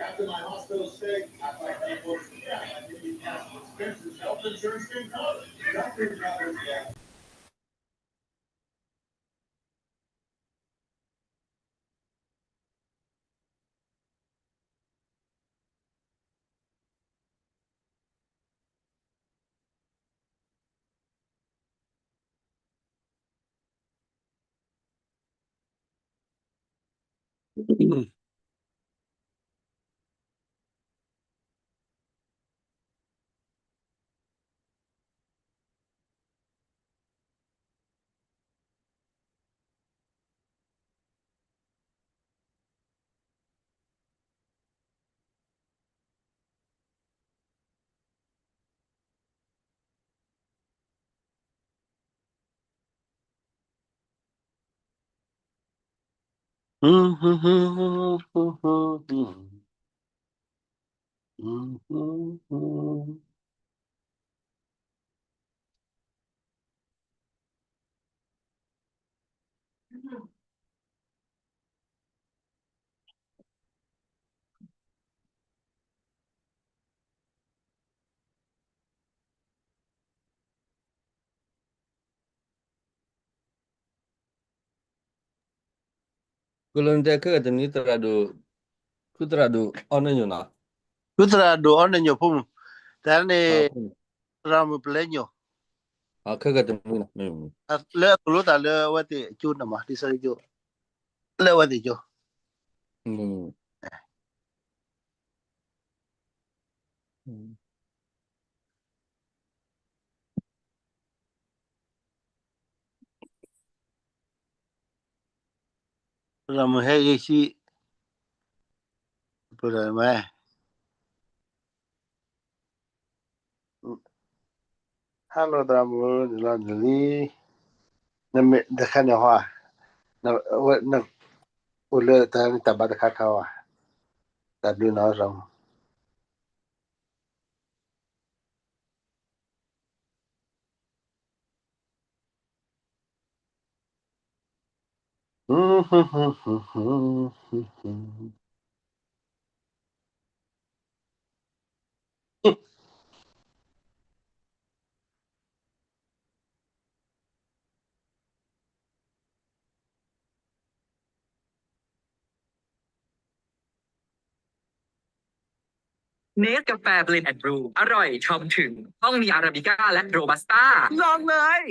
After my hospital stay, I find people, yeah, I think you have some expenses health insurance can cover. Doctor problems, yeah.ကလၢနတဲခဲကတနွံသရၣ်ဒိၣ်, ဖုသရၣ်ဒိၣ်အီနညိၣ်နီၤ, ဖုသရၣ်ဒိၣ်အီနညိၣ်ဖိမုၣ်, တၢ်န့ၣ် သရၣ်မုၣ်ပလဲညိၣ်, ခဲကတနွံနီၤ, လၢအကလိသးလၢအဝဲသ့ၣ်အကၠိန့ၣ်မး ဒ်သိးကၠိ, လၢအဝဲသ့ၣ်ကၠိ သရၣ်မုၣ်ဟဲဂ့ၤဆံ, ပဒိၣ်မး, hello သရၣ်မုၣ်, နလီၤနလံ, နမ့ၢ်တခါန့ၣ်ဟီ, နအိၣ်လၢတၢ်ဘါတခါခါဝဲ, တၢ်ဘျုးနီၤ သရၣ်မုၣ်. Nescafe Blend and Brew อร่อยชมถึง ต้องมีอาราบิก้าและโรบัสต้า ลองเลย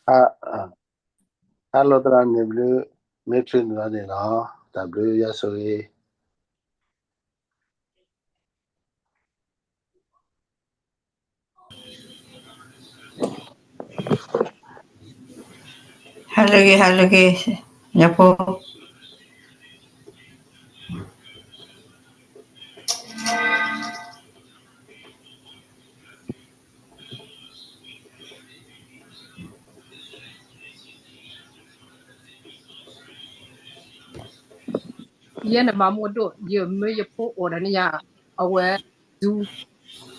ဟါလိာ်သရၣ်န့ၣ်ဘျုး, မ့ၢ်ချုးနၤန့ၣ်လီၤ, တၢ်ဘျုးယွၤဆိၣ်ဂ့ၤ. Hello, hello, ညီဖိ. ယဲန့ၣ်မၤမူဒိၣ်, ယမ့ၢ်ယဖိအိၣ်ဒီးန့ၣ်ယါ, အဝဲ ဒုး,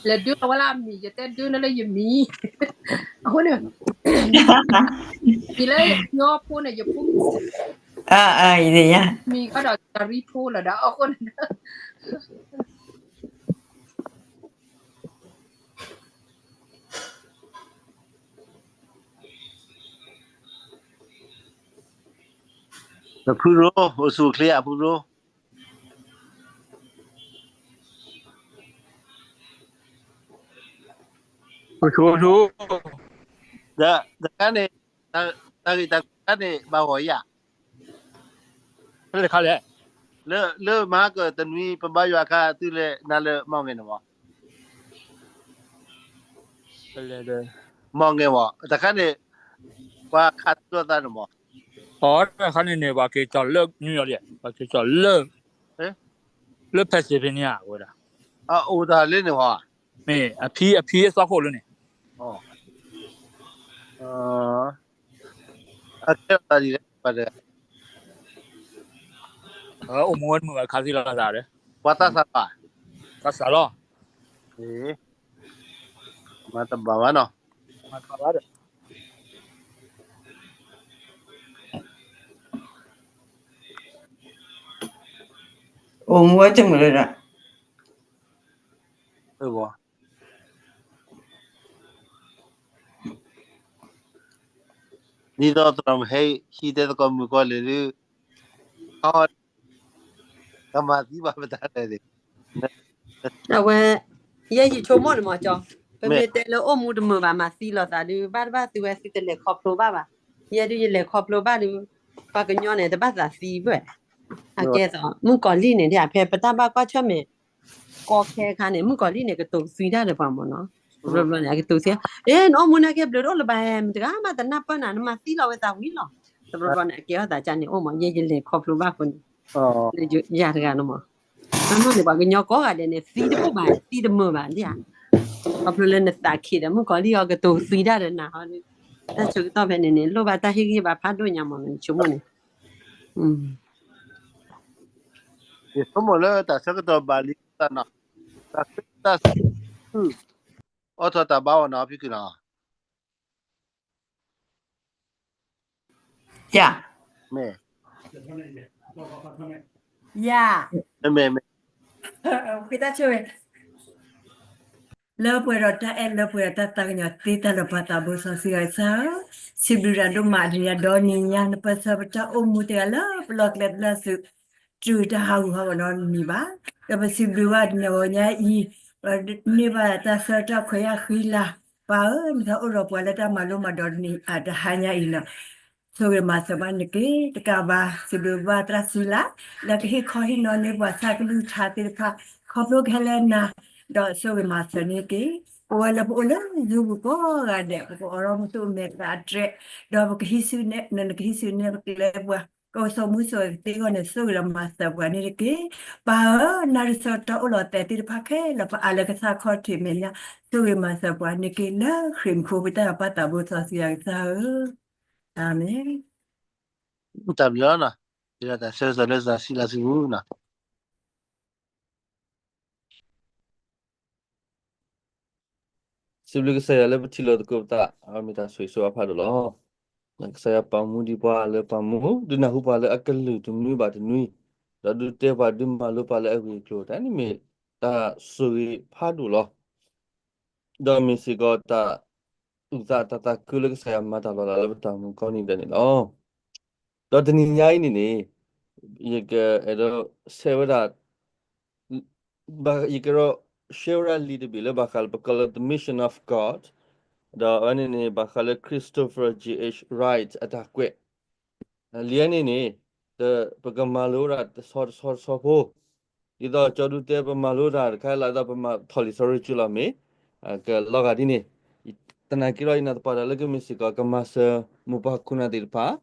လဲၤဒုးအဝဲလၢအမံၤ, ယတဲဒုးန့ၣ်လၢယမံၤ, အဃိန့ၣ်, ယလၢညီဖိန့ၣ် ယဖိမံၤ, မံၤဃီဒီးတၢ်ရံဖိလီၤဒီး အဃိန့ၣ် ဖုရိ, အိၣ်ဆူၣ်အိၣ်ချ့ဧါ ဖုရိ. တခါန့ၣ်, တၢ်ဂ့ၢ်တၢ်ကျိၤတခါန့ၣ် ဘၣ်ဂီၢ်ယၤ, လၢမဟါကတနွံ ပဘါယွၤခါသုလဲၤနၤလၢမီၢ်ငဲၢ်န့ၣ်မီၢ်, မီၢ်ငဲၢ်မီၢ်, တခါန့ၣ် ပှၤခးသလိာ်သးန့ၣ်မီၢ်. အတခါန့ၣ်န့ၣ် ပှၤက့ၤကီၤလၢ New York လံ, ပှၤက့ၤကီၤလၢ လၢ Pennsylvania ဝဲဒၣ်, အိၣ်တၢ်လၢန့ၣ်ဟီ, မ့ၢ်အဖံ အဖံအသီခိၣ်လၢန့ၣ်, အကဲတၢ်ဒ်လဲၣ်, အိၣ်မူဝဲတမုာ်ဘၣ် ခါသံလီၤသးဒီး, ပှၤသးစၢ်ဘၣ်, သးစၢ်လီၤ, မၤတဘၣ်ဘၣ်နီၤ, မၤတဘၣ်ဘၣ်ဒီး အိၣ်မူဝဲတမုာ်လၢၤဒီး, ဒ်သိးသရၣ်မုၣ်ဟဲဟံးတဲသကိးမုၣ်ကီၤလံၢ်ဒုး, ကမၤသံဘၣ်ပတၢ်လဲၣ်န့ၣ်, အဝဲ, ယဲယဆိကမိၣ်န့ၣ်မ့ၢ်ကၠီ, ပမ့ၢ်တဲလၢအိၣ်မူတမုာ်ဘၣ် မၤသံလိာ်သးဒုး ဘၣ်တဘၣ်သုဝဲသုတလဲၤခီဖျိဘၣ်ဘၣ်, ယဲဒုးယလဲၤခီဖျိဘၣ်ဒုး, ပှၤကညီန့ၣ် တဘၣ်သးသံဘၣ်, အကဲသိး မုၣ်ကီၤလံၢ်န့ၣ် ဒ်ဖဲပတၢ်ဘၣ်ကွၢ်ဆၢၣ်မဲာ် ကီခဲခါန့ၣ် မုၣ်ကီၤလံၢ်န့ၣ် ကတိၤကသွံတၢ်ဒီးပှၤမ့ၢ်နီၤ, တဘျီဘျီန့ၣ် အကတိၤသံ, အဲ နအိၣ်မူနာ်က့ဘျုးတအိၣ်လၢၤဘၣ်, မတၤတဂၤမးတနၢ်ပၢၢ်နၤ နမၤသံလီၤဝဲသးဝံၤလီၤ, တဘျီဘျီန့ၣ် အကဲထီၣ်သးကန့ၣ်အိၣ်မး ယဲယလဲၤခီဖျိဘၣ်ဃိန့ၣ်, လၢယၤတဂၤန့ၣ်မး, အနီၢ်န့ၣ် ပှၤကညီကိးဂၤဒဲးန့ၣ် သံတအိၣ်ဘၣ် သံတမုာ်ဘၣ်ဒ်ဧါ, ခီဖျိလၢနသးခံဒီး မုၣ်ကီၤလံၢ်အီၤကတိၤကသွံတၢ်ဒီးနၤဟီဒီး, တၢ်ဆၢကတီၢ်ဖဲန့ၣ်န့ၣ် လိၣ်ဘၣ်တၢ်ဟ့ၣ်ဂံၢ်ဘါဖးဒိၣ်ညါမ့ၢ်နီၤ ယဆိကမိၣ်န့ၣ် ယဆိကမိၣ်လၢတၢ်ဆၢကတီၢ်ဘၣ်လံတၢ်နီၤ, တၢ်ဆၢကတီၢ်ဆူ အိၣ်ထီၣ်တၢ်ဘါအီၤနီၤ ဖံကုၢ်နီၤ, ယၤ, မ့ၢ်, ယၤ, မ့ၢ်, မ့ၢ်, လၢပှဲၤဒီးတၢ်အဲၣ် လၢပှဲၤဒီးတၢ်သးကညီၤသ့တၢ်လၢပှၤသးဘိစီဆှံဂၤကစၢ်ဧၢ, စံးဘျုးတၢ်ဒိၣ်မးတနံၤညါ ဒီနံၤညါ နပၢၢ်ဆၢပတၢ်အိၣ်မူတဂၤလၢပလီၢ်ကျဲပလၢ်သုး တုၤတၢ်ဟးဂူာ်ဟးဂီၤနီတမံၤဘၣ်. ဒီးပစံးဘျုးဘၣ်တနံၤညါအံၤ, န့ၢ်ဘၣ်တၢ်ဆၢတၢ်ခွဲးယာ်ဃံလၤ, ပၢ်ဧၢ နတၢ်အိၣ်ဒီးပှၤလၢတၢ်မၤလိမၤဒိးတနံၤအတဟါညါအံၤနီၤ ဆိၣ်ဂ့ၤမၤစၢၤဘၣ်နက့ၤတကးဘၣ် စံးဘျုးဘၣ်သရၣ်စုလၤ လၢကဟ့ၣ်ခီဟ့ၣ်နီၤန့ၢ်ပှၤသးကလုၢ်ကထါသ့ၣ်တဖၣ် ခီဖျိကဟဲလၢနၤ, ဒီးဆိၣ်ဂ့ၤမၤစၢၤန့ၢ်က့ၤ ပဝဲလၢပအိၣ်လၢ Zoom ပူၤကိးဂၤဒဲး ပကအိးထီၣ်မူခိၣ်မဲာ်သၣ်အတြဲၤ, ဒီးပကဟံးစုနဲၣ် နကဟံးစုနဲၣ်ပကျဲပှၤ ကအိၣ်ဆိးမူဆိးဂဲၤကသ့အဂီၢ်န့ၣ် ဆိၣ်ဂ့ၤဒီးမၤစၢၤပှၤန့ၣ်တက့ၢ်. ပၢ်ဧၢ, နၤတစိၤတၢ်အိၣ်လီၤတဲာ်သ့ၣ်တဖၣ်ခဲလၢာ် ပအါလၢကစၢ်ခီၣ်ထံးမဲာ်ညါ ဆိၣ်ဂ့ၤမၤစၢၤပှၤန့ၣ်က့ၤလၢခရံာ်မူခိၣ် ပတၢ်ပၢ်သးဘိစီဆှံယွၤကစၢ်ဧၢ, အၤမ့ၣ်. တၢ်ဘျုးလီၤနီၤ, ဒီးတၢ်ဆၢဂ့ၤလၢသးဆံးလၢသးပူၤနီၤ. စံးဘျုးကစၢ်ယွၤလၢပထံၣ်လိာ်သကိးပသး အမ့ၢ်တၢ်ဆိၣ်ဂ့ၤဆိၣ်ဝါဖးဒိၣ်လီၤ. ကစၢ်ယွၤပာ်မူဒံးပှၤလၢပာ်မူ, ဒုးနၢ်ဟူပှၤလၢအကလုၢ်တနွံဘၣ်တနွံ, ဒီးဒုးတဲပှၤဒုးမၤလိပှၤလၢအဂ့ၢ်အကျိၤ တၢ်န့ၣ်မ့ၢ်တၢ်ဆိၣ်ဂ့ၤဖးဒိၣ်လီၤ. ဒီးမ့ၢ်စ့ၢ်ကီးတၢ်အုၣ်သးတၢ်သးခုလၢကစၢ်ယွၤမၤတၢ်လီၤလးလၢပတၢ်အိၣ်မူကိးနံၤဒဲးန့ၣ်လီၤ. ဒီးတနံၤညါအံၤန့ၣ်န့ၣ် ယကအဲၣ်ဒိးဆဲးဝဲဒၣ် ယကဒီး share ဝဲဒၣ်လံာ်တဘ့ၣ်လၢဘၣ်ဃးလၢပကိးလၢ The Mission of God, ဒီးအဝဲန့ၣ်န့ၣ် ဘၣ်ဃးလၢ Christopher G H Wright အတၢ်ကွဲး လံာ်အံၤန့ၣ်န့ၣ် ပကမၤလိဝဲဒၣ်တဆီတဆီတဆီဖိ, ဒ်သိးကၠီဒုတဲ ပမၤလိတၢ်တခါလၢ်ဒီး ပမၤထီၣ်လံာ်စီဆှံကၠူလီၤမ့ၢ် ကလီၤဂာ်ဒ်န့ၣ်, သနာ်က့ဒီး ယနာ်သပှၢ်တၢ်လၢကမ့ၢ်စ့ၢ်ကီး ကမၤစၢၤမိၢ်ပၢ်ခိၣ်နၢ်သ့ၣ်တဖၣ်,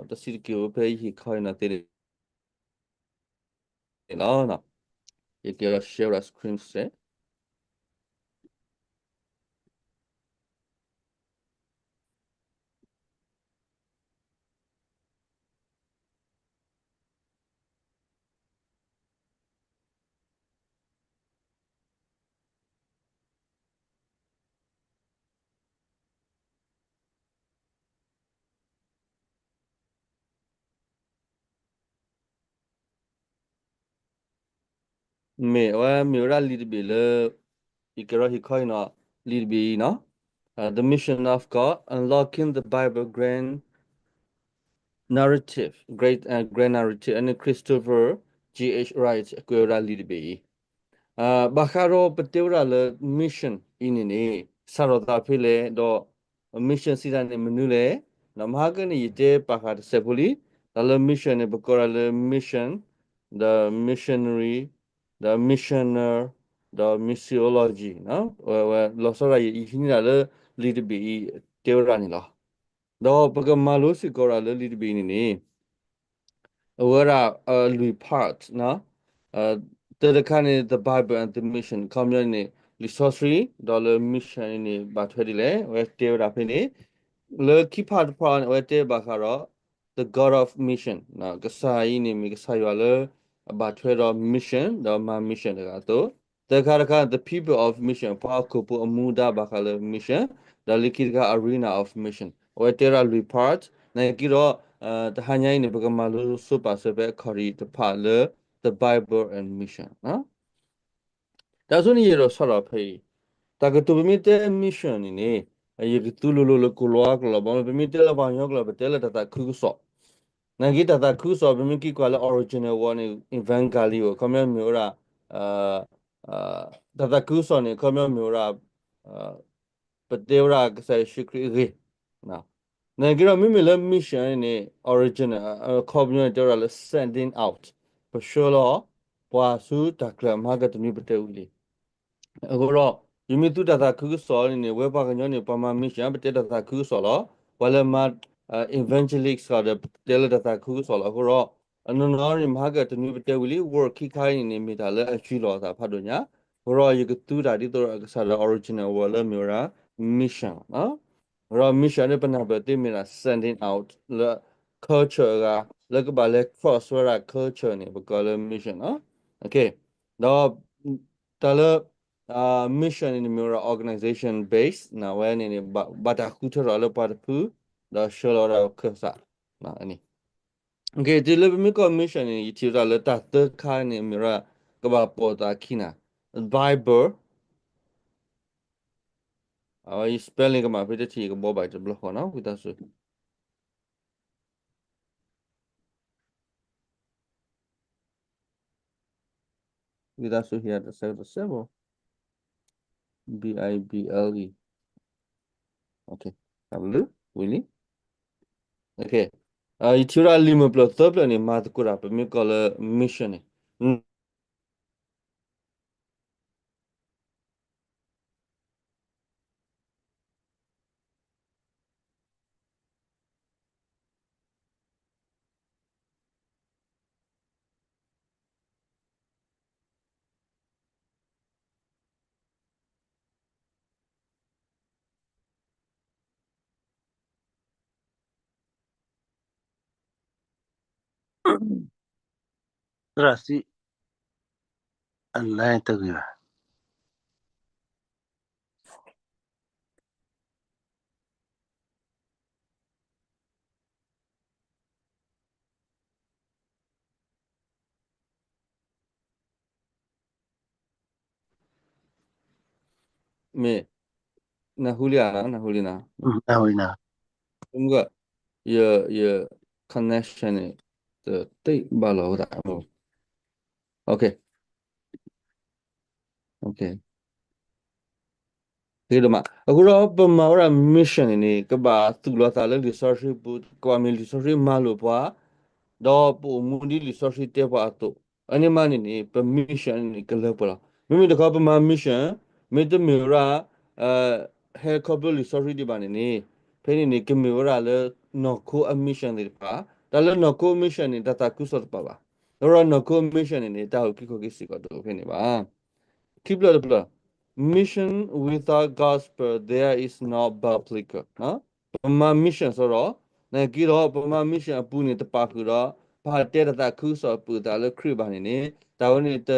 တၢ်စံးတက့ၢ်အိၣ်ဖဲယဟ့ၣ်ခီဟ့ၣ်နီၤသ့န့ၣ်လီၤ. ယက share screen စ့ၢ် မ့ၢ်ဝဲ မ့ၢ်ဝဲဒၣ်လံာ်တဘ့ၣ်လၢ ယကရီဟ့ၣ်ခီအံၤနီၤ, လံာ်တဘ့ၣ်အံၤနီၤ, The Mission of God, Unlocking the Bible Grand Narrative, Great, uh, Grand Narrative, အန့ၣ် Christopher G H Wright ကွဲးဝဲဒၣ်လံာ်တဘ့ၣ်အံၤ ဘၣ်ဃးဒီးပတဲဝဲဒၣ်လၢ mission အံၤန့ၣ်န့ၣ် စးထီၣ်သးဖဲလဲၣ်, ဒီး mission စံးတၢ်န့ၣ်မနုၤလဲၣ်, မဟါကန့ၣ် ယတဲပာ်ဃာ်တစဲးဖိလံ, တၢ်လၢ mission န့ၣ် ပကိးဒၣ်လၢ mission, ဒီး missionary, ဒီး missioner, ဒီး missiology ဝဲ လီၤဆီဒၣ် ယဟံးန့ၢ်ဒၣ်လၢလံာ်တဘ့ၣ်အံၤတဲဝဲဒၣ်န့ၣ်လီၤ. ဒီးပကမၤလိစ့ၢ်ကီးဒၣ်လၢလံာ်တဘ့ၣ်အံၤန့ၣ်န့ၣ် အဝဲဒၣ် လွံၢ် part နီၤ, တၢတခါန့ၣ် the Bible and the mission ခီပညီန့ၣ် လံာ်စီဆှံ ဒီးလၢ mission န့ၣ် ဘၣ်ထွဲဒ်လဲၣ် အဝဲတဲဝဲဒၣ်ဖဲန့ၣ်, လၢခံ part တ part န့ၣ် အဝဲတဲဘၣ်ဃးဒီး the God of mission ကစၢ်အံၤန့ၣ်မ့ၢ်ကစၢ်ယွၤလၢ အဘၣ်ထွဲဒီး mission ဒီးမၤ mission တဂၤအသိး, သၢခါတခါ the people of mission ပှၤဟီၣ်ခိၣ်ဖိအမူဒါဘၣ်ဃးလၢ mission, ဒီးလၢခံတခါ arena of mission အဝဲတဲဝဲဒၣ်လွံၢ် part နာ်က့ဒီး တဟါညါအံၤန့ၣ် ပကမၤလိစိပာ်စၢၤဖဲအခီၣ်ထံးတဖၣ်လၢ the Bible and mission တၢ်ဆိန့ၣ်ယအဲၣ်ဒိးဆီထီၣ်ဖဲအံၤ, တၢ်ကတိၤပမ့ၢ်တဲ mission န့ၣ်န့ၣ် ယကသူလိၤလိၤလၢကိၣ်လီၤအါကျိၤလီၤ. ဘၣ်မနုၤ ပမ့ၢ်တဲလၢပှၤကညီကျိာ် ပတဲလၢတၢ်သးခုကစီၣ်, နာ်က့တၢ်သးခုကစီၣ် ပမ့ၢ်က့ၤကွၢ်လၢ original word န့ၣ် evangelion အခီပညီမ့ၢ်ဝဲဒၣ် တၢ်သးခုကစီၣ်န့ၣ် အခီပညီမ့ၢ်ဝဲဒၣ် ပတဲဝဲဒၣ်ကစၢ်ယ့ၣ်ၡူးခရံာ်အဂ့ၢ်, နာ်က့ဒီးမ့မ့ၢ်လၢ mission န့ၣ်န့ၣ် original အခီပညီန့ၣ် တဲဝဲဒၣ်လၢ sending out ပဆှၢလီၤ ပှၤဆူတၢ်ချၢမၤကတနွံပတဲဝံၤလံ. အဃိဒီး ယမ့ၢ်သူတၢ်သးခုကစီၣ်န့ၣ်န့ၣ် ဝဲပှၤကညီန့ၣ် ပှၤမၤ mission ပတဲတၢ်သးခုကစီၣ်လီၤ. ပှၤလၢမၤ evangelist ဒီးပတဲလၢတၢ်သးခုကစီၣ်လီၤ. အဃိဒီး အနီၢ်နီၢ်န့ၣ် မၤကတနွံပတဲဝံၤလံ word ခံခါအံၤန့ၣ်န့ၣ် မ့ၢ်တၢ်လၢအယူၢ်လီၤအသးဖးဒိၣ်ညါ, အဃိဒီးယကသူတၢ်ဒ်သိးကစၢ်ဒီး original word လၢမ့ၢ်ဝဲဒၣ် mission လီၤ. အဃိဒီး mission န့ၣ် ပနၢ်ပၢၢ်သ့မ့ၢ်ဒၣ် sending out လၢ culture အဂၤ လၢကဘၣ်လဲၤ cross ဝဲဒၣ် culture န့ၣ် ပကိးလၢ mission လီၤ. ဒီး တၢ်လၢ mission န့ၣ် မ့ၢ်ဝဲဒၣ် organization base န့ၣ် အဝဲန့ၣ်န့ၣ် ဘၣ်တၢ်ဃုထၢထီၣ်လၢပှၤတဖု ဒီးဆှၢလီၤဝဲဒၣ်ခၢၣ်စးန့ၣ် တုၤလၢပမ့ၢ်ကွၢ် mission န့ၣ် ယထံၣ်ဝဲဒၣ်လၢတၢ်သၢခါန့ၣ် မ့ၢ်ဝဲဒၣ် ကဘၣ်ပိာ်သးခံန့ၣ် Bible အဝဲ spelling ကမၣ်ဖဲတထံၣ်ကဘီဘၣ်တဘျီဃီနီၤ ဝံသးစူၤ ဝံသးစူၤ ဟ့ၣ်တစဲးတစဲးဘၣ် B I B L E တၢ်ဘျုး ဝံၤလံ ယထံၣ်ဝဲဒၣ်လံာ်မုၢ်ပျၢၢ်သၢဖျၢၣ်န့ၣ် မၤသကိးတၢ် ပမ့ၢ်ကိးလၢ mission န့ၣ် သရၣ်သံ အ line တဂ့ၤဘၣ်. မ့ၢ် နၢ်ဟူလံဧါ နၢ်ဟူလံနီၤ နၢ်ဟူလံနီၤ ယ ယ connection န့ၣ် တသ့ဘၣ်လီၤဝဲဒၣ် ဂ့ၤဒိၣ်မး အဃိဒီးပမၤဝဲဒၣ် mission န့ၣ်န့ၣ် ကဘၣ်သူၣ်လီၤသးလၢလံာ်စီဆှံပူၤ ကဘၣ်မ့ၢ်လံာ်စီဆှံမၤလိာ်ပှၤ ဒီးပအိၣ်မူဒ်လံာ်စီဆှံတဲပှၤအသိး အန့ၣ်မးန့ၣ်န့ၣ် ပ mission န့ၣ် ကလၢပှဲၤလီၤ. မ့မ့ၢ်တခီပမၤ mission မ့တမ့ၢ်ဝဲဒၣ် ဟဲခီဖျိလံာ်စီဆှံဒံးဘၣ်န့ၣ်န့ၣ် ဖဲန့ၣ်န့ၣ် ကမ့ၢ်ဝဲဒၣ်လၢနီၢ်ခိအ mission သ့ၣ်တဖၣ် တၢ်လၢနီၢ်ခိ mission န့ၣ် တၢ်သးခုကစီၣ်တပာ်ဘၣ်. အဃိဒီးနီၢ်ခိ mission န့ၣ်န့ၣ် တၢ်အိၣ်က့ၤခီၣ်က့ၤစ့ၢ်ကီးတအိၣ်ဖဲန့ၣ်ဘၣ်. ခံဖျၢၣ်တဖျၢၣ် mission without gospel there is no biblical ပမၤ mission စ့ၢ်ဒီး နာ်က့ဒီး ပမၤ mission အပူၤန့ၣ် တပာ်ဃုာ်ဒီး ပတဲတၢ်သးခုကစီၣ်ပုၢ်သးလၢခရံာ်ဘၣ်န့ၣ်န့ၣ် တၢ်ဝဲန့ၣ်တ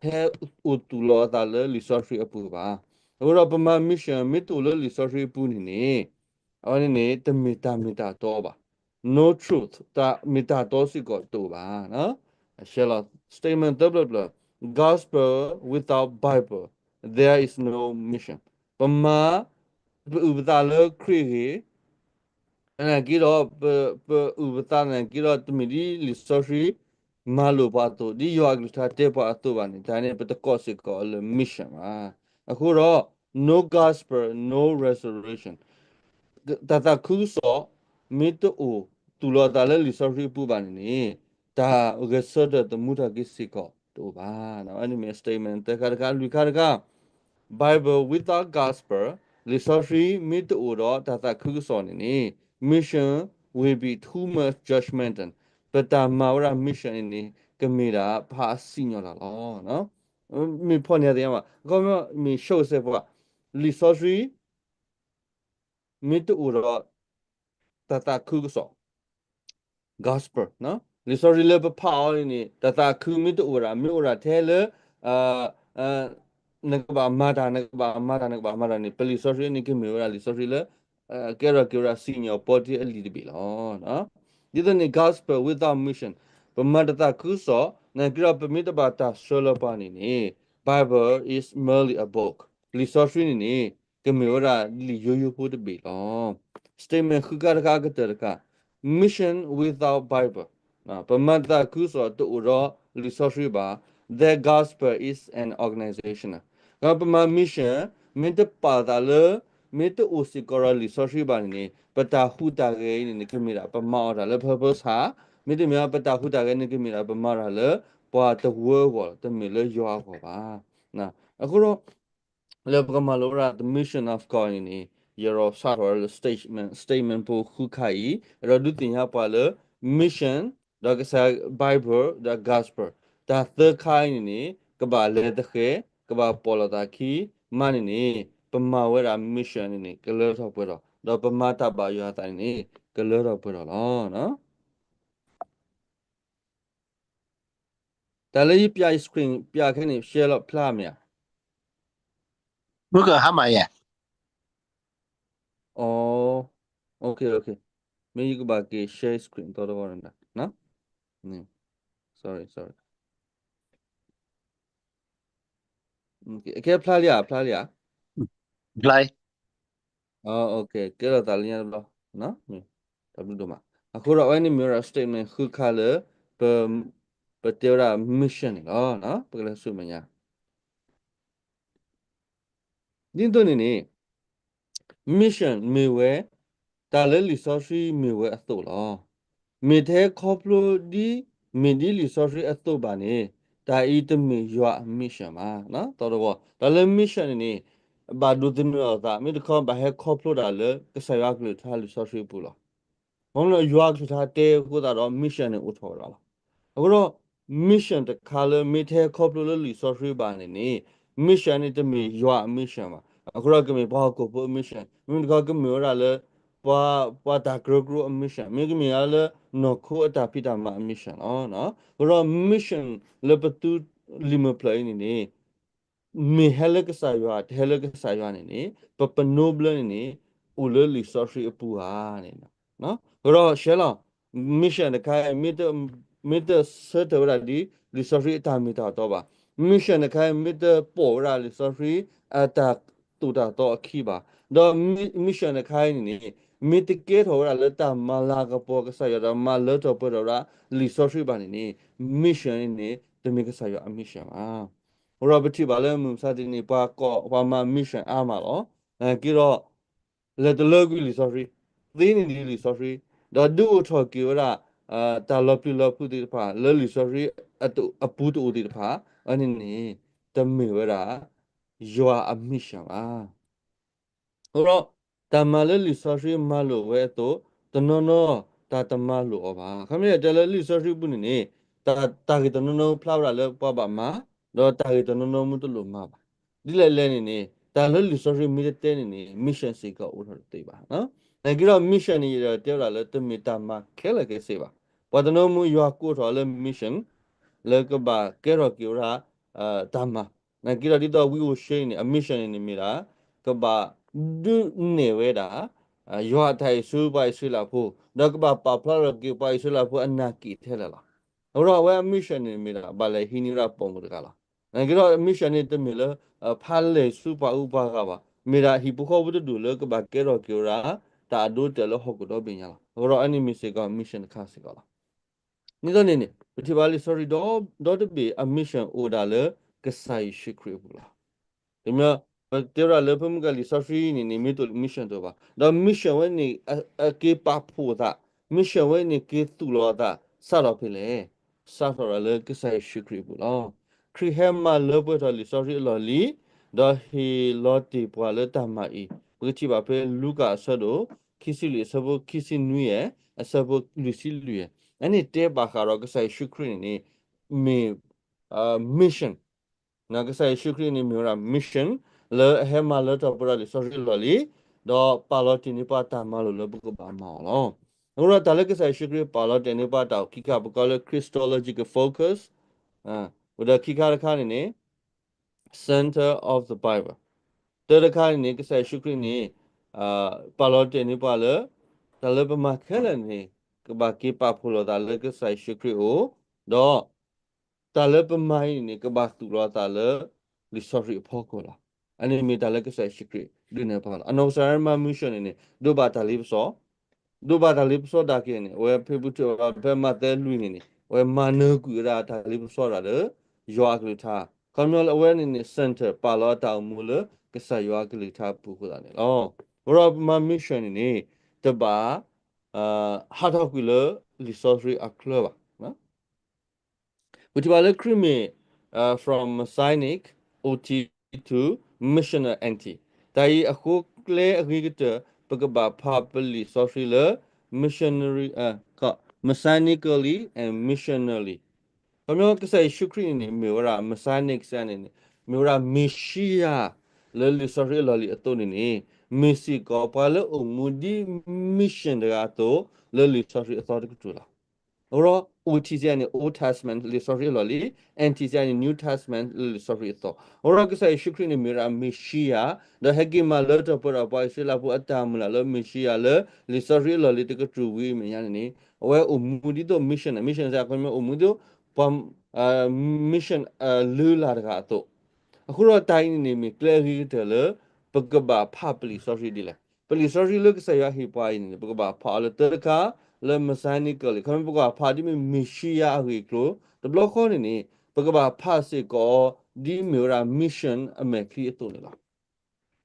ဟဲအိၣ်သူၣ်လီၤအသးလၢလံာ်စီဆှံအပူၤဘၣ်. အဃိဒီးပမၤ mission မ့ၢ်တအိၣ်လၢလံာ်စီဆှံအပူၤန့ၣ်န့ၣ် အဝဲန့ၣ်န့ၣ် တမ့ၢ်တၢ်မ့ၢ်တၢ်တီဘၣ်. No truth တၢ်မ့ၢ်တၢ်တီစ့ၢ်ကီးတအိၣ်ဘၣ်. အရှဲလီၤ statement သၢဖျၢၣ်ဖျၢၣ် gospel without Bible there is no mission ပမၤ ပအုၣ်ပသးလၢခရံာ်ဂ့ၤ နာ်က့ဒီး ပ ပအုၣ်ပသးနာ်က့ဒီး တမ့ၢ်ဒ်လံာ်စီဆှံမၤလိာ်ပှၤအသိး ဒ်ယွၤအကလုၢ်ကထါတဲပှၤအသိးဘၣ်န့ၣ် တၢ်န့ၣ် ပတကိးစ့ၢ်ကီးလၢ mission ဘၣ်. အဃိဒီး no gospel, no resurrection တၢ်သးခုကစီၣ် မ့ၢ်တအိၣ်သူၣ်လီၤအသးလၢလံာ်စီဆှံအပူၤဘၣ်န့ၣ်န့ၣ် တၢ်ဂဲၤဆၢထၢၣ်သမူထီၣ်က့ၤစ့ၢ်ကီးတအိၣ်ဘၣ်. အဝဲန့ၣ်မ့ၢ် statement သၢခါတခါ လွံၢ်ခါတခါ Bible without gospel လံာ်စီဆှံမ့ၢ်တအိၣ်ဒီးတၢ်သးခုကစီၣ်န့ၣ်န့ၣ် mission will be too much judgmental ပတၢ်မၤဝဲဒၣ် mission န့ၣ်န့ၣ် ကမ့ၢ်ဒၣ်ဖးစံၣ်ညီၣ်တၢ်လီၤ. မ့ၢ်ဖီၣ်န့ၢ်သ့ၣ်ညါဘၣ်, အခီပညီမ့ၢ် show စဲပှၤ လံာ်စီဆှံ မ့ၢ်တအိၣ်ဒီး တၢ်သးခုကစီၣ် gospel လံာ်စီဆှံလၢပဖးအီၤန့ၣ်န့ၣ် တၢ်သးခုမ့ၢ်တအိၣ်ဝဲဒၣ် မ့ၢ်အိၣ်ဒၣ်ထဲလၢ နကဘၣ်မၤတၢ် နကဘၣ်မၤတၢ် နကဘၣ်မၤတၢ်န့ၣ် ပလံာ်စီဆှံန့ၣ် ကမ့ၢ်ဝဲဒၣ်လံာ်စီဆှံလၢ ကဲထီၣ်က့ၤဝဲဒၣ်စံၣ်ညီၣ်ပီတ့အလံာ်တဘ့ၣ်လီၤ. ဒ်သိးန့ၣ် gospel without mission ပမၤတၢ်သးခုကစီၣ် နာ်က့ဒီးပမ့ၢ်တဘၣ်တၢ်ဆှၢလၢပှၤန့ၣ်န့ၣ် Bible is merely a book လံာ်စီဆှံန့ၣ်န့ၣ် ကမ့ၢ်ဝဲဒၣ်လံာ်ယိယိဖိတဘ့ၣ်လီၤ. statement ဃုခါတခါအကတၢၢ်တခါ mission without Bible ပမၤတၢ်သးခုကစီၣ်တအိၣ်ဒီးလံာ်စီဆှံဘၣ် that gospel is an organization ပမၤ mission မ့ၢ်တပာ်သးလၢ မ့ၢ်တအိၣ်စ့ၢ်ကီးဒီးလံာ်စီဆှံဘၣ်န့ၣ်န့ၣ် ပတၢ်ဟူးတၢ်ဂဲၤအံၤန့ၣ်န့ၣ် ကမ့ၢ်ဒၣ် ပမၤအီၤတၢ်လၢ purpose ဟး မ့တမ့ၢ် ပတၢ်ဟူးတၢ်ဂဲၤန့ၣ် ကမ့ၢ်ဒၣ် ပမၤတၢ်လၢပှၤတဝၢအဂီၢ် တမ့ၢ်လၢယွၤအဂီၢ်ဘၣ်. အဃိဒီး လၢပကမၤလိဝဲဒၣ် the mission of God န့ၣ်န့ၣ် ယရီးစးထီၣ်ဝဲလၢ statement statement ဖိဃုခါအံၤ အဲၣ်ဒိးဒုးသ့ၣ်ညါပှၤလၢ mission ဒီးကစၢ် Bible ဒီး gospel တၢ်သၢခါအံၤန့ၣ်န့ၣ် ကဘၣ်လဲၤတဃဲၤ ကဘၣ်ပိာ်လိာ်သးခံ မးန့ၣ်န့ၣ် ပမၤဝဲဒၣ် mission န့ၣ်န့ၣ် ကလၢထီၣ်ပှဲၤထီၣ် ဒီးပမၤတၢ်ဘၣ်ယွၤအသးန့ၣ်န့ၣ် ကလၢထီၣ်ပှဲၤထီၣ်လီၤ. တၢ်လၢယပျးယ screen ပျးခဲန့ၣ် share လီၤဖျါမ့ၢ်ဧါ. မုၢ်ကဟါမၢ်ယဲ. အိ, OK, OK. မ့ၢ်ယကဘၣ်က့ၤ share screen သီတဝီနဒၣ်, sorry, sorry. ကဲဖျါလံဧါ, ဖျါလံဧါ. ဖျါ. ကဲထီၣ်သးလၢညါတဘျီ, တၢ်ဘျုးဒိၣ်မး. အဃိဒီးအဝဲန့ၣ်မ့ၢ်ဝဲဒၣ် statement ဃုခါလၢ ပ, ပတဲဝဲဒၣ် mission န့ၣ်လီၤ. ပကလဲၤဆူမဲာ်ညါ ဒ်သိးန့ၣ်န့ၣ် mission မ့ၢ်ဝဲ တၢ်လၢလံာ်စီဆှံမ့ၢ်ဝဲအသိးလီၤ. မ့ၢ်ထဲခီဖျိဒ် မ့ၢ်ဒ်လံာ်စီဆှံအသိးဘၣ်န့ၣ် တၢ်အံၤတမ့ၢ်ယွၤအ mission ဘၣ်. သီတဝီ တၢ်လၢ mission န့ၣ်န့ၣ် ဘၣ်ဒိးသန့ၤအသး မ့ၢ်တခီဘၣ်ဟဲခီဖျိတၢ်လၢကစၢ်ယွၤအကလုၢ်ကထါလံာ်စီဆှံအပူၤလီၤ. ခီဖျိယွၤအကလုၢ်ကထါတဲအဃိသတးဒီး mission န့ၣ်အိၣ်ထီၣ်ဝဲဒၣ်လီၤ. အဃိဒီး mission တခါလၢမ့ၢ်ထဲခီဖျိလၢလံာ်စီဆှံဘၣ်န့ၣ်န့ၣ် mission န့ၣ်တမ့ၢ်ယွၤအ mission ဘၣ်. အဃိဒီးကမ့ၢ်ပှၤဟီၣ်ခိၣ်ဖိအ mission မ့ၢ်တခီကမ့ၢ်ဝဲဒၣ်လၢ ပှၤ, ပှၤတၢ်ကရၢကရိအ mission မ့ၢ်ကမ့ၢ်ဝဲဒၣ်လၢနီၢ်ခိအတၢ်ဖံးတၢ်မၤအ mission လီၤ. အဃိဒီး mission လၢပသူလံာ်မုၢ်ဖျၢၣ်အံၤန့ၣ်န့ၣ် မ့ၢ်ဟဲလၢကစၢ်ယွၤ တဟဲလၢကစၢ်ယွၤန့ၣ်န့ၣ် ပပနိဘျၢန့ၣ်န့ၣ် အိၣ်လၢလံာ်စီဆှံအပူၤဧါန့ၣ်. အဃိဒီးရှဲလီၤ mission တခါအံၤ မ့ၢ်တဆၢထၢၣ်ဝဲဒၣ်ဒ်လံာ်စီဆှံအတၢ်မ့ၢ်တၢ်တီဘၣ်. mission တခါအံၤ မ့ၢ်တပိာ်ဝဲဒၣ်လံာ်စီဆှံအတၢ်သိၣ်တၢ်သီအခံဘၣ်. ဒီး mission တခါအံၤန့ၣ်န့ၣ် မ့ၢ်တကဲထီၣ်ဝဲဒၣ်လၢတၢ်မၤလၤကပီၤကစၢ်ယွၤဒီးမၤလၢထီၣ်ပှဲၤထီၣ်ဝဲဒၣ်လံာ်စီဆှံဘၣ်န့ၣ်န့ၣ် mission န့ၣ်န့ၣ် တမ့ၢ်ကစၢ်ယွၤအ mission ဘၣ်. အဃိဒီးပထံၣ်ဘၣ်လၢမုၢ်မဆါတနံၤန့ၣ် ပှၤကိးပှၤမၤ mission အါမးလီၤ. နာ်က့ဒီး လဲၤတလၢကွံာ်လံာ်စီဆှံ, သ့န့ၢ်ဒံးလံာ်စီဆှံ, ဒီးဒုးအိၣ်ထီၣ်က့ၤဝဲဒၣ် တၢ်လီၤပျံၤလီၤဖုးသ့ၣ်တဖၣ် လၢလံာ်စီဆှံအပူၤတအိၣ်သ့ၣ်တဖၣ် အန့ၣ်န့ၣ် တမ့ၢ်ဝဲဒၣ် ယွၤအ mission ဘၣ်. အဃိဒီး တၢ်မၤလၢလံာ်စီဆှံမၤလိာ်ဝဲအသိး တနီၤနီၤ တၢ်တမၤလိာ်အီၤဘၣ်. ခီမ့ၢ်တဲလၢလံာ်စီဆှံပူၤန့ၣ်န့ၣ် တၢ်ဂ့ၢ်တနီၤနီၤဖျါဝဲဒၣ်လၢပှၤဘၣ်မၤ, ဒီးတၢ်ဂ့ၢ်တနီၤနီၤမ့ၢ်တလိၣ်မၤဘၣ်. ဒ်လဲၣ်လဲၣ်န့ၣ်န့ၣ် တၢ်လၢလံာ်စီဆှံမ့ၢ်တတဲန့ၣ်န့ၣ် mission စ့ၢ်ကီးအိၣ်ထီၣ်တသ့ဘၣ်. နာ်က့ဒီး mission န့ၣ် ယတဲဝဲဒၣ်လၢတမ့ၢ်တၢ်မၤခဲလၢာ်ခဲဆ့ဘၣ်. ပှၤတနီၤမ့ၢ်ယွၤကိးထီၣ်လၢ mission လၢကဘၣ်ကဲထီၣ်က့ၤဝဲဒၣ် တၢ်မၤ, နာ်က့ဒီးဒ်သိးဝံအိၣ်ရှ့န့ၣ် အ mission န့ၣ်န့ၣ်မ့ၢ်ဒၣ် ကဘၣ်ဒုးနဲၣ်ဝဲဒၣ် ယွၤအတၢ်အံၤဆူပှၤအံၣ်စရ့လးဖိ, ဒီးကဘၣ်ပာ်ဖျါထီၣ်က့ၤပှၤအံၣ်စရ့လးဖိအနၢ်က့ၤထဲလဲၣ်လီၤ. အဃိဒီးအဝဲအ mission န့ၣ်မ့ၢ်ဒၣ် ဘၣ်လဲၤဟံးန့ၢ်ဝဲဒၣ်ပိာ်မုၣ်တဂၤလီၤ. နာ်က့ဒီး mission န့ၣ်တမ့ၢ်လၢ ဖးလဲၢ်ဆူပှၤအူပှၤဂၤဘၣ်, မ့ၢ်ဒၣ်ဟံၣ်ဖိဃီဖိတဒူၣ်လၢကဘၣ်ကဲထီၣ်က့ၤဝဲဒၣ် တၢ်အဒိအတဲာ်လၢဟီၣ်ခိၣ်ဒီဘ့ၣ်ညါလီၤ. အဃိဒီးအန့ၣ်မ့ၢ်စ့ၢ်ကီး mission တခါစ့ၢ်ကီးလီၤ. ဒ်သိးန့ၣ်န့ၣ် ပထံၣ်ဘၣ်လံာ်စီဆှံဒီတဘ့ၣ်အ mission အိၣ်ဒၣ်လၢကစၢ်ယ့ၣ်ၡူးခရံာ်အပူၤလီၤ. တမ့ၢ် ပတဲဝဲဒၣ်လၢဖဲမုၢ်ကလံာ်စီဆှံန့ၣ်န့ၣ် မ့ၢ်တအိၣ်လၢ mission တအိၣ်ဘၣ်. ဒီး mission ဝဲန့ၣ် အက့ၤပာ်ဖှိၣ်အသး, mission ဝဲန့ၣ်က့ၤသူၣ်လီၤအသး စးထီၣ်ဖဲလဲၣ်, စးထီၣ်ဒၣ်လၢကစၢ်ယ့ၣ်ၡူးခရံာ်အပူၤလီၤ. ခရံာ်ဟဲမၤလၢပှဲၤထီၣ်လံာ်စီဆှံအလီၢ်လံၤ, ဒီးဟ့ၣ်လီၤတ့ၢ်ပှၤလၢတၢ်မၤအံၤ, ပကထံၣ်ဘၣ်ဖဲလူၤကၣ်အဆၢဒိၣ် ခံဆံလွံၢ်အဆၢဖိခံဆံနွံယဲၢ်, အဆၢဖိလွံၢ်ဆံလွံၢ်ယဲၢ်, အန့ၣ်တဲဘၣ်ဃးဒီးကစၢ်ယ့ၣ်ၡူးခရံာ်န့ၣ်န့ၣ် မ့ၢ် mission ကစၢ်ယ့ၣ်ၡူးခရံာ်န့ၣ်မ့ၢ်ဝဲဒၣ် mission လၢအဟဲမၤလၢထီၣ်ပှဲၤဒီးလံာ်စီဆှံအလီၢ်လံၤ, ဒီးပာ်လီၤတ့ၢ်န့ၢ်ပှၤတၢ်မၤလိာ်လၢပကဘၣ်မၤအီၤလီၤ. အဃိဒီးတၢ်လၢကစၢ်ယ့ၣ်ၡူးခရံာ်ပာ်လီၤတ့ၢ်န့ၢ်ပှၤတၢ်အိၣ်ခံခါ ပကိးလၢ Christological focus, ဝံၤဒီးခံခါတခါန့ၣ်န့ၣ် center of the Bible, တၢတခါန့ၣ်န့ၣ် ကစၢ်ယ့ၣ်ၡူးခရံာ်န့ၣ် ပာ်လီၤတ့ၢ်န့ၢ်ပှၤလၢ တၢ်လၢပမၤခဲလၢာ်န့ၣ် ကဘၣ်က့ၤပာ်ဖှိၣ်လိာ်သးလၢကစၢ်ယ့ၣ်ၡူးခရံာ်အအိၣ်, ဒီး တၢ်လၢပမၤအံၤန့ၣ်န့ၣ် ကဘၣ်သူၣ်လီၤသးလၢ လံာ်စီဆှံအဖီခိၣ်လီၤ. အန့ၣ်မ့ၢ်တၢ်လၢကစၢ်ယ့ၣ်ၡူးခရံာ်ဒုးနဲၣ်ပှၤလီၤ. အနီၢ်ကစၢ်ဒၣ်မၤ mission န့ၣ်န့ၣ် ဒိးဘၣ်တၢ်လ့ပစီ, ဒိးဘၣ်တၢ်လ့ပစီဒၣ်က့ၤန့ၣ် အဝဲဖဲပူထၢၣ်ဖဲမးသဲလွံၢ်န့ၣ်န့ၣ် အဝဲမၤနၢၤကွံာ်ဝဲဒၣ်တၢ်လ့ပစီတၢ်လၢ ယွၤအကလုၢ်ကထါ, ခီပညီလၢအဝဲန့ၣ်န့ၣ် center ပာ်လီၤအတၢ်အိၣ်မူလၢ ကစၢ်ယွၤအကလုၢ်ကထါအပူၤအဃိသတးန့ၣ်လီၤ. အဃိဒီးပမၤ mission န့ၣ်န့ၣ် တဘၣ် ဟးထီၣ်ကွံာ်လၢ လံာ်စီဆှံအချၢဘၣ်. ပထံၣ်ဘၣ်လၢခရံာ်မ့ၢ် from Messianic O T to Missional N T, တၢ်အံၤအဃိကျဲအဂ့ၤကတၢၢ် ပကဘၣ်ဖးပလံာ်စီဆှံလၢ missionary, missionically and missionally. ခီပညီကစၢ်ယ့ၣ်ၡူးခရံာ်န့ၣ်န့ၣ် မ့ၢ်ဝဲဒၣ် Messianic န့ၣ်န့ၣ် မ့ၢ်ဝဲဒၣ်မ့ၤၡံယၤ လၢလံာ်စီဆှံအလီၢ်လံၤအသိးန့ၣ်န့ၣ် မ့ၢ်စ့ၢ်ကီးပှၤလၢအိၣ်မူဒ် mission တဂၤအသိး လၢလံာ်စီဆှံအသီတကတြူၢ်လီၤ. အဃိဒီး O T စ့ၢ်န့ၣ် Old Testament လံာ်စီဆှံအလီၢ်လံၤ, N T စ့ၢ်န့ၣ် New Testament လၢလံာ်စီဆှံအသီ. အဃိဒီးကစၢ်ယ့ၣ်ၡူးခရံာ်န့ၣ် မ့ၢ်ဝဲဒၣ်မ့ၤၡံယၤ ဒီးဟဲက့ၤမၤလၢထီၣ်ပှဲၤဒီးပှၤအံၣ်စရ့လးဖိအတၢ်မုၢ်လၢ်လၢမ့ၤၡံယၤလၢ လံာ်စီဆှံအလီၢ်လံၤတကတြူၢ်ဝံၤအမဲာ်ညါန့ၣ်န့ၣ် အဝဲအိၣ်မူဒ်သိး mission, mission စ့ၢ်ကီး အိၣ်မူဒ်သိး ပှၤ mission လုၢ်လၢ်တဂၤအသိး. အဃိဒီးတၢ်အံၤန့ၣ်န့ၣ် မ့ၢ်ကျဲအဂ့ၤကတၢၢ်လၢ ပကဘၣ်ဖးပလံာ်စီဆှံဒ်လဲၣ်. ပလံာ်စီဆှံလၢကစၢ်ယွၤဟ့ၣ်ပှၤအံၤန့ၣ်န့ၣ် ပကဘၣ်ဖးအီၤလၢတၢတခါ လၢ missionically ခီမ့ၢ်ပကဘၣ်ဖးဒ်မ့ၢ်မ့ၤၡံယၤအဂ့ၢ်အကျိၤ, တဘျီဃီန့ၣ်န့ၣ် ပကဘၣ်ဖးစ့ၢ်ကီး ဒ်မ့ၢ်ဝဲဒၣ် mission အမဲာ်ချံအသိးန့ၣ်လီၤ.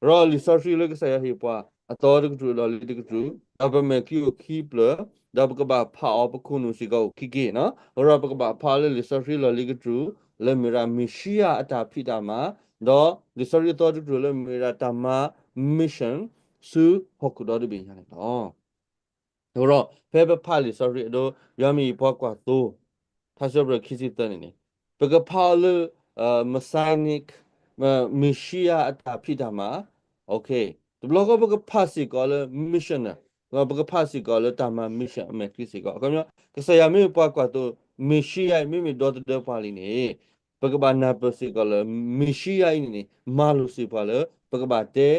ဒီးလံာ်စီဆှံလၢကစၢ်ယွၤဟ့ၣ်ပှၤ အသီတကတြူၢ် အလီၢ်လံၤတကတြူၢ်, ဒီးပမဲာ်ချံအိၣ်ခံဖျၢၣ်, ဒီးပကဘၣ်ဖးအီၤ ပခိၣ်နူာ်စ့ၢ်ကီးအိၣ်ခံက့ၢ်န့ၣ်, အဃိဒီးပကဘၣ်ဖးအီၤလၢလံာ်စီဆှံလီၢ်လံၤတကတြူၢ် လၢမ့ၢ်ဝဲဒၣ်မ့ၤၡံယၤအတၢ်ဖံးတၢ်မၤ, ဒီးလံာ်စီဆှံအသီတကတြူၢ်လၢမ့ၢ်ဝဲဒၣ်တၢ်မၤ mission ဆူဟီၣ်ခိၣ်ဒီတဘ့ၣ်ညါန့ၣ်လီၤ. အဃိဒီး ဖဲပဖးလံာ်စီဆှံအဒိ ယွၤမ့ၢ်ဟ့ၣ်ပှၤကွၢ်သိ ထါစံးပတြၢၤခံဆံသၢန့ၣ်န့ၣ် ပကဖးအီၤလၢ Messianic, မ့ၤၡံယၤအတၢ်ဖံးတၢ်မၤ, တဘျီဃီပကဖးစ့ၢ်ကီးလၢ missional, ပကဖးစ့ၢ်ကီးလၢတၢ်မၤ mission အမဲာ်ချံစ့ၢ်ကီး. အခီပညီ ကစၢ်ယွၤမ့ၢ်ပှၤကွၢ်သိ မ့ၤၡံယၤအံၤ မ့မ့ၢ်ဒီသဒၢပှၤလံန့ၣ် ပကဘၣ်နၢ်ပၢၢ်စ့ၢ်ကီးလၢ မ့ၤၡံယၤအံၤန့ၣ်န့ၣ် မၤလိာ်စ့ၢ်ပှၤလၢ ပကဘၣ်တဲ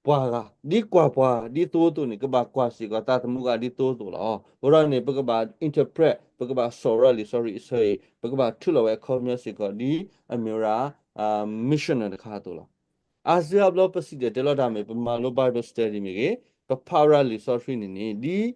ပှၤဂၤ ဒ်ကွၢ်ပှၤဒ်သိအသိးန့ၣ် ကဘၣ်ကွၢ်စ့ၢ်ကီးသးသမူဂၤဒ်သိအသိးလီၤ. အဃိဒီးန့ၣ် ပကဘၣ် interpret, ပကဘၣ်စိာ်ဝဲဒၣ်လံာ်စီဆှံအဆၢအံၤ, ပကဘၣ်ထုးလီၤဝဲအခီပညီစ့ၢ်ကီး ဒ်အမ့ၢ်ဝဲဒၣ် missional တခါအသိးလီၤ. အါစုအါဘျီပစံၣ်တဲၤတဲလီၤတၢ်မ့ၢ် ပမၤလိ Bible study မ့ၢ်ဂ့ၤ, ပဖးဝဲဒၣ်လံာ်စီဆှံန့ၣ်န့ၣ် ဒ်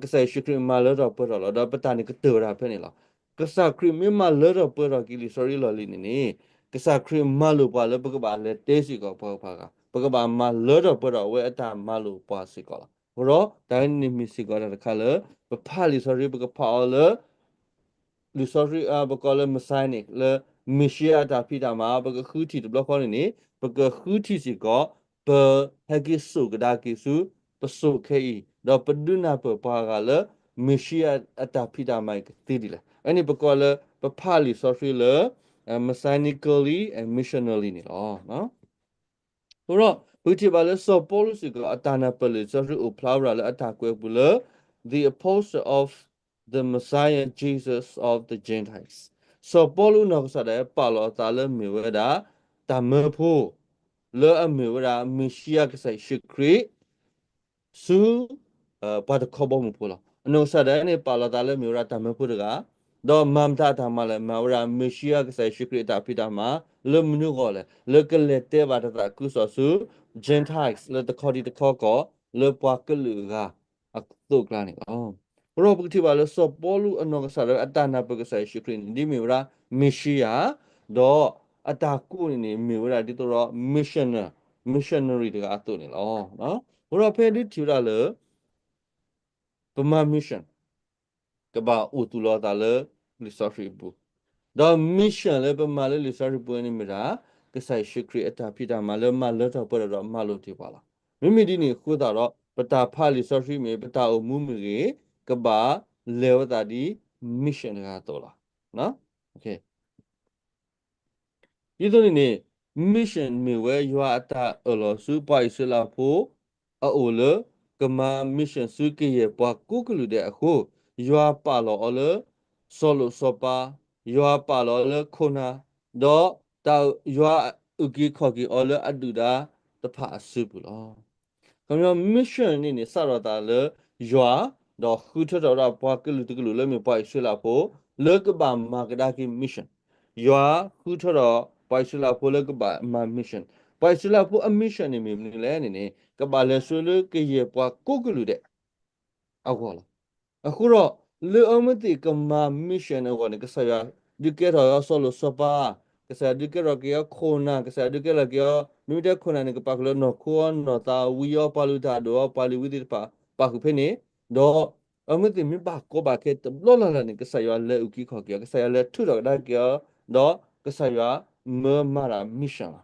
ကစၢ်ယ့ၣ်ၡူးခရံာ်မၤလၢထီၣ်ပှဲၤထီၣ်လီၤ. ဒီးပတၢ်န့ၣ်ကတၢၢ်ဝဲဒၣ်ဖဲန့ၣ်လီၤ. ကစၢ်ခရံာ်မ့ၢ်မၤလၢထီၣ်ပှဲၤထီၣ်က့ၤလံာ်စီဆှံလီၢ်လံၤန့ၣ်န့ၣ် ကစၢ်ခရံာ်မၤလိာ်ပှၤလၢပကဘၣ်လဲၤတဲစ့ၢ်ကီးပှၤဂၤ, ပကဘၣ်မၤလၢထီၣ်ပှဲၤထီၣ်အဝဲအတၢ်မၤလိာ်ပှၤစ့ၢ်ကီးလီၤ. အဃိဒီး တၢ်န့ၣ်မ့ၢ်စ့ၢ်ကီးတၢ်တခါလၢ ပဖးလံာ်စီဆှံ ပကဖးအီၤလၢ လံာ်စီဆှံ ပကိးလၢ Messianic လၢ မ့ၤၡံယၤအတၢ်ဖံးတၢ်မၤ ပကဃုထံၣ်တဘျီဃီန့ၣ်န့ၣ် ပကဃုထံၣ်စ့ၢ်ကီး ပဟဲက့ၤစိာ်ကဒါက့ၤဆူ ပစိာ်ခဲအံၤ ဒီးပဒုးနၢ်ပၢၢ်ပှၤဂၤလၢ မ့ၤၡံယၤအတၢ်ဖံးတၢ်မၤအံၤကသ့ဒ်လဲၣ်. အန့ၣ်ပကိးလၢ ပဖးလံာ်စီဆှံလၢ missionically and missionally န့ၣ်လီၤ. အဃိဒီး ပကထံၣ်ဘၣ်လၢစီၤပီလူးစ့ၢ်ကီး အတၢ်နၢ်ပၢၢ်လံာ်စီဆှံအိၣ်ဖျါဝဲဒၣ်လၢအတၢ်ကွဲးအပူၤလၢ The Apostle of the Messiah Jesus of the Gentiles. စီၤပီလူးအနီၢ်ကစၢ်ဒၣ်ဝဲပာ်လီၤအသးလၢမ့ၢ်ဝဲဒၣ် တၢ်မၢဖိ လၢအမ့ၢ်ဝဲဒၣ် မ့ၤၡံယၤကစၢ်ယ့ၣ်ၡူးခရံာ် ဆူ ပှၤတခီဘီမုၢ်ဖိလီၤ. အနီၢ်ကစၢ်ဒၣ်ဝဲန့ၣ် ပာ်လီၤသးလၢမ့ၢ်ဝဲဒၣ်တၢ်မၢဖိတဂၤ, ဒီးမၤမတၤအတၢ်မၤလဲၣ်, မၤဝဲဒၣ်မ့ၤၡံယၤကစၢ်ယ့ၣ်ၡူးခရံာ်အတၢ်ဖံးတၢ်မၤ လၢမနုၤအဂီၢ်လဲၣ်, လၢကလဲၤတဲဘၣ်တၢ်သးခုကစီၣ်ဆူ Gentiles လၢတခီဒံတခီကီၢ် လၢပှၤကလုာ်အဂၤအသိးအကျါန့ၣ်လီၤ. အဃိဒီးပကထံၣ်ဘၣ်လၢစီၤပီလူးအနီၢ်ကစၢ်ဒၣ်ဝဲအတၢ်နၢ်ပၢၢ်ကစၢ်ယ့ၣ်ၡူးခရံာ်န့ၣ် ဒ်မ့ၢ်ဝဲဒၣ်မ့ၤၡံယၤ, ဒီးအတၢ်ကိးန့ၣ်န့ၣ် မ့ၢ်ဝဲဒၣ်ဒ်သိးဒီး missional, missionary တဂၤအသိးန့ၣ်လီၤ. အဃိဒီးဖဲဒုးထံၣ်ဝဲဒၣ်လၢ ပမၤ mission ကဘၣ်အိၣ်သူၣ်လီၤအသးလၢလံာ်စီဆှံအပူၤ, ဒီး mission လၢပမၤလၢလံာ်စီဆှံပူၤန့ၣ်မ့ၢ်ဒၣ် ကစၢ်ယ့ၣ်ၡူးခရံာ်အတၢ်ဖံးတၢ်မၤလၢမၤလၢထီၣ်ပှဲၤထီၣ်ဒီးမၤလိာ်တ့ၢ်ပှၤလီၤ. မ့မ့ၢ်ဒ်န့ၣ်အဃိသတးဒီး ပတၢ်ဖးလံာ်စီဆှံမ့ၢ်ဂ့ၤ, ပတၢ်အိၣ်မူမ့ၢ်ဂ့ၤ, ကဘၣ်လဲၤဝဲသးဒ် mission တဂၤအသိးလီၤ. ဒ်သိးန့ၣ်န့ၣ် mission မ့ၢ်ဝဲယွၤအတၢ်အၢၣ်လီၤဆူပှၤအံၣ်စရ့လးဖိအအိၣ်လၢ ကမၤ mission ဆူကယဲၢ်ပှၤကိးကလုာ်ဒဲးအဃိ, ယွၤပာ်လီၤအီၤလၢ စီၤလိာ်စီၤပၤ, ယွၤပာ်လီၤအီၤလၢခိၣ်နၢ်, ဒီးတၢ်ယွၤအုၣ်က့ၤခီၣ်က့ၤအီၤလၢအဒုၣ်ဒါတဖၣ်အစုပူၤလီၤ. ခီပညီ mission န့ၣ်န့ၣ် စးထီၣ်သးလၢယွၤ, ဒီးဃုထၢထီၣ်ဝဲဒၣ်ပှၤကလုာ်တကလုာ်လၢမ့ၢ်ပှၤအံၣ်စရ့လးဖိ လၢကဘၣ်မၤကဒါက့ၤ mission. ယွၤဃုထၢထီၣ်ပှၤအံၣ်စရ့လးဖိလၢကဘၣ်မၤ mission. ပှၤအံၣ်စရ့လးဖိအ mission န့ၣ်မ့ၢ်မနုၤလဲၣ်န့ၣ်န့ၣ် ကဘၣ်လဲၤဆူလၢကယဲၢ်ပှၤကိးကလုာ်ဒဲး အဂီၢ်လီၤ. အဃိဒီး လၢအဝဲသ့ၣ်ကမၤ mission အဂီၢ်န့ၣ် ကစၢ်ယွၤဒုးကဲထီၣ်အီၤစီၤလိာ်စီၤပၤ, ကစၢ်ယွၤဒုးကဲထီၣ်က့ၤအီၤခိၣ်နၢ်, ကစၢ်ယွၤဒုးကဲထီၣ်က့ၤအီၤ မ့မ့ၢ်တဲခိၣ်နၢ်န့ၣ် ကပာ်ဃုာ်လၢနီၢ်ခိအီၤ နီၢ်သးဝံအီၤ ပှၤလုၢ်တၢ်အဒိၣ်အီၤ ပှၤလ့ၤဝံသ့ၣ်တဖၣ် ပာ်ဃုာ်ဖဲန့ၣ်, ဒီးအဝဲသ့ၣ်မ့ၢ်ဘၣ်ကီဘၣ်ခဲတဘျီလၢ်လၢ်န့ၣ် ကစၢ်ယွၤလဲၤအုၣ်က့ၤခီၣ်က့ၤအီၤ, ကစၢ်ယွၤလဲၤထုးထီၣ်ကဒါက့ၤအီၤ, ဒီးကစၢ်ယွၤမၢမၤတၢ် mission လီၤ.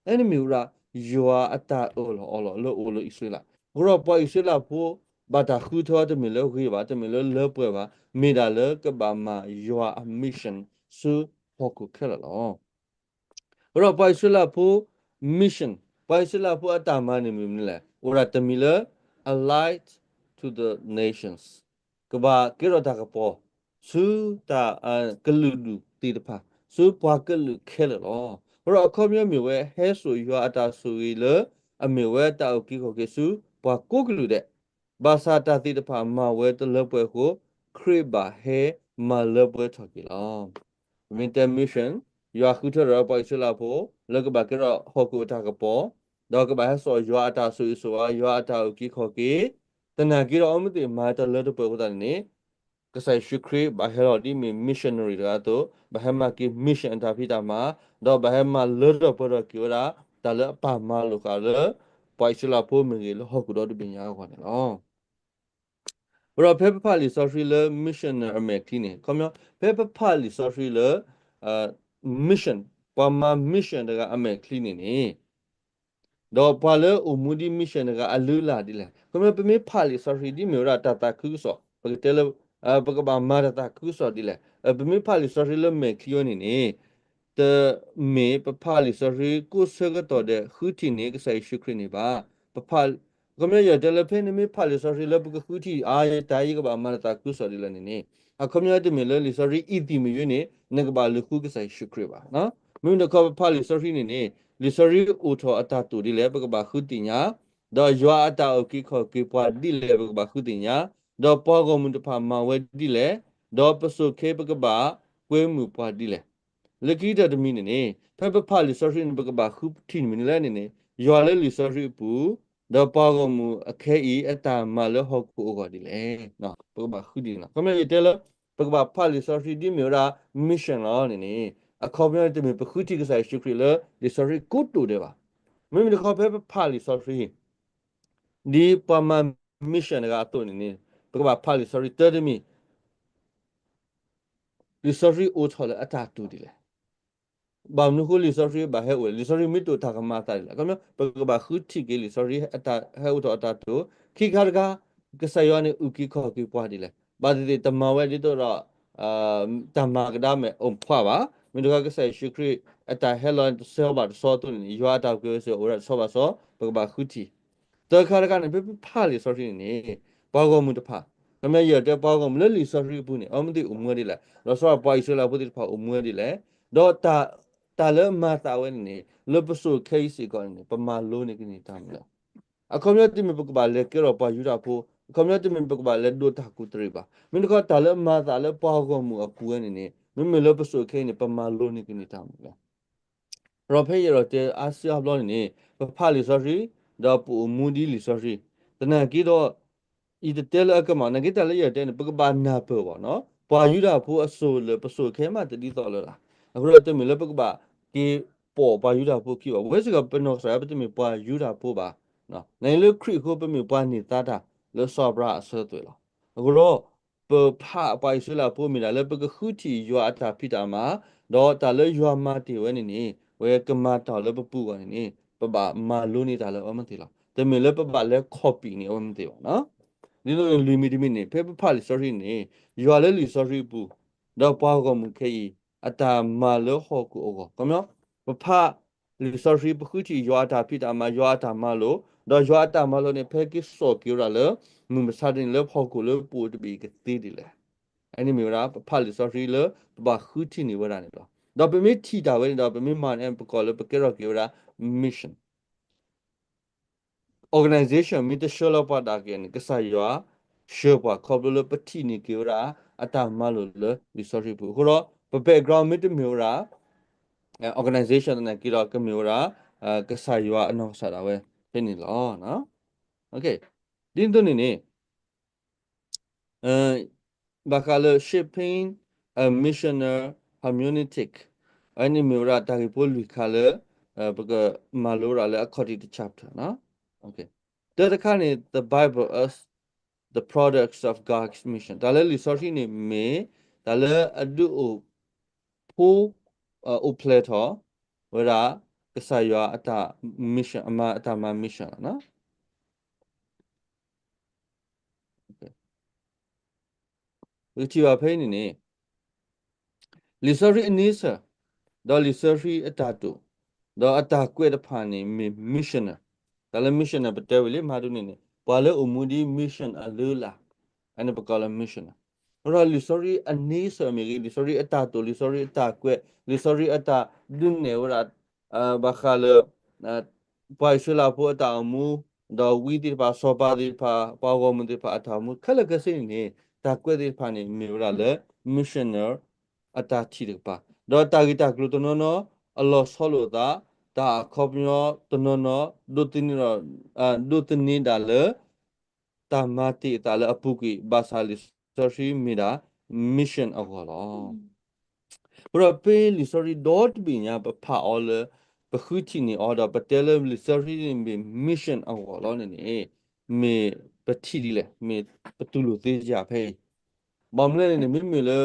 အန့ၣ်မ့ၢ်ဝဲဒၣ် ယွၤအတၢ်အၢၣ်လီၤအီလီၤလၢအိၣ်လၢအံၣ်စရ့လး, အဃိဒီးပှၤအံၣ်စရ့လးဖိ ဘၣ်တၢ်ဃုထၢတမ့ၢ်လၢဂ့ၤဘၣ်, တမ့ၢ်လၢလၢပှဲၤဘၣ်, မ့ၢ်ဒၣ်လၢကဘၣ်မၤယွၤအ mission ဆူဟီၣ်ခိၣ်ခဲလၢာ်လီၤ. အဃိဒီးပှၤအံၣ်စရ့လးဖိ mission, ပှၤအံၣ်စရ့လးဖိအတၢ်မၤန့ၣ်မ့ၢ်မနုၤလဲၣ်, အိၣ်ဒၣ်တမံၤလၢ a light to the nations, ကဘၣ်ကဲထီၣ်တၢ်ကပီၤ ဆူတၢ် ကလုာ်ဒူၣ်သ့ၣ်တဖၣ်, ဆူပှၤကလုာ်ခဲလၢာ်လီၤ. အဃိဒီးအခီပညီမ့ၢ်ဝဲ ဟဲစိာ်ယွၤအတၢ်ဆိၣ်ဂ့ၤလၢအမ့ၢ်ဝဲတၢ်အုၣ်က့ၤခီၣ်က့ၤဆူပှၤကိးကလုာ်ဒဲး, ဘၣ်ဆၣ်တၢ်သ့ၣ်တဖၣ်မၤဝဲတလၢပှဲၤအဃိ, ခရံာ်ဘၣ်ဟဲမၤလၢပှဲၤထီၣ်က့ၤလီၤ. ပမ့ၢ်တဲ mission, ယွၤဃုထၢထီၣ်ပှၤအံၣ်စရ့လးဖိ လၢကဘၣ်ကဲထီၣ်ဟီၣ်ခိၣ်အတၢ်ကပီၤ, ဒီးကဘၣ်ဟဲစိာ်ယွၤအတၢ်ဆိၣ်ဂ့ၤဆိၣ်ဝါ, ယွၤအတၢ်အုၣ်က့ၤခီၣ်က့ၤ, သနာ်က့ဒီးအဝဲသ့ၣ်မၤတၢ်လၢတပှဲၤအဃိသတးန့ၣ်န့ၣ် ကစၢ်ယ့ၣ်ၡူးခရံာ်ဘၣ်ဟဲလီၤဒ်မ့ၢ် missionary တဂၤအသိး, ဘၣ်ဟဲမၤက့ၤ mission အတၢ်ဖံးတၢ်မၤ, ဒီးဘၣ်ဟဲမၤလၢထီၣ်ပှဲၤထီၣ်က့ၤဝဲဒၣ် တၢ်လၢအပာ်မၤလိာ်ဃာ်လၢ ပှၤအံၣ်စရ့လးဖိမ့ၢ်ဂ့ၤ လၢဟီၣ်ခိၣ်ဒီတဘ့ၣ်ညါအဂီၢ်န့ၣ်လီၤ. အဃိဒီးဖဲပဖးလံာ်စီဆှံလၢ missionary အမဲာ်ချံန့ၣ်, ခီပညီ ဖဲပဖးလံာ်စီဆှံလၢ mission, ပှၤမၤ mission တဂၤအမဲာ်ချံန့ၣ်န့ၣ် ဒီးပှၤလၢအိၣ်မူဒ် mission တဂၤအလုၢ်အလၢ်ဒ်လဲၣ်. ခီပညီ ပမ့ၢ်ဖးလံာ်စီဆှံဒ်မ့ၢ်ဝဲဒၣ်တၢ်သးခုကစီၣ်, ပကတဲလၢ ပကဘၣ်မၤတၢ်သးခုကစီၣ်ဒ်လဲၣ်. ပမ့ၢ်ဖးလံာ်စီဆှံလၢမဲာ်ချံအံၤန့ၣ်န့ၣ် တမ့ၢ်ပဖးလံာ်စီဆှံကိးဆၢကတီၢ်ဒဲး ဃုထံၣ်န့ၢ်ကစၢ်ယ့ၣ်ၡူးခရံာ်န့ၣ်ဘၣ်. ပဖး အခီပညီ ယတဲလၢဖဲနမ့ၢ်ဖးလံာ်စီဆှံလၢပကဃုထံၣ် အါ ယတၢ်အံၤယကဘၣ်မၤတၢ်သးခုကစီၣ်ဒ်လဲၣ်န့ၣ်န့ၣ်, အခီပညီတမ့ၢ်လၢလံာ်စီဆှံအံၤသံၣ်မ့ၢ်ယိန့ၣ် နကဘၣ်လူၤဃုကစၢ်ယ့ၣ်ၡူးခရံာ်ဘၣ်. မ့မ့ၢ်တခီပဖးလံာ်စီဆှံန့ၣ်န့ၣ် လံာ်စီဆှံအိၣ်ထီၣ်အတၢ်တိာ်ဒ်လဲၣ် ပကဘၣ်ဃုသ့ၣ်ညါ, ဒီးယွၤအတၢ်အုၣ်က့ၤခီၣ်က့ၤပှၤဒ်လဲၣ် ပကဘၣ်ဃုသ့ၣ်ညါ, ဒီးပှၤဂီၢ်မုၢ်တဖၣ်မၤဝဲဒ်လဲၣ်, ဒီးပစိာ်ခဲပကဘၣ်ကွဲမုာ်ပှၤဒ်လဲၣ်. လၢခံကတၢၢ်တမံၤန့ၣ်န့ၣ် ဖဲပဖးလံာ်စီဆှံန့ၣ် ပကဘၣ်ဃုထံၣ်န့ၢ်မနုၤလဲၣ်န့ၣ်န့ၣ် ယွၤလၢလံာ်စီဆှံအပူၤ, ဒီးပှၤဂီၢ်မုၢ်အခဲအံၤအတၢ်မၤလၢဟီၣ်ခိၣ်အဂီၢ်ဒ်လဲၣ်. ပကဘၣ်ဃုဒ်န့ၣ်လီၤ. ခီပညီယတဲလၢ ပကဘၣ်ဖးလံာ်စီဆှံဒ်မ့ၢ်ဝဲဒၣ် mission လီၤန့ၣ်န့ၣ် အခီပညီတမ့ၢ်ပဃုထံၣ်ကစၢ်ယ့ၣ်ၡူးခရံာ်လၢလံာ်စီဆှံကိးတိာ်ဒဲးဘၣ်. မ့မ့ၢ်တခီဖဲပဖးလံာ်စီဆှံ ဒ်ပှၤမၤ mission တဂၤအသိးန့ၣ်န့ၣ် ပကဘၣ်ဖးလံာ်စီဆှံတၢ်တမံၤ လံာ်စီဆှံအိၣ်ထီၣ်လၢအတၢ်တိာ်ဒ်လဲၣ်. ဘၣ်မနုၤအဃိလံာ်စီဆှံဘၣ်ဟဲအိၣ်လဲၣ်, လံာ်စီဆှံမ့ၢ်တိာ်တၢ်ကမၤအသးဒ်လဲၣ်. အခီပညီ ပကဘၣ်ဃုထံၣ်က့ၤလံာ်စီဆှံအတၢ်ဟဲအိၣ်ထီၣ်အတၢ်တိာ်, ခံခါတခါ ကစၢ်ယွၤန့ၣ်အုၣ်က့ၤခီၣ်က့ၤပှၤဒ်လဲၣ်. ဘၣ်သ့ၣ်သ့ၣ်တမၤဝဲဒ်သိးဒီး တၢ်မၤကဒါမဲာ်အိၣ်ဖှါဘၣ်. မ့ၢ်တခီကစၢ်ယ့ၣ်ၡူးခရံာ်အတၢ်ဟဲလီၤတဆီဘၣ်တဆီအသိးန့ၣ်န့ၣ် ယွၤအတၢ်အုၣ်က့ၤခီၣ်က့ၤအိၣ်ဝဲဒၣ်တဆီဘၣ်တဆီ ပကဘၣ်ဃုထံၣ် သၢခါတခါန့ၣ် ဖဲပဖးလံာ်စီဆှံန့ၣ်န့ၣ် ပှၤဂီၢ်မုၢ်တဖၣ်, ခီပညီယတဲပှၤဂီၢ်မုၢ်လၢလံာ်စီဆှံအပူၤန့ၣ် အဝဲသ့ၣ်အိၣ်မူဝဲဒ်လဲၣ်, လီၤဆီဒၣ်ပှၤအံၣ်စရ့လးဖိသ့ၣ်တဖၣ်အိၣ်မူဝဲဒ်လဲၣ်, ဒီးတၢ်လၢမၤသးဝဲန့ၣ်န့ၣ် လၢပစိာ်ခဲအံၤစ့ၢ်ကီးန့ၣ်န့ၣ် ပမၤလိန့ၢ်ကန့ၢ်တၢ်မနုၤလဲၣ်. အခီပညီတမ့ၢ်ပကဘၣ်လဲၤကဲထီၣ်ပှၤယူဒၤဖိ, အခီပညီတမ့ၢ်ပကဘၣ်လဲၤဒိးတၢ်ကူၣ်တရံးဘၣ်. မ့ၢ်တခီတၢ်လၢမၤသးလၢပှၤဂီၢ်မုၢ်အပူၤဝဲန့ၣ်န့ၣ် မ့မ့ၢ်လၢပစိာ်ခဲအံၤန့ၣ် ပမၤလိန့ၢ်ကန့ၢ်တၢ်မနုၤလဲၣ်. ဒီးဖဲယအဲၣ်ဒိးတဲအါစုအါဘျီန့ၣ်န့ၣ် ပဖးလံာ်စီဆှံ, ဒီးပအိၣ်မူဒ်လံာ်စီဆှံ, သနာ်က့ဒီး ယတတဲလၢအကမၣ်, သနာ်က့တၢ်လၢယအဲၣ်ဒိးတဲန့ၣ် ပကဘၣ်နၢ်ပၢၢ်ဘၣ်နီၤ, ပှၤယူဒၤဖိအစိၤလၢပစိာ်ခဲမးတဒ်သိးလၢၤလၢၤ. အဃိဒီးတမ့ၢ်လၢပကဘၣ်က့ၤပိာ်ပှၤယူဒၤဖိခံဘၣ်, ပဝဲစ့ၢ်ကီးပနီၢ်ကစၢ်ဒၣ်ဝဲပတမ့ၢ်ပှၤယူဒၤဖိဘၣ်. နလၢခရံာ်အဃိပမ့ၢ်ပှၤန့ၢ်သါတၢ်လၢစီၤအၤဘြၤဟၣ်အဆၢအသွဲၣ်လီၤ. အဃိဒီး ပဖးပှၤအံၣ်စရ့လးဖိမ့ၢ်ဒၣ်လၢပကဃုထံၣ်ယွၤအတၢ်ဖံးတၢ်မၤ, ဒီးတၢ်လၢယွၤမၤတ့ၢ်ဝဲန့ၣ်န့ၣ် အဝဲကမၤတၢ်လၢပပူၤအဂီၢ်န့ၣ်န့ၣ် ပဘၣ်မၤလိန့ၢ်တၢ်လၢအဝဲမ့ၢ်သ့လီၤ. တမ့ၢ်လၢပဘၣ်လဲၤ copy န့ၢ်အဝဲမ့ၢ်သ့ဘၣ်နီၤ. ဒ်သိးလွံၢ်မံၤတမံၤန့ၣ် ဖဲပဖးလံာ်စီဆှံန့ၣ် ယွၤလၢလံာ်စီဆှံအပူၤ, ဒီးပှၤဂီၢ်မုၢ်ခဲအံၤ အတၢ်မၤလၢဟီၣ်ခိၣ်အဂီၢ်, ခီပညီ ပဖးလံာ်စီဆှံ ပဃုထံၣ်ယွၤအတၢ်ဖံးတၢ်မၤ ယွၤအတၢ်မၤလိာ်, ဒီးယွၤအတၢ်မၤလိာ်န့ၣ် ဖဲက့ၤစိာ်က့ၤဝဲဒၣ်လၢ မုၢ်မဆါတနံၤလၢဟီၣ်ခိၣ်လၢပအိၣ်တဘ့ၣ်အံၤကသ့ဒ်လဲၣ်. အန့ၣ်မ့ၢ်ဝဲဒၣ် ပဖးလံာ်စီဆှံလၢပဘၣ်ဃုထံၣ်န့ၢ်ဝဲဒၣ်န့ၣ်လီၤ. ဒီးပမ့ၢ်ထံၣ်တၢ်ဝဲန့ၣ်ဒီး ပမ့ၢ်မၤန့ၣ် ပကိးလၢပကဲထီၣ်က့ၤဝဲဒၣ် mission organization မ့ၢ်တဆှၢလီၤပှၤဒၣ်က့ၤန့ၣ် ကစၢ်ယွၤဆှၢပှၤခီဖျိလၢပထံၣ်န့ၢ်က့ၤဝဲဒၣ် အတၢ်မၤလိာ်လၢလံာ်စီဆှံပူၤ. အဃိဒီး ပ background မ့ၢ်တမ့ၢ်ဝဲဒၣ် organization သနာ်က့ဒီး ကမ့ၢ်ဝဲဒၣ် ကစၢ်ယွၤအနီၢ်ကစၢ်ဒၣ်ဝဲဖဲန့ၣ်လီၤ. ဒ်သိးန့ၣ်န့ၣ် ဘၣ်ဃးလၢ shaping a missional hermeneutic အန့ၣ်မ့ၢ်ဝဲဒၣ်တၢ်ဂ့ၢ်ဖိလွံၢ်ခါလၢ ပကမၤလိဝဲဒၣ်လၢအခီၣ်ထံးတ chapter တၢတခါန့ၣ် the Bible as the products of God's mission တၢ်လၢလံာ်စီဆှံန့ၣ်မ့ၢ် တၢ်လၢအဒုးအိၣ်ဖှိၣ် အိၣ်ဖျဲၣ်ထီၣ်ဝဲဒၣ် ကစၢ်ယွၤအတၢ် mission အမၤအတၢ်မၤ mission လီၤ. ပကထံၣ်ဘၣ်ဖဲအံၤန့ၣ်န့ၣ် လံာ်စီဆှံအန့ဆၢၣ်, ဒီးလံာ်စီဆှံအတၢ်တိာ်, ဒီးအတၢ်ကွဲးတဖၣ်န့ၣ်မ့ၢ် missional. တၢ်လၢ missional ပတဲဝံၤလံ မဟါဒ်န့ၣ်န့ၣ် ပှၤလၢအိၣ်မူဒ် mission အလုၢ်အလၢ်, အန့ၣ်ပကိးလၢ missional. အဃိဒီးလံာ်စီဆှံအန့ဆၢၣ်မ့ၢ်ဂ့ၤ, လံာ်စီဆှံအတၢ်တိာ်, လံာ်စီဆှံအတၢ်ကွဲး, လံာ်စီဆှံအတၢ်ဒုးနဲၣ်ဝဲဒၣ် ဘၣ်ဃးလၢ ပှၤအံၣ်စရ့လးဖိအတၢ်အိၣ်မူ, ဒီးဝံသ့ၣ်တဖၣ်, စီၤပၤသ့ၣ်တဖၣ်, ပှၤဂီၢ်မုၢ်သ့ၣ်တဖၣ်အတၢ်အိၣ်မူ ခဲလၢာ်ခဲဆ့န့ၣ်န့ၣ် တၢ်ကွဲးသ့ၣ်တဖၣ်န့ၣ် မ့ၢ်ဝဲဒၣ်လၢ missional အတၢ်ထံၣ်တကပၤ, ဒီးတၢ်ဂ့ၢ်တၢ်ကျိၤတနီၤနီၤ အလီၤဆီလိာ်သး, တၢ်အခီပညီတနီၤနီၤ ဒိးသန့ၤဒီး, ဒိးသန့ၤဒၣ်လၢ တၢ်မၤတ့ၢ်အသးလၢအပူၤကွံာ် ဘၣ်ဆၣ်လံာ်စီဆှံမ့ၢ်ဒၣ် mission အဂီၢ်လီၤ. အဃိဒီးဖဲလံာ်စီဆှံဒီတဘ့ၣ်ညါ ပဖးအီၤလၢ ပဃုထံၣ်န့ၢ်အီၤဒီး ပတဲလၢလံာ်စီဆှံန့ၣ်မ့ၢ် mission အဂီၢ်လီၤန့ၣ်န့ၣ် မ့ၢ်ပထံၣ်ဒ်လဲၣ်, မ့ၢ်ပတူၢ်လိာ်သ့စ့ၢ်ဖဲအံၤ. ဘၣ်မနုၤလဲၣ်န့ၣ်န့ၣ် မ့မ့ၢ်လၢ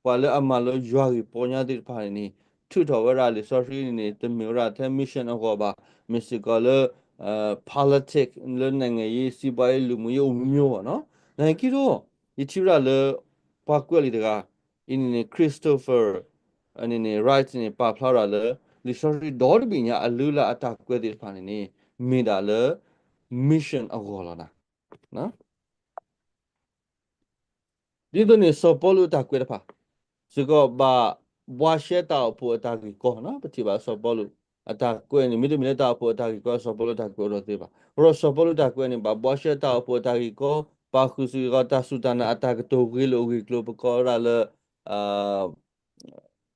ပှၤလၢအမၤလိယွၤဂ့ၢ်ပီညါသ့ၣ်တဖၣ်န့ၣ်န့ၣ် ထုးထီၣ်ဝဲဒၣ်လံာ်စီဆှံန့ၣ်န့ၣ် တမ့ၢ်ဝဲဒၣ်ထဲ mission အဂီၢ်ဘၣ်, မ့ၢ်စ့ၢ်ကီးလၢ politics လၢ နိုင်ငံရေး, စီးပွားရေး, လူမှုရေး အိၣ်မ့ၢ်မ့ၢ်ဘၣ်နီၤ. နာ်က့ဒီး ယထံၣ်ဝဲဒၣ်လၢ ပှၤကွဲးလံာ်တဂၤ အံၤန့ၣ်န့ၣ် Christopher န့ၣ်န့ၣ် Wright န့ၣ် ပာ်ဖျါဝဲဒၣ်လၢ လံာ်စီဆှံဒီတဘ့ၣ်ညါ အလုၢ်အလၢ်အတၢ်ကွဲးသ့ၣ်တဖၣ်န့ၣ်န့ၣ် မ့ၢ်ဒၣ်လၢ mission အဂီၢ်လီၤနၤ. ဒ်သိးန့ၣ် စီၤပီလူးအတၢ်ကွဲးတဖၣ် စ့ၢ်ကီးဘၣ်ဘှါရှဲတၢ်အိၣ်ဖှိၣ်အတၢ်ဂ့ၢ်ကီနီၤ. ပထံၣ်ဘၣ်စီၤပီလူး အတၢ်ကွဲးန့ၣ် မ့တမ့ၢ်လၢတၢ်အိၣ်ဖှိၣ်အတၢ်ဂ့ၢ်ကီ စီၤပီလူးတၢ်ကွဲးအိၣ်ဒီးသ့ဘၣ်. အဃိဒီးစီၤပီလူးတၢ်ကွဲးန့ၣ် ဘၣ်ဘှါရှဲတၢ်အိၣ်ဖှိၣ်အတၢ်ဂ့ၢ်ကီ, ပာ်ဃုာ်စ့ၢ်ကီးတၢ်စူၢ်တၢ်နာ်အတၢ်ကတိၤဂ့ၤလိာ်ဂ့ၤကျိၤ ပကိးဝဲဒၣ်လၢ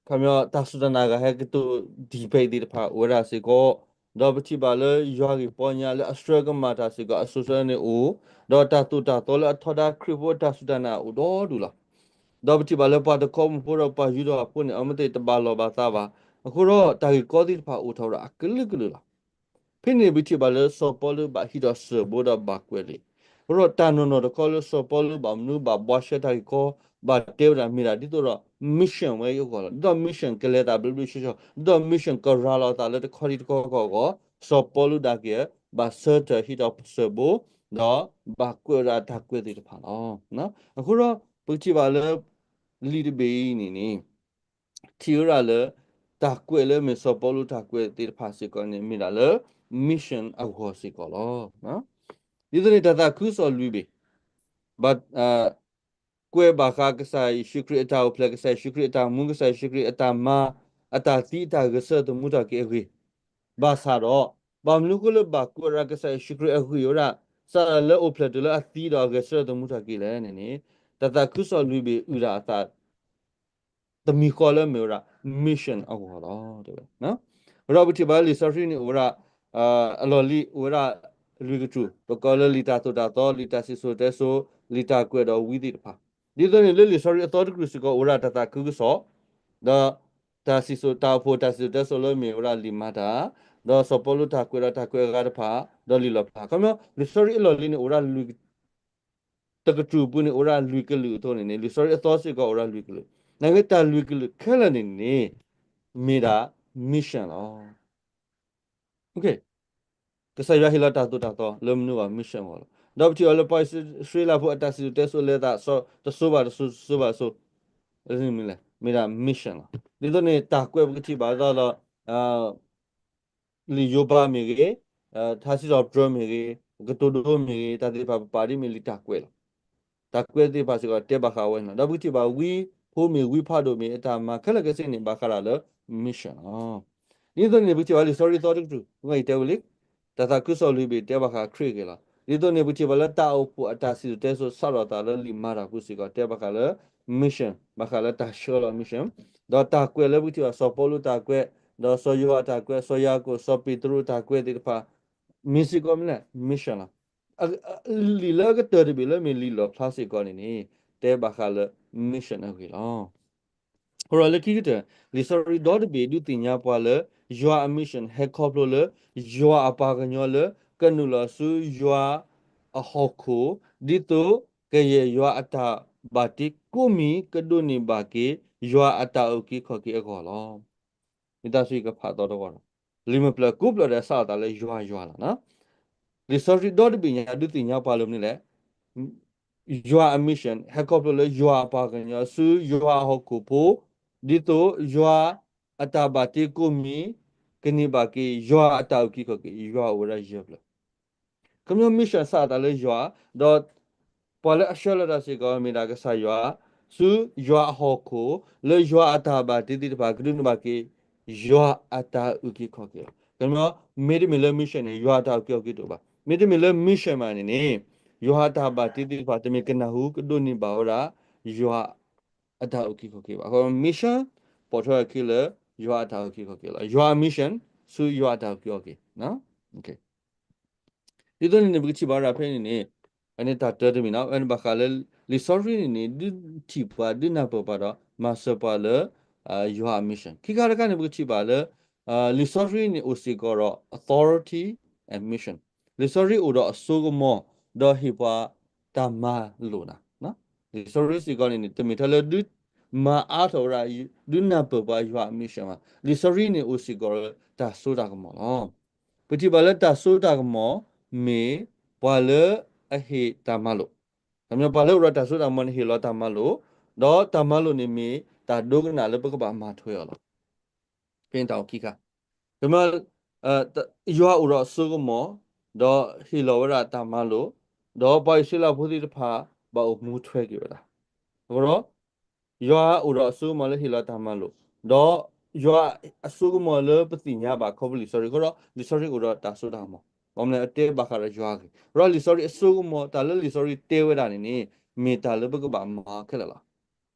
ခီပညီ တၢ်စူၢ်တၢ်နာ်ဂၤဟဲကတိၤ debate သ့ၣ်တဖၣ်အိၣ်ဝဲဒၣ်စ့ၢ်ကီး, ဒီးပထံၣ်ဘၣ်လၢယွၤဂ့ၢ်ပီညါလၢအဆှၢကမၣ်တၢ်စ့ၢ်ကီး အစိၤဆၢန့ၣ်အိၣ်, ဒီးတၢ်သိၣ်တၢ်သီလၢအထီဒါခရံာ်ဖိအတၢ်စူၢ်တၢ်နာ်အိၣ်ဒီဒူၣ်လီၤ. ဒီးပထံၣ်ဘၣ်လၢပှၤတခီပညီဖိဒီးပှၤယူဒၤဖိန့ၣ် အဝဲသ့ၣ်တဘၣ်လီၢ်ဘၣ်စးဘၣ်. အဃိဒီးတၢ်ဂ့ၢ်ကီသ့ၣ်တဖၣ်အိၣ်ထီၣ်ဝဲဒၣ်အကလုာ်ကလုာ်လီၤ. ဖဲန့ၣ်ပထံၣ်ဘၣ်လၢစီၤပီလူးဘၣ်ဟံးထီၣ်စၢၢ်ဘိဒီးဘၣ်ကွဲးလံာ်, အဃိဒီးတၢ်နီၢ်နီၢ်တခီလၢစီၤပီလူးဘၣ်မနုၤဘၣ်ဘှါရှဲတၢ်ဂ့ၢ်ကီ ဘၣ်တဲဝဲဒၣ်မ့ၢ်ဒၣ်ဒ်သိးဒီး mission ဝဲအံၤအဂီၢ်လီၤ. ဒ်သိး mission ကလဲၤသးဘျ့ဘျ့ဆှီဆှီ, ဒ်သိး mission ကရၤလီၤအသးလၢတခီဒံးတခီကီၢ်အဂီၢ်, စီၤပီလူးဒၣ်က့ၤ ဘၣ်ဆၢထၢၣ်ဟံးထီၣ်စၢၢ်ဘိ, ဒီးဘၣ်ကွဲးဝဲဒၣ်တၢ်ကွဲးသ့ၣ်တဖၣ်လီၤ. အဃိဒီး ပကထံၣ်ဘၣ်လၢ လံာ်တဘ့ၣ်အံၤန့ၣ်န့ၣ် ထံၣ်ဝဲဒၣ်လၢ တၢ်ကွဲးလၢမ့ၢ်စီၤပီလူးတၢ်ကွဲးသ့ၣ်တဖၣ်စ့ၢ်ကီးန့ၣ် မ့ၢ်ဒၣ်လၢ mission အဂီၢ်စ့ၢ်ကီးလီၤ. ဒ်သိးန့ၣ် တၢ်သးခုကစီၣ်လွံၢ်ဘ့ၣ် ဘၣ် ကွဲးဘၣ်ဃးကစၢ်ယ့ၣ်ၡူးခရံာ်အတၢ်အိၣ်ဖျဲၣ်, ကစၢ်ယ့ၣ်ၡူးခရံာ်အတၢ်မူ, ကစၢ်ယ့ၣ်ၡူးခရံာ်အတၢ်မၤ, အတၢ်သံ, အတၢ်ဂဲၤဆၢထၢၣ်သမူထီၣ်က့ၤအဂ့ၢ်, ဘၣ်ဆၣ်ဒီး ဘၣ်မနုၤအဃိလၢဘၣ်ကွဲးဝဲဒၣ်ကစၢ်ယ့ၣ်ၡူးခရံာ်အဂ့ၢ်ဝဲဒၣ် စးထီၣ်လၢအိၣ်ဖျဲၣ်တုၤလၢအသံဒီးအဂဲၤဆၢထၢၣ်သမူထီၣ်က့ၤလဲၣ်န့ၣ်န့ၣ် တၢ်သးခုကစီၣ်လွံၢ်ဘ့ၣ်အုၣ်ဒၣ်အသး တမံၤဃီလၢမ့ၢ်ဝဲဒၣ် mission အဂီၢ်လီၤ. ဒီးပထံၣ်ဘၣ်လၢလံာ်စီဆှံန့ၣ်အိၣ်ဝဲဒၣ် အလီၢ်လံၤအိၣ်ဝဲဒၣ်လွံၢ်ကတြူၢ်, ပကိးလၢလံာ်တၢ်သိၣ်တၢ်သီ, လံာ်တၢ်စံၣ်စိၤတဲစိၤ, လံာ်တၢ်ကွဲးဒီးဝံသ့ၣ်တဖၣ်, ဒ်သိးန့ၣ်လၢလံာ်စီဆှံအသီတကတြူၢ်စ့ၢ်ကီးအိၣ်ဝဲဒၣ်တၢ်သးခုကစီၣ်, ဒီး တၢ်စံၣ်စိၤ တၢ်အိၣ်ဖှိၣ်တၢ်စံၣ်စိၤတဲစိၤလၢမ့ၢ်ဝဲဒၣ်လံာ်မၤတၢ်, ဒီးစီၤပီလူးတၢ်ကွဲးဒီးတၢ်ကွဲးအဂၤတဖၣ်, ဒီးလံာ်လီၣ်ဖျါ, ခီပညီ လံာ်စီဆှံအလီၢ်လံၤန့ၣ်အိၣ်ဝဲဒၣ်လွံၢ် တကတြူၢ်ပူၤန့ၣ်အိၣ်ဝဲဒၣ်လွံၢ်ကလုာ်အသိးန့ၣ်န့ၣ် လံာ်စီဆှံအသီစ့ၢ်ကီးအိၣ်ဝဲဒၣ်လွံၢ်ကလုာ်, နာ်က့တၢ်လွံၢ်ကလုာ်ခဲလၢာ်န့ၣ်န့ၣ် မ့ၢ်ဒၣ် mission လီၤ. ကစၢ်ယွၤဟ့ၣ်လီၤတၢ်သိၣ်တၢ်သီလၢမနုၤဘၣ် mission အဂီၢ်လီၤ. ဒီးပထံၣ်အီၤလၢပှၤအံၣ်စရ့လးဖိအတၢ်စံၣ်စိၤတဲစိၤလဲၤသး တစိၤဘၣ်တစိၤ တစိၤဘၣ်တစိၤ မ့ၢ်ဒၣ် mission လီၤ. ဒ်သိးန့ၣ် တၢ်ကွဲးပကထံၣ်ဘၣ်ဒ်သိး လံာ်ယိၤဘးမ့ၢ်ဂ့ၤ, ထါစံးထီၣ်ပတြၢၤမ့ၢ်ဂ့ၤ, ကတိၤဒိမ့ၢ်ဂ့ၤ, တၢ်သ့ၣ်တဖၣ်ပပာ်ဒ်မ့ၢ်လံာ်တၢ်ကွဲးလီၤ. တၢ်ကွဲးသ့ၣ်တဖၣ်စ့ၢ်ကီးတဲဘၣ်ဃးဝဲန့ၣ်လီၤ. ဒီးပကထံၣ်ဘၣ်ဝံဖိမ့ၢ်ဂ့ၤ ဝံဖးဒိၣ်မ့ၢ်ဂ့ၤ အတၢ်မၤခဲလၢာ်ခဲဆ့န့ၣ် ဘၣ်ဃးဒၣ်လၢ mission လီၤ. ဒ်သိးန့ၣ် ပကထံၣ်ဘၣ်လံာ်စီဆှံသီတကတြူၢ် ပှၤအံၤတဲဝဲလံ တၢ်သးခုစီၤလွံၢ်ဘ့ၣ်တဲဘၣ်ဃးခရံာ်အဂ့ၢ်လီၤ. ဒ်သိးန့ၣ် ပကထံၣ်ဘၣ်လၢတၢ်အိၣ်ဖှိၣ်အတၢ်စံၣ်စိၤတဲစိၤစးထီၣ်သးလၢလံာ်မၤတၢ်ပူၤစ့ၢ်ကီး တဲဘၣ်ဃးလၢ mission ဘၣ်ဃးလၢတၢ်ဆှၢလီၤ mission ဒီးတၢ်ကွဲးလၢပကထံၣ်ဘၣ်စီၤပီလူးတၢ်ကွဲး, ဒီးစီၤယိၤဟၣ်တၢ်ကွဲး, စီၤယၤကိာ်, စီၤပ့းတရူးတၢ်ကွဲးသ့ၣ်တဖၣ် မ့ၢ်စ့ၢ်ကီးမနုၤလဲၣ် mission လီၤ. လံာ်လၢအကတၢၢ်တဘ့ၣ်လၢမ့ၢ်လံာ်လီၣ်ဖျါစ့ၢ်ကီးန့ၣ်န့ၣ် တဲဘၣ်ဃးလၢ mission အဂ့ၢ်လီၤ. အဃိဒီးလၢခံကတၢၢ် လံာ်စီဆှံဒီတဘ့ၣ်ဒုးသ့ၣ်ညါပှၤလၢ ယွၤအ mission ဟဲခီဖျိလၢ ယွၤအပှၤကညီလၢ ကနုာ်လီၤဆူယွၤအဟီၣ်ခိၣ် ဒ်သိးကယဲၢ်ယွၤအတၢ်ဘၣ်တ့ကိးမံၤ ကဒိးန့ၢ်ဘၣ်က့ၤ ယွၤအတၢ်အုၣ်က့ၤခီၣ်က့ၤအဂီၢ်လီၤ. မ့ၢ်တၢ်စံးကဖးသီတဂီၢ်လီၤ. လံာ်မုၢ်ပျၢၤကိးဖျၢၣ်ဒီးစးထီၣ်သးလၢယွၤယွၤလီၤ. လံာ်စီဆှံဒီတဘ့ၣ်ညါဒုးသ့ၣ်ညါပှၤလၢမနုၤလဲၣ် ယွၤအ mission ဟဲခီဖျိလၢယွၤအပှၤကညီ ဆူယွၤအဟီၣ်ခိၣ်ဖိ ဒ်သိးယွၤအတၢ်ဘၣ်တ့ကိးမံၤ ကန့ၢ်ဘၣ်က့ၤ ယွၤအတၢ်အုၣ်က့ၤခီၣ်က့ၤ ယွၤအိၣ်ဝဲဒၣ်ယဲၢ်ဖျၢၣ်. ခီပညီ mission စးထီၣ်သးလၢယွၤ, ဒီးပှၤလၢအဆှၢလီၤတၢ်စ့ၢ်ကီး မ့ၢ်ဒၣ်ကစၢ်ယွၤ, ဆူယွၤအဟီၣ်ခိၣ် လၢယွၤအတၢ်ဘၣ်တ့သ့ၣ်တဖၣ် ကဒုးန့ၢ်ဘၣ်က့ၤ ယွၤအတၢ်အုၣ်က့ၤခီၣ်က့ၤလီၤ. ခီပညီ မ့တမ့ၢ်လၢ mission န့ၣ် ယွၤအတၢ်အုၣ်က့ၤခီၣ်က့ၤတအိၣ်ဘၣ်. မ့တမ့ၢ်လၢ mission မးန့ၣ်န့ၣ် ယွၤအတၢ်ဘၣ်တ့သ့ၣ်တဖၣ် တမ့ၢ်ကနၢ်ဟူ ကဒိးန့ၢ်ဘၣ်ဝဲဒၣ် ယွၤအတၢ်အုၣ်က့ၤခီၣ်က့ၤဘၣ်. အဃိ mission ပိာ်ထွဲအခံလၢ ယွၤအတၢ်အုၣ်က့ၤခီၣ်က့ၤလီၤ. ယွၤအ mission ဆူယွၤအတၢ်အုၣ်က့ၤခီၣ်က့ၤ ဒ်သိးန့ၣ်န့ၣ် ပကထံၣ်ဘၣ်ဝဲဒၣ်ဖဲန့ၣ်န့ၣ် အန့ၣ်တၢ်တၢတမံၤနီၤ အန့ၣ်ဘၣ်ဃးလၢ လံာ်စီဆှံန့ၣ်န့ၣ် ဒုးထံၣ်ပှၤ ဒုးနၢ်ပၢၢ်ပှၤဒီး မၤစၢၤပှၤလၢ ယွၤအ mission. ခံခါတခါန့ၣ် ပကထံၣ်ဘၣ်လၢ လံာ်စီဆှံန့ၣ်အိၣ်စ့ၢ်ကီးဒီး authority and mission. လံာ်စီဆှံအိၣ်ဒီးအစိကမီၤ ဒီးဟ့ၣ်ပှၤတၢ်မၤလိာ်နၤ. လံာ်စီဆှံစ့ၢ်ကီးန့ၣ်န့ၣ် တမ့ၢ်ထဲလၢဒုးမၤအါထီၣ်ဝဲဒၣ် ဒုးနၢ်ပၢၢ်ပှၤယွၤအ mission ဘၣ်. လံာ်စီဆှံန့ၣ်အိၣ်စ့ၢ်ကီးလၢတၢ်စိတၢ်ကမီၤလီၤ. ပထံၣ်ဘၣ်လၢတၢ်စိတၢ်ကမီၤ မ့ၢ်ပှၤလၢအဟ့ၣ်တၢ်မၤလိာ်, ခီပညီ ပှၤလၢအိၣ်ဒီးတၢ်စိတၢ်ကမီၤန့ၣ် ဟ့ၣ်လီၤတၢ်မၤလိာ်, ဒီးတၢ်မၤလိာ်န့ၣ်မ့ၢ်တၢ်ဒိကနၣ်လၢပကဘၣ်မၤထွဲအီၤလီၤ. ဖဲန့ၣ်တၢ်အိၣ်ခံခါ, ခီပညီ ယွၤအိၣ်ဒီးအစိကမီၤ, ဒီးဟ့ၣ်လီၤဝဲဒၣ်တၢ်မၤလိာ်, ဒီးပှၤအံၣ်စရ့လးဖိသ့ၣ်တဖၣ် ဘၣ်အိၣ်မူထွဲက့ၤဝဲဒၣ်. အဃိဒီး ယွၤအိၣ်ဒီးအစိကမီၤလၢဟ့ၣ်လီၤတၢ်မၤလိာ်, ဒီးယွၤအစိကမီၤလၢပသ့ၣ်ညါဘၣ်ခီဖျိလံာ်စီဆှံအဃိဒီး လံာ်စီဆှံအိၣ်ဒီးတၢ်စိတၢ်ကမီၤ, ဘၣ်မနုၤအတဲဘၣ်ဃးဒီးယွၤအဂ့ၢ်, အဃိဒီးလံာ်စီဆှံအစိကမီၤ တၢ်လၢလံာ်စီဆှံတဲဝဲဒၣ်န့ၣ်န့ၣ် မ့ၢ်တၢ်လၢပကဘၣ်မၤအီၤခဲလၢာ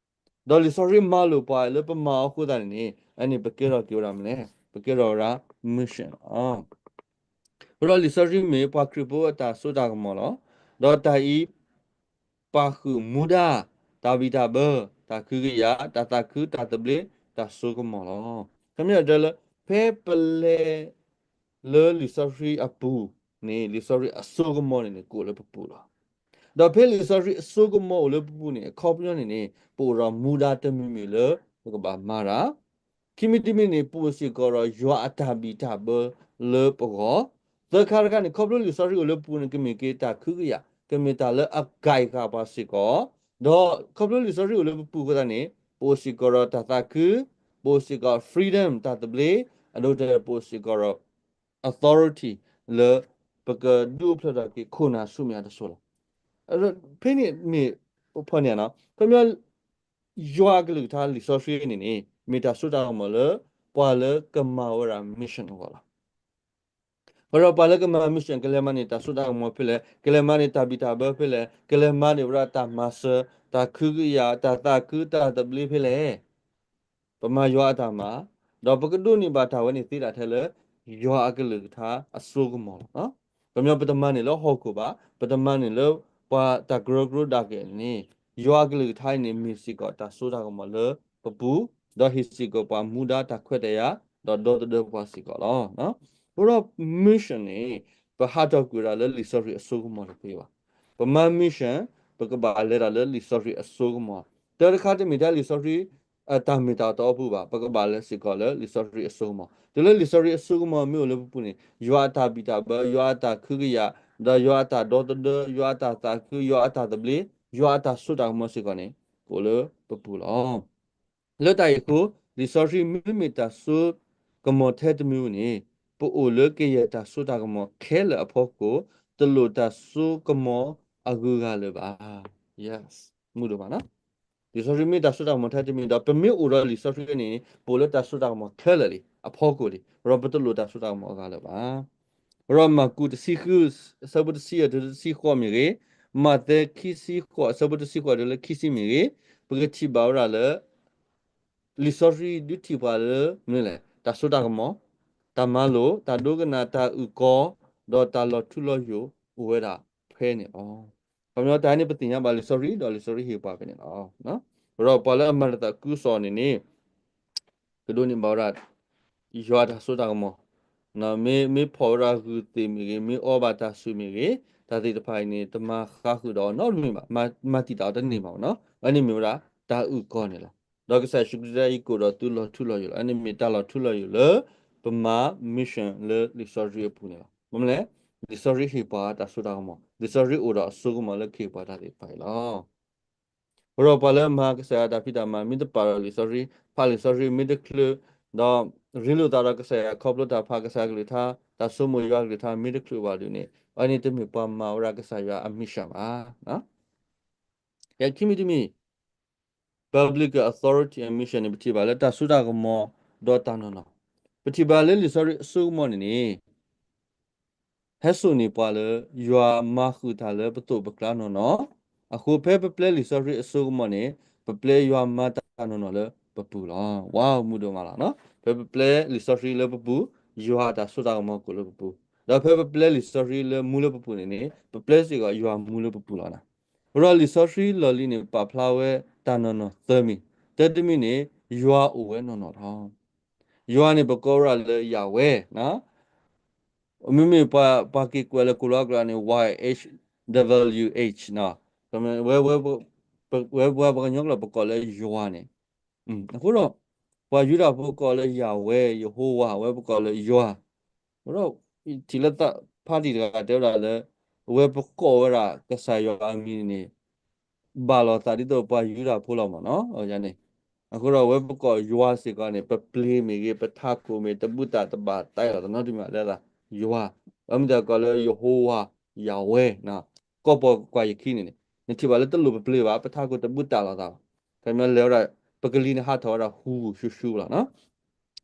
်လီၤ. ဒီးလံာ်စီဆှံမၤလိာ်ပှၤလၢပမၤအီၤအဃိသတးန့ၣ်န့ၣ် အန့ၣ်ပကဲထီၣ်က့ၤဝဲဒၣ်မနုၤလဲၣ်, ပကဲထီၣ်ဝဲဒၣ် mission လီၤ. အဃိဒီးလံာ်စီဆှံမ့ၢ်ပှၤခရံာ်ဖိအတၢ်စိတၢ်ကမီၤလီၤ. ဒီးတၢ်အံၤ ပာ်ဃုာ်မူဒါ, တၢ်ဘံၣ်တၢ်ဘၢ, တၢ်ခုကယာ်, တၢ်သးခု, တၢ်သဘျ့, တၢ်စိကမီၤလီၤ. ခီပညီတဲလၢ ဖဲပလဲၤလၢလံာ်စီဆှံအပူၤန့ၣ် လံာ်စီဆှံအစိကမီၤန့ၣ်န့ၣ် ကအိၣ်လၢပပူၤလီၤ. ဒီးဖဲလံာ်စီဆှံအစိကမီၤအိၣ်လၢပပူၤန့ၣ် အခီပညီန့ၣ်န့ၣ် ပအိၣ်ဒီးမူဒါတမံၤမံၤလၢ ပကဘၣ်မၤတၢ် ခံမံၤတမံၤန့ၣ် ပအိၣ်စ့ၢ်ကီးဒီးယွၤအတၢ်ဘံၣ်တၢ်ဘၢလၢပဂီၢ်, သၢခါတခါန့ၣ် ခီဖျိလံာ်စီဆှံအိၣ်လၢပပူၤန့ၣ် ကမ့ၢ်က့ၤတၢ်ခုကယာ်, ကမ့ၢ်တၢ်လၢအ guide ဃာ်ပှၤစ့ၢ်ကီး, ဒီးခီဖျိလံာ်စီဆှံအိၣ်လၢပပူၤအဃိသတးန့ၣ် ပအိၣ်စ့ၢ်ကီးဒီးတၢ်သးခု, ပအိၣ်စ့ၢ်ကီး freedom တၢ်သဘျ့, အဒိတဲပအိၣ်စ့ၢ်ကီးဒီး authority လၢ ပကဒုးအိၣ်ဖျဲၣ်ထီၣ်က့ၤခိၣ်နၢ်ဆူမဲာ်ညါတစိၤလီၤ. ဖဲန့ၣ်မ့ၢ် ဖဲန့ၣ် ခီပညီ ယွၤအကလုၢ်ကထါလံာ်စီဆှံန့ၣ်န့ၣ် မ့ၢ်တၢ်စိတၢ်ကမီၤလၢ ပှၤလၢကမၤဝဲဒၣ် mission အဂီၢ်လီၤ. အဃိဒီးပှၤလၢကမၤ mission ကလဲၤမၤန့ၢ်တၢ်စိတၢ်ကမီၤဖဲလဲၣ်, ကလဲၤမၤန့ၢ်တၢ်ဘံၣ်တၢ်ဘၢဖဲလဲၣ်, ကလဲၤမၤန့ၢ်ဝဲဒၣ်တၢ်မၤစၢၤ, တၢ်ခုကယာ်, တၢ်သးခု, တၢ်သဘျ့ဖဲလဲၣ်, ပမၤယွၤအတၢ်မၤ, ဒီးပကဒိးန့ၢ်ဘၣ်တၢ်ဝဲန့ၣ်သ့ဒၣ်ထဲလၢ ယွၤအကလုၢ်ကထါအစိကမီၤလီၤ. ပမ့ၢ်ပတမၤန့ၢ်လၢဟီၣ်ခိၣ်ဘၣ်, ပတမၤန့ၢ်လၢပှၤတၢ်ကရၢကရိဒၣ်က့ၤန့ၣ်, ယွၤအကလုၢ်ကထါအံၤန့ၣ် မ့ၢ်စ့ၢ်ကီးတၢ်စိတၢ်ကမီၤလၢပပူၤ, ဒီးဟ့ၣ်စ့ၢ်ကီးပှၤမူဒါတၢ်ခွဲးတၢ်ယာ်, ဒီးဒီသဒၢပှၤစ့ၢ်ကီးလီၤ. အဃိဒီး mission န့ၣ် ပဟးထီၣ်ကွံာ်ဝဲဒၣ်လၢလံာ်စီဆှံအစိကမီၤတသ့ဘၣ်. ပမၤ mission ပကဘၣ်လဲၤတၢ်လၢလံာ်စီဆှံအစိကမီၤ, တၢ်တခါတမ့ၢ်ထဲလံာ်စီဆှံ တၢ်မ့ၢ်တၢ်တီအပူၤဘၣ်, ပကဘၣ်လဲၤစ့ၢ်ကီးလၢလံာ်စီဆှံအစိကမီၤ, တုၤလၢလံာ်စီဆှံအစိကမီၤမ့ၢ်အိၣ်လၢပပူၤန့ၣ် ယွၤအတၢ်ဘံၣ်တၢ်ဘၢ, ယွၤအတၢ်ခုကယာ်, ဒီးယွၤအတၢ်ဒီသဒၢ, ယွၤအတၢ်သးခု, ယွၤအတၢ်သဘျ့, ယွၤအတၢ်စိတၢ်ကမီၤစ့ၢ်ကီးန့ၣ် ကအိၣ်လၢပပူၤလီၤ. လၢတၢ်အံၤအဃိ, လံာ်စီဆှံမ့မ့ၢ်တၢ်စိကမီၤထဲတမံၤန့ၣ်, ပအိၣ်လၢကယဲၢ်တၢ်စိတၢ်ကမီၤခဲလၢာ်အဖီခိၣ်, တလိၣ်တၢ်စိကမီၤအဂုၤအဂၤလၢၤဘၣ်. Yes, မုာ်ဒိၣ်မးနီၤ. လံာ်စီဆှံမ့ၢ်တၢ်စိတၢ်ကမီၤထဲတမံၤဒီး ပမ့ၢ်အိၣ်ဒီးလံာ်စီဆှံန့ၣ် ပအိၣ်လၢတၢ်စိတၢ်ကမီၤခဲလၢာ်လံ အဖီခိၣ်လံ, ဒီးပတလိၣ်တၢ်စိတၢ်ကမီၤအဂၤလၢၤဘၣ်. ဒီးမၢ်ကူးတဆံဃု အဆၢဖိတဆံယဲၢ်တုၤလၢတဆံဃိးမ့ၢ်ဂ့ၤ, မးသဲခံဆံဃိး အဆၢဖိတဆံဃိးတုၤလၢခံဆံမ့ၢ်ဂ့ၤ, ပကထံၣ်ဘၣ်ဝဲဒၣ်လၢ လံာ်စီဆှံဒုးထံၣ်ပှၤလၢမနုၤလဲၣ်, တၢ်စိတၢ်ကမီၤ, တၢ်မၤလိာ်, တၢ်ဒိကနၣ်, တၢ်အုၣ်ကီ, ဒီးတၢ်လီၤထူလီၤယိာ်အိၣ်ဝဲဒၣ်ဖဲန့ၣ်လီၤ. ခီပညီတၢ်န့ၣ် ပသ့ၣ်ညါဘၣ်လံာ်စီဆှံ ဒီးလံာ်စီဆှံဟ့ၣ်ပှၤဖဲန့ၣ်လီၤ. ဒီးပှၤလၢအမၤတၢ်သးခုကစီၣ်န့ၣ်န့ၣ် ကဒိးန့ၢ်ဘၣ်ဝဲဒၣ် ယွၤတၢ်စိတၢ်ကမီၤ, မ့ၢ် မ့ၢ်ဖီၣ်ဝဲဒၣ်ဂုၢ်သ့ၣ်မ့ၢ်ဂ့ၤ, မ့ၢ်အီဘၣ်တၢ်စူၣ်မ့ၢ်ဂ့ၤ, တၢ်သ့ၣ်တဖၣ်အံၤန့ၣ် တမၤဃါဃုာ်ဒီးနီတမံၤဘၣ်, မၤ မၤတံာ်တာ်အီၤတန့ၢ်ဘၣ်နီၤ. အန့ၣ်မ့ၢ်ဝဲဒၣ်တၢ်အုၣ်ကီၤန့ၣ်လီၤ. ဒီးကစၢ်ယ့ၣ်ၡူးခရံာ်တဲ ယကအိၣ်ဒီးသုလီၤထူလီၤယိာ်လီၤ. အန့ၣ်မ့ၢ်တၢ်လီၤထူလီၤယိာ်လၢ ပမၤ mission လၢလံာ်စီဆှံအပူၤန့ၣ်လီၤ. မ့ၢ်မနုၤလဲၣ်, လံာ်စီဆှံဟ့ၣ်ပှၤတၢ်စိတၢ်ကမီၤ, လံာ်စီဆှံအိၣ်ဒီးအစိကမီၤလၢကဟ့ၣ်ပှၤတၢ်သ့ၣ်တဖၣ်အံၤလီၤ. အဃိဒီးပှၤလၢမၤကစၢ်ယွၤတၢ်ဖံးတၢ်မၤ မ့ၢ်တပာ်ဒီးလံာ်စီဆှံ, ဖးလံာ်စီဆှံမ့ၢ်တချုး, ဒီးရ့လိာ်သးဒီးကစၢ်ယွၤခီဖျိတၢ်ဖးကစၢ်ကလုၢ်ကထါ, တၢ်ဆိကမိၣ်ယွၤကလုၢ်ကထါမ့ၢ်တချုးဘၣ်ဒုးန့ၣ်, အန့ၣ်တမ့ၢ်ပှၤမၤဝဲဒၣ်ကစၢ်ယွၤအ mission ဘၣ်. ကဲ ခံမံၤတမံၤ biblical authority and mission န့ၣ် ပထံၣ်ဘၣ်လၢတၢ်စိတၢ်ကမီၤဒီးတၢ်နီၢ်နီၢ်, ပထံၣ်ဘၣ်လၢလံာ်စီဆှံအစိကမီၤန့ၣ်န့ၣ် ဟဲစိာ်န့ၢ်ပှၤလၢ ယွၤမၤဃုာ်တၢ်လၢပသိးပကျါနီၢ်နီၢ်, အဃိဖဲပပျဲလံာ်စီဆှံအစိကမီၤန့ၣ် ပပျဲယွၤမၤတၢ်နီၢ်နီၢ်လၢပပူၤလီၤ. ဝါ မုာ်ဒိၣ်မးလီၤ. ဖဲပပျဲလံာ်စီဆှံလၢပပူၤ, ယွၤအတၢ်စိတၢ်ကမီၤကအိၣ်လၢပပူၤ, ဒီးဖဲပပျဲလံာ်စီဆှံလၢမူလၢပပူၤန့ၣ်န့ၣ် ပပျဲစ့ၢ်ကီးယွၤမူလၢပပူၤလီၤ. အဃိဒီးလံာ်စီဆှံလီၢ်လံၤန့ၣ် ပာ်ဖျါဝဲတၢ်နီၢ်နီၢ်သၢမံၤ, တၢတမံၤန့ၣ် ယွၤအိၣ်ဝဲနီၢ်နီၢ်လီၤ. ယွၤန့ၣ် ပကိးဝဲဒၣ်လၢယၤဝဲ, မ့မ့ၢ်ပှၤ ပှၤက့ၤကွဲးလၢကိၤလၤကျိာ်န့ၣ် Y H W H နီၤ, ဝဲ ဝဲ ဝဲပှၤကညီကျိာ်ပကိးလၢယွၤန့ၣ်, အဃိဒီး ပှၤယူဒၤဖိကိးလၢယၤဝဲ, ယဟိဝၤ, အဝဲပကိးလၢယွၤ, အဃိဒီး ထံၣ်လၢသးဖးတံၢ်တဂၤ တဲဝဲဒၣ်လၢ အဝဲပကိးဝဲဒၣ်ကစၢ်ယွၤအမံၤန့ၣ် ဘၣ်လိာ်သးဒ်သိးပှၤယူဒၤဖိလီၤမ့ၢ်နီၤ, န့ၣ်, အဃိဒီးအဝဲပကိးယွၤစ့ၢ်ကီးန့ၣ် ပပျ့ၤမ့ၢ်ဂ့ၤ, ပထးခိၣ်မ့ၢ် တဘူၣ်တၢ်တဘၣ်တၢ်အလီၢ်တနီတမံၤလၢယွၤ, အမ့ၢ်တၢ်ကိးလၢယဟိဝၤ, ယၤဝဲ, ကီၢ်ပှၤကွၢ်ယခံန့ၣ်န့ၣ် နထံၣ်ဘၣ်လၢတလိၣ်ပပျ့ၤဘၣ်, ပထးခိၣ်တဘူၣ်တၢ်လိာ်သးဘၣ်, ခီပညီလဲၤဝဲဒၣ် ပကလံၤန့ၣ်ဟးထီၣ်ဝဲဒၣ်ဟူးဟူးဆူၣ်ဆူၣ်လီၤ.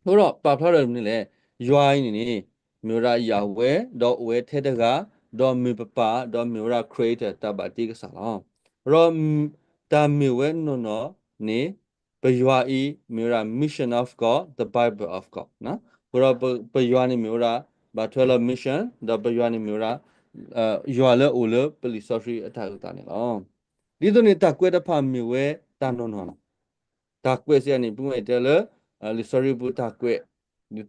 အဃိဒီးပာ်ဖျါထီၣ်မနုၤလဲၣ်, ယွၤအံၤန့ၣ်န့ၣ် မ့ၢ်ဝဲဒၣ်ယၤဝဲ, ဒီးအိၣ်ဝဲထဲတဂၤ, ဒီးမ့ၢ်ပပၢ်, ဒီးမ့ၢ်ဝဲဒၣ် Creator တၢ်ဘၣ်တ့ကစၢ်လီၤ. ဒီးတၢ်မ့ၢ်ဝဲနီၢ်နီၢ်န့ၣ် ပယွၤအံၤ မ့ၢ်ဝဲဒၣ် mission of God, the Bible of God အဃိဒီးပယွၤန့ၣ်မ့ၢ်ဝဲဒၣ် ဘၣ်ထွဲလၢ mission, ဒီးပယွၤန့ၣ်မ့ၢ်ဝဲဒၣ် ယွၤလၢအအိၣ်လၢပလံာ်စီဆှံအတၢ်အုၣ်သးန့ၣ်လီၤ. ဒ်သိးန့ၣ်တၢ်ကွဲးတဖၣ်မ့ၢ်ဝဲတၢ်နီၢ်နီၢ်လီၤ. တၢ်ကွဲးစံးန့ၣ် ပမ့ၢ်တဲလၢ လံာ်စီဆှံပူၤတၢ်ကွဲး ဒ်သိးဒီး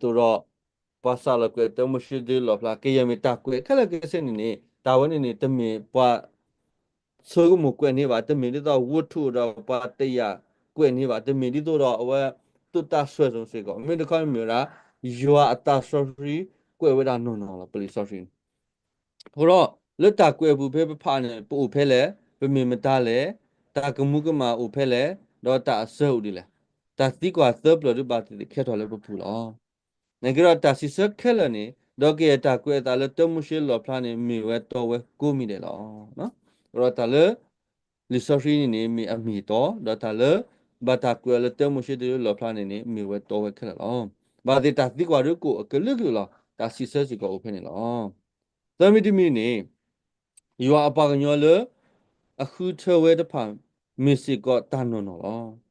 ပှၤစးလီၤကွဲးတၢမိၤၡ့ဒုးလီၣ်ဖျါ ကယဲၢ်မ့ၢ်တၢ်ကွဲးခဲလၢာ်ကဲဆ့န့ၣ်န့ၣ် တၢ်ဝဲန့ၣ်န့ၣ် တမ့ၢ်ပှၤ ဆိကမိၣ်ကွဲးန့ၢ်ဘၣ်, တမ့ၢ်ဒ်သိး ဝတ္ထု ဒီးပှၤတယာ်ကွဲးန့ၢ်ဘၣ်, တမ့ၢ်ဒ်သိးဒီးအဝဲ သိးတၢ်စွဲးစုံစ့ၢ်ကီး, မ့ၢ်တခီမ့ၢ်ဝဲဒၣ် ယွၤအသးစီဆှံကွဲးဝဲဒၣ်နီၢ်နီၢ်လီၤ ပလံာ်စီဆှံန့ၣ်. အဃိဒီး လၢတၢ်ကွဲးအပူၤဖဲပဖးန့ၣ် ပအိၣ်ဖဲလဲၣ်, ပမ့ၢ်မတၤလဲၣ်, တၢ်ကမူၤကမၣ်အိၣ်ဖဲလဲၣ်, ဒီးတၢ်အစၢအိၣ်ဒ်လဲၣ်, တၢ်သံကွၢ်သၢပျၢၤဒုးဘၣ်သ့ၣ်သ့ၣ်ခဲထီၣ်လၢပပူၤလီၤ. နာ်က့ဒီးတၢ်စံးဆၢခဲလၢာ်န့ၣ် ဒီးကယဲၢ်တၢ်ကွဲးအသးလၢတၢမိၤၡ့လီၣ်ဖျါန့ၣ် မ့ၢ်ဝဲတီဝဲကိးမံၤဒဲးလီၤ. အဃိဒီးတၢ်လၢ လံာ်စီဆှံန့ၣ်န့ၣ် မ့ၢ်အမ့ၢ်အတီ, ဒီးတၢ်လၢ ဘၣ်တၢ်ကွဲးအီၤလၢတၢမိၤၡ့တလၢလီၣ်ဖျါန့ၣ်န့ၣ် မ့ၢ်ဝဲတီဝဲခဲလၢာ်လီၤ. ဘၣ်သ့ၣ်တၢ်သံကွၢ်ဒုးကအိၣ်အကလုာ်ကလုာ်လီၤ, တၢ်စံးဆၢစ့ၢ်ကီးအိၣ်ဖဲန့ၣ်လီၤ. သၢမံၤတမံၤန့ၣ် ယွၤအပှၤကညီလၢ အဃုထၢဝဲတဖၣ် မ့ၢ်စ့ၢ်ကီးတၢ်နီၢ်နီၢ်လီၤ.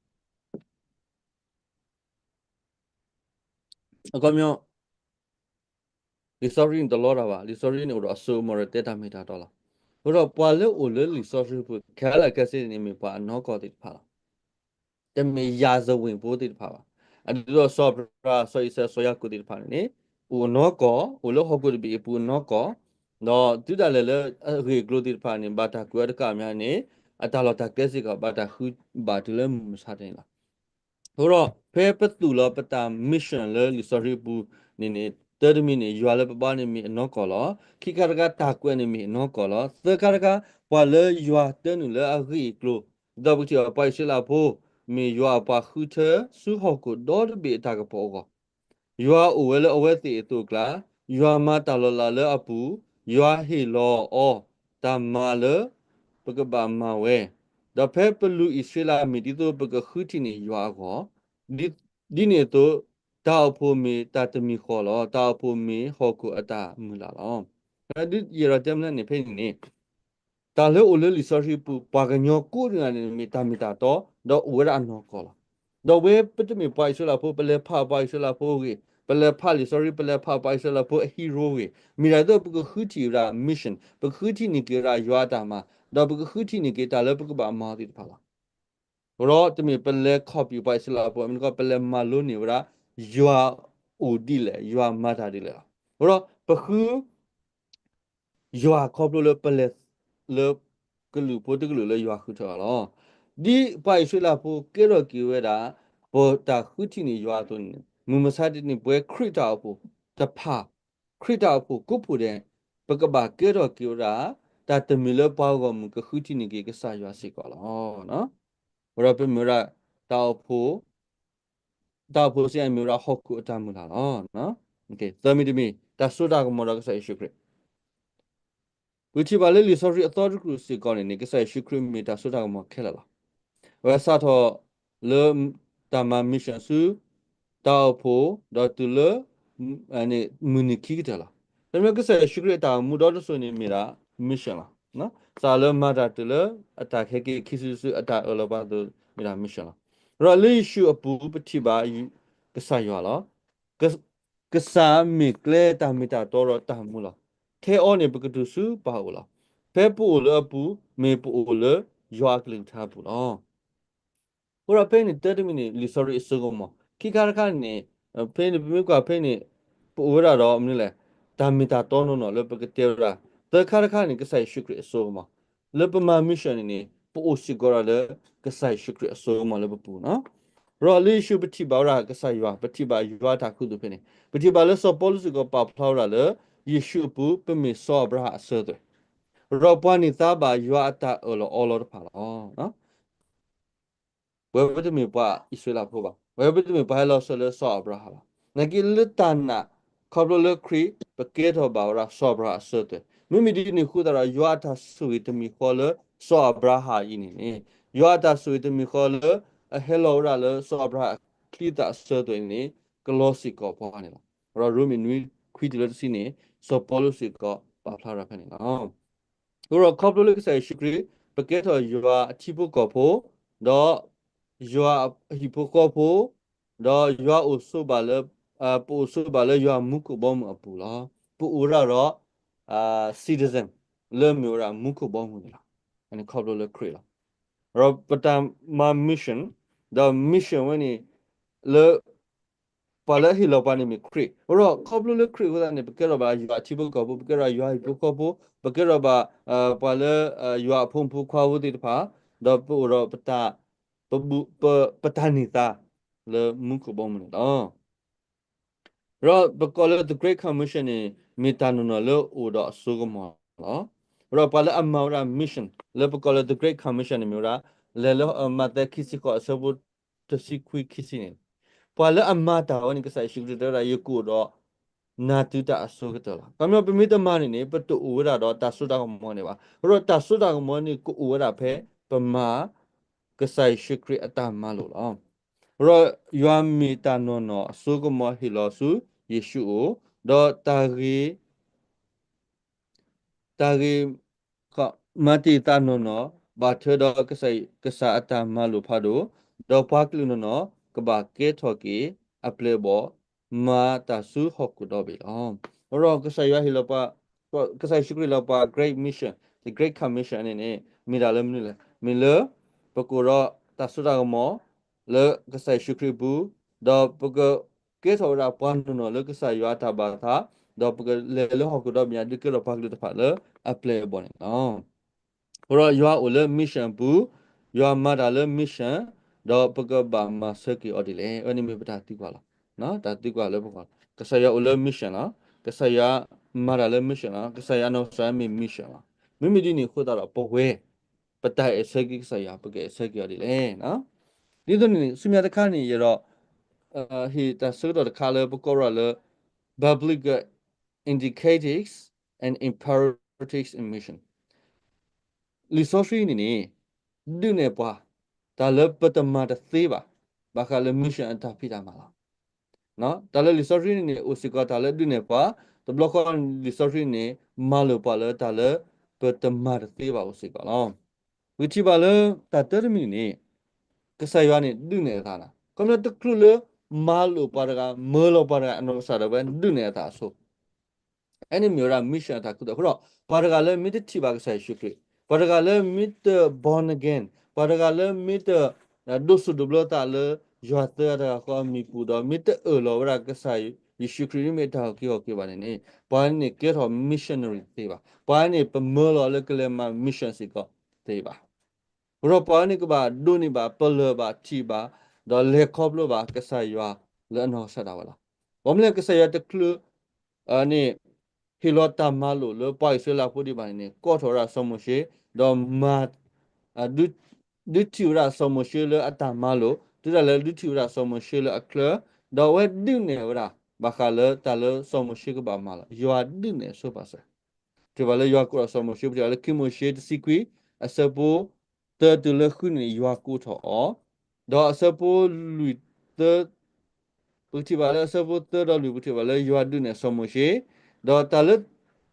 အခီပညီ လံာ်စီဆှံန့ၣ်တလီတၢ်ဘၣ်, လံာ်စီဆှံန့ၣ်အိၣ်ဒီးအစိကမီၤဒီးတဲတၢ်မ့ၢ်တၢ်တီလီၤ. အဃိဒီးပှၤလၢအိၣ်လၢလံာ်စီဆှံပူၤ ခဲလၢာ်ခဲဆ့န့ၣ် မ့ၢ်ပှၤအနီၢ်ကီၢ်သ့ၣ်တဖၣ်လီၤ. တမ့ၢ်ယၤစဝ့ၢ်ဖိသ့ၣ်တဖၣ်ဘၣ်. အဒ်သိးစီၤအၤဘြၤဟၣ်, စီၤအံၤစဲး, စီၤယၤကိာ်သ့ၣ်တဖၣ်န့ၣ်န့ၣ် အိၣ်အနီၢ်ကီၢ်, အိၣ်လၢဟီၣ်ခိၣ်တဘ့ၣ်အပူၤအနီၢ်ကီၢ်, ဒီးတုၤဒၣ်လဲာ်လၢအဂ့ၢ်အကျိၤသ့ၣ်တဖၣ်န့ၣ် ဘၣ်တၢ်ကွဲးအီၤတကးမးန့ၣ် အတၢ်လီၢ်တၢ်ကျဲစ့ၢ်ကီး ဘၣ်တၢ်ဃုဘၣ်တုၤလၢမုၢ်မဆါတနံၤလီၤ. အဃိဒီး ဖဲပသူၣ်လီၤပတၢ် mission လၢလံာ်စီဆှံပူၤန့ၣ်န့ၣ် တၢ်တမံၤန့ၣ် ယွၤလၢပဘါန့ၣ်မ့ၢ်အနီၢ်ကီၢ်လီၤ. ခံခါတခါ တၢ်ကွဲးန့ၣ်မ့ၢ်အနီၢ်ကီၢ်လီၤ. သၢခါတခါ ပှၤလၢယွၤတၢနုာ်လၢအဂ့ၢ်အကျိၤ, ဒီးပကထံၣ်အီၤ ပှၤအံၣ်စရ့လးဖိ မ့ၢ်ယွၤအပှၤဃုထၢဆူဟီၣ်ခိၣ်ဒီတဘ့ၣ်အတၢ်ကပီၤအဂီၢ်, ယွၤအိၣ်ဝဲလၢအဝဲသ့ၣ်အသိးအကျါ, ယွၤမၤတၢ်လီၤလးလၢအပူၤ, ယွၤဟ့ၣ်လီၤအီၤ တၢ်မၤလၢ ပကဘၣ်မၤဝဲ, ဒီးဖဲပလူၤအံၣ်စရ့လးမ့ၢ်ဒ်သိးပကဃုထံၣ်န့ၢ်ယွၤအဂီၢ်, ဒ် ဒ်န့ၣ်အသိး တၢ်အိၣ်ဖှိၣ်မ့ၢ်တၢ်တမံၤဃီလီၤ. တၢ်အိၣ်ဖှိၣ်မ့ၢ်ဟီၣ်ခိၣ်အတၢ်မုၢ်လၢ်လီၤ. ဒ်ယအဲၣ်ဒိးတဲမနုၤန့ၣ် ဖဲန့ၣ်န့ၣ် တၢ်လၢအိၣ်လၢလံာ်စီဆှံပူၤ ပှၤကညီကိးဂၤဒဲးန့ၣ် မ့ၢ်တၢ်မ့ၢ်တၢ်တီ ဒီးအိၣ်ဝဲဒၣ်အနီၢ်ကီၢ်လီၤ. ဒီးဝဲပတမ့ၢ်ပှၤအံၣ်စရ့လးဖိ ပလဲၤဖးပှၤအံၣ်စရ့လးဖိအဂ့ၢ်, ပလဲၤဖးလံာ်စီဆှံ ပလဲၤဖးပှၤအံၣ်စရ့လးဖိအဟံးရိအဂ့ၢ်, မ့ၢ်ဒ်သိးပကဃုထံၣ်ဝဲဒၣ် mission, ပကဃုထံၣ်န့ၢ်က့ၤဝဲဒၣ်ယွၤအတၢ်မၤ, ဒီးပကဃုထံၣ်န့ၢ်က့ၤတၢ်လၢပကဘၣ်မၤအီၤသ့ၣ်တဖၣ်လီၤ. ဒီးတမ့ၢ်ပလဲၤ copy ပှၤအံၣ်စရ့လးဖိ မ့ၢ်တခီ ပလဲၤမၤလိန့ၢ်ဝဲဒၣ် ယွၤအိၣ်ဒ်လဲၣ်, ယွၤမၤတၢ်ဒ်လဲၣ်လီၤ. ဒီးပဃု ယွၤခီဖျိလၢပလဲၤ လၢကလုာ်ဖိတကလုာ်လၢယွၤဃုထၢအီၤလီၤ. ဒ်ပှၤအံၣ်စရ့လးဖိကဲထီၣ်က့ၤဝဲဒၣ် ပတၢ်ဃုထံၣ်န့ၢ်ယွၤအသိးန့ၣ် မုၢ်မဆါတနံၤပဝဲခရံာ်တၢ်အိၣ်ဖှိၣ်တဖၣ်, ခရံာ်တၢ်အိၣ်ဖှိၣ်ကိးဖှိၣ်ဒဲး ပကဘၣ်ကဲထီၣ်က့ၤဝဲဒၣ် တၢ်တမံၤလၢပှၤဂီၢ်မုၢ်ကဃုထံၣ်န့ၢ်က့ၤကစၢ်ယွၤစ့ၢ်ကီးလီၤ. ဝဲဒီးပမ့ၢ်ဝဲဒၣ် တၢ်အိၣ်ဖှိၣ် တၢ်အိၣ်ဖှိၣ်စ့ၢ်ကီးမ့ၢ်ဝဲဒၣ်ဟီၣ်ခိၣ်အတၢ်မုၢ်လၢ်လီၤ. သၢမံၤတမံၤ တၢ်စိတၢ်ကမီၤဒီးကစၢ်ယ့ၣ်ၡူးခရံာ်, ပထံၣ်ဘၣ်လၢလံာ်စီဆှံအသီတကတြူၢ်စ့ၢ်ကီးန့ၣ်န့ၣ် ကစၢ်ယ့ၣ်ၡူးခရံာ်မ့ၢ်တၢ်စိတၢ်ကမီၤခဲလၢာ်လီၤ. အဝဲစးထီၣ်လၢ တၢ်မၤ mission ဆူ တၢ်အိၣ်ဖှိၣ် ဒီးတုၤလၢ မုၢ်နံၤခံကတၢၢ်လီၤ. တမ့ၢ်ကစၢ်ယ့ၣ်ၡူးခရံာ်အတၢ်အိၣ်မူဒီတစိၤန့ၣ်မ့ၢ်ဒၣ် mission လီၤ. စးလၢမၤတၢ်တုၤလၢအတၢ်ကဟဲက့ၤခံစုတစုအတၢ်အၢၣ်လီၤပာ်အသိးမ့ၢ်ဒၣ် mission လီၤ. ဒီးလၢယ့ၣ်ၡူးအပူၤပထံၣ်ဘၣ် ကစၢ်ယွၤလီၤ. ကစၢ်မ့ၢ်ကျဲတၢ်မ့ၢ်တၢ်တီဒီးတၢ်မူလီၤ. ထဲအီၤန့ၣ် ပကတုၤဆူပၢ်အအိၣ်လီၤ. ဖဲပအိၣ်လၢအပူၤ မ့ၢ်ပအိၣ်လၢယွၤအကလုၢ်ကထါအပူၤလီၤ. အဃိဒီးဖဲန့ၣ် တၢတမံၤန့ၣ် လံာ်စီဆှံအစိကမီၤ, ခံခါတခါန့ၣ် ဖဲန့ၣ် ပမ့ၢ်ကွၢ်ဖဲန့ၣ် ပအိၣ်ဝဲဒၣ်ဒီးမနုၤလဲၣ်, တၢ်မ့ၢ်တၢ်တီနီၢ်နီၢ်လၢပကတဲဝဲဒၣ်, သၢခါတခါန့ၣ် ကစၢ်ယ့ၣ်ၡူးခရံာ်အစိကမီၤ, လၢပမၤ mission န့ၣ်န့ၣ် ပအိၣ်စ့ၢ်ကီးဒၣ်လၢ ကစၢ်ယ့ၣ်ၡူးခရံာ်အစိကမီၤလၢပပူၤနီၤ. ဒီးလၢယ့ၣ်ၡူးပထံၣ်ဘၣ်ဝဲဒၣ်ကစၢ်ယွၤ, ပထံၣ်ဘၣ်ယွၤအတၢ်ခူသူၣ်ဖဲန့ၣ်, ပထံၣ်ဘၣ်လၢစီၤပီလူးစ့ၢ်ကီးပာ်ဖျါဝဲဒၣ်လၢ ယ့ၣ်ၡူးအပူၤ ပမ့ၢ်စီၤအၤဘြၤဟၣ်အစၢၤသွဲၣ်, ဒီးပှၤန့ၢ်သါဘၣ်ယွၤအတၢ်အၢၣ်လီၤအီလီၤတဖၣ်လီၤ. ပဝဲပတမ့ၢ်ပှၤအံၣ်စရ့လးဖိဘၣ်, ပဝဲပတမ့ၢ်ပှၤဟဲလီၤစၢၤလၢစီၤအၤဘြၤဟၣ်ဘၣ်. နာ်က့လၢတၢ်နာ်ခီဖျိလၢခရံာ် ပကဲထီၣ်ဘၣ်ဝဲဒၣ်စီၤအၤဘြၤဟၣ်အစၢၤသွဲၣ်, မ့မ့ၢ်ဒ်န့ၣ်အဃိသတးဒီး ယွၤအတၢ်ဆိၣ်ဂ့ၤတမံၤဃီလၢစီၤအၤဘြၤဟၣ်အံၤန့ၣ်န့ၣ်, ယွၤအတၢ်ဆိၣ်ဂ့ၤတမံၤဃီလၢ အဟဲလီၤဝဲဒၣ်လၢစီၤအၤဘြၤဟၣ်အချံအသၣ်အစၢၤသွဲၣ်န့ၣ်န့ၣ် ကလီၤစ့ၢ်ကီးပှၤန့ၣ်လီၤ. ဒီးရိမ့ၤနွံခွံတုၤလၢတဆံန့ၣ် စီၤပီလူးစ့ၢ်ကီးပာ်ဖျါဝဲဒၣ်ဖဲန့ၣ်လီၤ. အဃိဒီးခီဖျိလၢကစၢ်ယ့ၣ်ၡူးခရံာ် ပကဲထီၣ်ယွၤအထံဖိကီၢ်ဖိ, ဒီးယွၤအဟံၣ်ဖိဃီဖိ, ဒီးယွၤအိၣ်ဆိးဘၣ်လၢ, ပအိၣ်ဆိးဘၣ်လၢယွၤမူခိၣ်ဘီမုၢ်အပူၤလီၤ. ပအိၣ်ဝဲဒၣ်ဒီး citizen လၢမ့ၢ်ဝဲဒၣ်မူခိၣ်ဘီမုၢ်န့ၣ်လီၤ. အန့ၣ်ခီဖျိလၢခရံာ်လီၤ. ဒီးပတၢ်မၤ mission, ဒီး mission ဝဲန့ၣ် လၢ ပှၤလၢအဟ့ၣ်လီၤပှၤန့ၣ်မ့ၢ်ခရံာ်, အဃိဒီးခီဖျိလၢခရံာ်အဃိသတးန့ၣ် ပကဲထီၣ်ဘၣ်ယွၤအထံဖိကီၢ်ဖိ, ပကဲထီၣ်ယွၤဟံၣ်ဖိဃီဖိ, ပကဲထီၣ်ဘၣ် ပှၤလၢ ယွၤအဖိမုၣ်ဖိခွါဖိသ့ၣ်တဖၣ်, ဒီးပအိၣ်ဒီးပတၢ် ပ, ပတၢ်န့ၢ်သါ လၢမူခိၣ်ဘီမုၢ်န့ၣ်လီၤ. ဒီးပကိးလၢ the Great Commission န့ၣ် မ့ၢ်တၢ်နီၢ်နီၢ်လၢအိၣ်ဒီးအစိကမီၤလီၤ. ဒီးပှၤလၢအမၤဝဲဒၣ် mission လၢပကိးလၢ the Great Commission န့ၣ်မ့ၢ်ဝဲဒၣ် လဲၤလၢမးသဲခံဆံဃိးအဆၢဖိတဆံခွံခံဆံန့ၣ်, ပှၤလၢအမၤတၢ်ဝဲန့ၣ် ကစၢ်ယ့ၣ်ၡူးခရံာ်တဲဝဲဒၣ် ယကအိၣ်ဒီး နၤတုၤတၢ်အစိကတၢၢ်လီၤ. ခီပညီ ပမ့ၢ်တမၤန့ၣ်န့ၣ် ပတအိၣ်ဝဲဒၣ်ဒီးတၢ်စိတၢ်ကမီၤန့ၣ်ဘၣ်. အဃိဒီးတၢ်စိတၢ်ကမီၤန့ၣ် ကအိၣ်ဝဲဒၣ်ဖဲ ပမၤ ကစၢ်ယ့ၣ်ၡူးခရံာ်အတၢ်မၤလိာ်လီၤ. အဃိဒီးယွၤမ့ၢ်တၢ်နီၢ်နီၢ်အစိကမီၤဟ့ၣ်လီၤဆူယ့ၣ်ၡူးအအိၣ်, ဒီးတၢ်ဂ့ၤ တၢ်ဂ့ၤ မၤတ့ၢ်သးနီၢ်နီၢ် ဘၣ်ထွဲဒီးကစၢ်အတၢ်မၤလိာ်ဖးဒိၣ်, ဒီးပှၤကလုာ်နီၢ်နီၢ် ကဘၣ်ကဲထီၣ်က့ၤအပျဲၢ်အဘီၣ် မၤတၢ်ဆူဟီၣ်ခိၣ်ဒီဘ့ၣ်လီၤ. အဃိဒီးကစၢ်ယွၤဟ့ၣ်လီၤပှၤ, ကစၢ်ယ့ၣ်ၡူးခရံာ်လီၤပှၤ Great Mission, the Great Commission န့ၣ်န့ၣ် မ့ၢ်တၢ်လၢမနုၤလဲၣ်. မ့ၢ်လၢ ပကအိၣ်ဒီးတၢ်စိတၢ်ကမီၤ လၢကစၢ်ယ့ၣ်ၡူးခရံာ်အပူၤ, ဒီးပကကဲထီၣ်ဝဲဒၣ်ပှၤနီၢ်နီၢ်လၢကစၢ်ယွၤအတၢ်ဘၣ်သး, ဒီးပကလဲၤလၢဟီၣ်ခိၣ်ဒီဘ့ၣ်ညါ ဒုးကဲထီၣ်ပှၤကလုာ်တဖၣ်လၢအပျဲၢ်အဘီၣ်န့ၣ်လီၤ. အဃိဒီးယွၤအိၣ်လၢ mission အပူၤ, ယွၤမၤတၢ်လၢ mission, ဒီးပကဘၣ်မၤဆၢက့ၤအီၤဒ်လဲၣ်. အဝဲန့ၣ်မ့ၢ်ပတၢ်သံကွၢ်လီၤ. တၢ်သံကွၢ်လၢပဂီၢ်လီၤ. ကစၢ်ယွၤအိၣ်လၢ mission လီၤ. ကစၢ်ယွၤမၤတၢ်လၢ mission လီၤ. ကစၢ်ယွၤအနီၢ်ကစၢ်မ့ၢ် mission လီၤ. မ့မ့ၢ်ဒ်န့ၣ်အဃိသတးဒီး ပဝဲ ပတၢ်အဲၣ်ဆၢက့ၤကစၢ်ယွၤ ပကအဲၣ်ဆၢက့ၤအီၤဒ်လဲၣ်. ဒ်သိးန့ၣ် ဆူမဲာ်ညါတခါန့ၣ် ယအဲၣ်ဒိး ဟ့ၣ်တၢ်ဆၢကတီၢ်တခါလၢပကိးဝဲဒၣ်လၢ biblical indicatives and imperatives in mission. လံာ်စီဆှံန့ၣ်န့ၣ် ဒုးနဲၣ်ပှၤ တၢ်လၢပတမၤတသ့ဘၣ် ဘၣ်ဃးလၢ mission အတၢ်ဖံးတၢ်မၤလီၤ. တၢ်လၢလံာ်စီဆှံန့ၣ်န့ၣ် အိၣ်စ့ၢ်ကီးတၢ်လၢဒုးနဲၣ်ပှၤ, တဘျီဃီလံာ်စီဆှံန့ၣ် မၤလိာ်ပှၤလၢတၢ်လၢပတမၤတသ့ဘၣ်အိၣ်စ့ၢ်ကီးလီၤ. ပကထံၣ်ဘၣ်လၢတၢ်တၢတမံၤန့ၣ် ကစၢ်ယွၤန့ၣ်ဒုးနဲၣ်အသးနၤ, ခီဖျိတချုးလၢ မၤလိာ်ပှၤတဂၤ မၢလီၤပှၤတဂၤအနီၢ်ကစၢ်ဒၣ်ဝဲဒုးနဲၣ်အသးအဆိ အန့ၣ်မ့ၢ်ဝဲဒၣ် mission အတၢ်ခူသူၣ်အဃိဒီး ပှၤတဂၤလၢမ့ၢ်တထံၣ်ဘၣ်ကစၢ်ယ့ၣ်ၡူးခရံာ်, ပှၤတဂၤလၢမ့ၢ်တ born again, ပှၤတဂၤလၢမ့ၢ်တ ဒိးဆူၣ်ဒိးဘျၢသးလၢ ယွၤသၢဂၤတဂၤဃီအမံၤပူၤဒီး မ့ၢ်တအၢၣ်လီၤဝဲဒၣ်ကစၢ်ယ့ၣ်ၡူးခရံာ်မ့ၢ်တၢ်အုၣ်က့ၤခီၣ်က့ၤဘၣ်န့ၣ်န့ၣ် ပှၤန့ၣ်ကဲထီၣ် missionary တသ့ဘၣ်. ပှၤန့ၣ်ပမၢလီၤလၢကလဲၤမၤ mission စ့ၢ်ကီးတသ့ဘၣ်. အဃိဒီးပှၤန့ၣ်ကဘၣ်ဒိးန့ၢ်ဘၣ် ပလၢၢ်ဘၣ်ထံၣ်ဘၣ် ဒီးလဲၤခီဖျိဘၣ်ကစၢ်ယွၤလၢအနီၢ်ကစၢ်ဒၣ်ဝဲလီၤ. ဘၣ်မနုၤလဲၣ် ကစၢ်ယွၤတချုး န့ၣ် ဟ့ၣ်လီၤတၢ်မၤလိာ်လၢပှၤအံၣ်စရ့လးဖိဒံးဘၣ်န့ၣ်န့ၣ် ကိးထီၣ်ဝဲဒၣ်စီၤမိၤၡ့, ဒီးမၤ ဒုးထံၣ်ဝဲဒၣ်စီၤမိၤၡ့လၢအတၢ်မၤလိာ် တုၤဒၣ်လဲာ်ဒုးထံၣ်ဝဲဒၣ်စီၤမိၤၡ့လၢအချၢ, ဒီးအဝဲဒုးနဲၣ်ဝဲဒၣ် ဘၣ်ဃးလၢတၢ်လၢစီၤမိၤၡ့ကဘၣ်မၤလီၤ. ယွၤဒုးနဲၣ်ဆိပာ်စၢၤ ပထံၣ်ဘၣ်လၢယွၤကိးထီၣ်စီၤမိၤၡ့, ပထံၣ်ဘၣ်လၢခံမိၤၡ့တဆံခွံ အဆၢဖိ သၢတုၤလၢဃုန့ၣ် ယွၤကိးထီၣ်အီၤ, ဒီးအဆၢဖိလွံၢ်သၢ ပကထံၣ်ဘၣ်လၢအဆၢဖိသၢဒီးလွံၢ် ပထံၣ်ဘၣ်လၢယွၤဒုးနဲၣ်စီၤမိၤၡ့, ဒီးတၢ်လၢ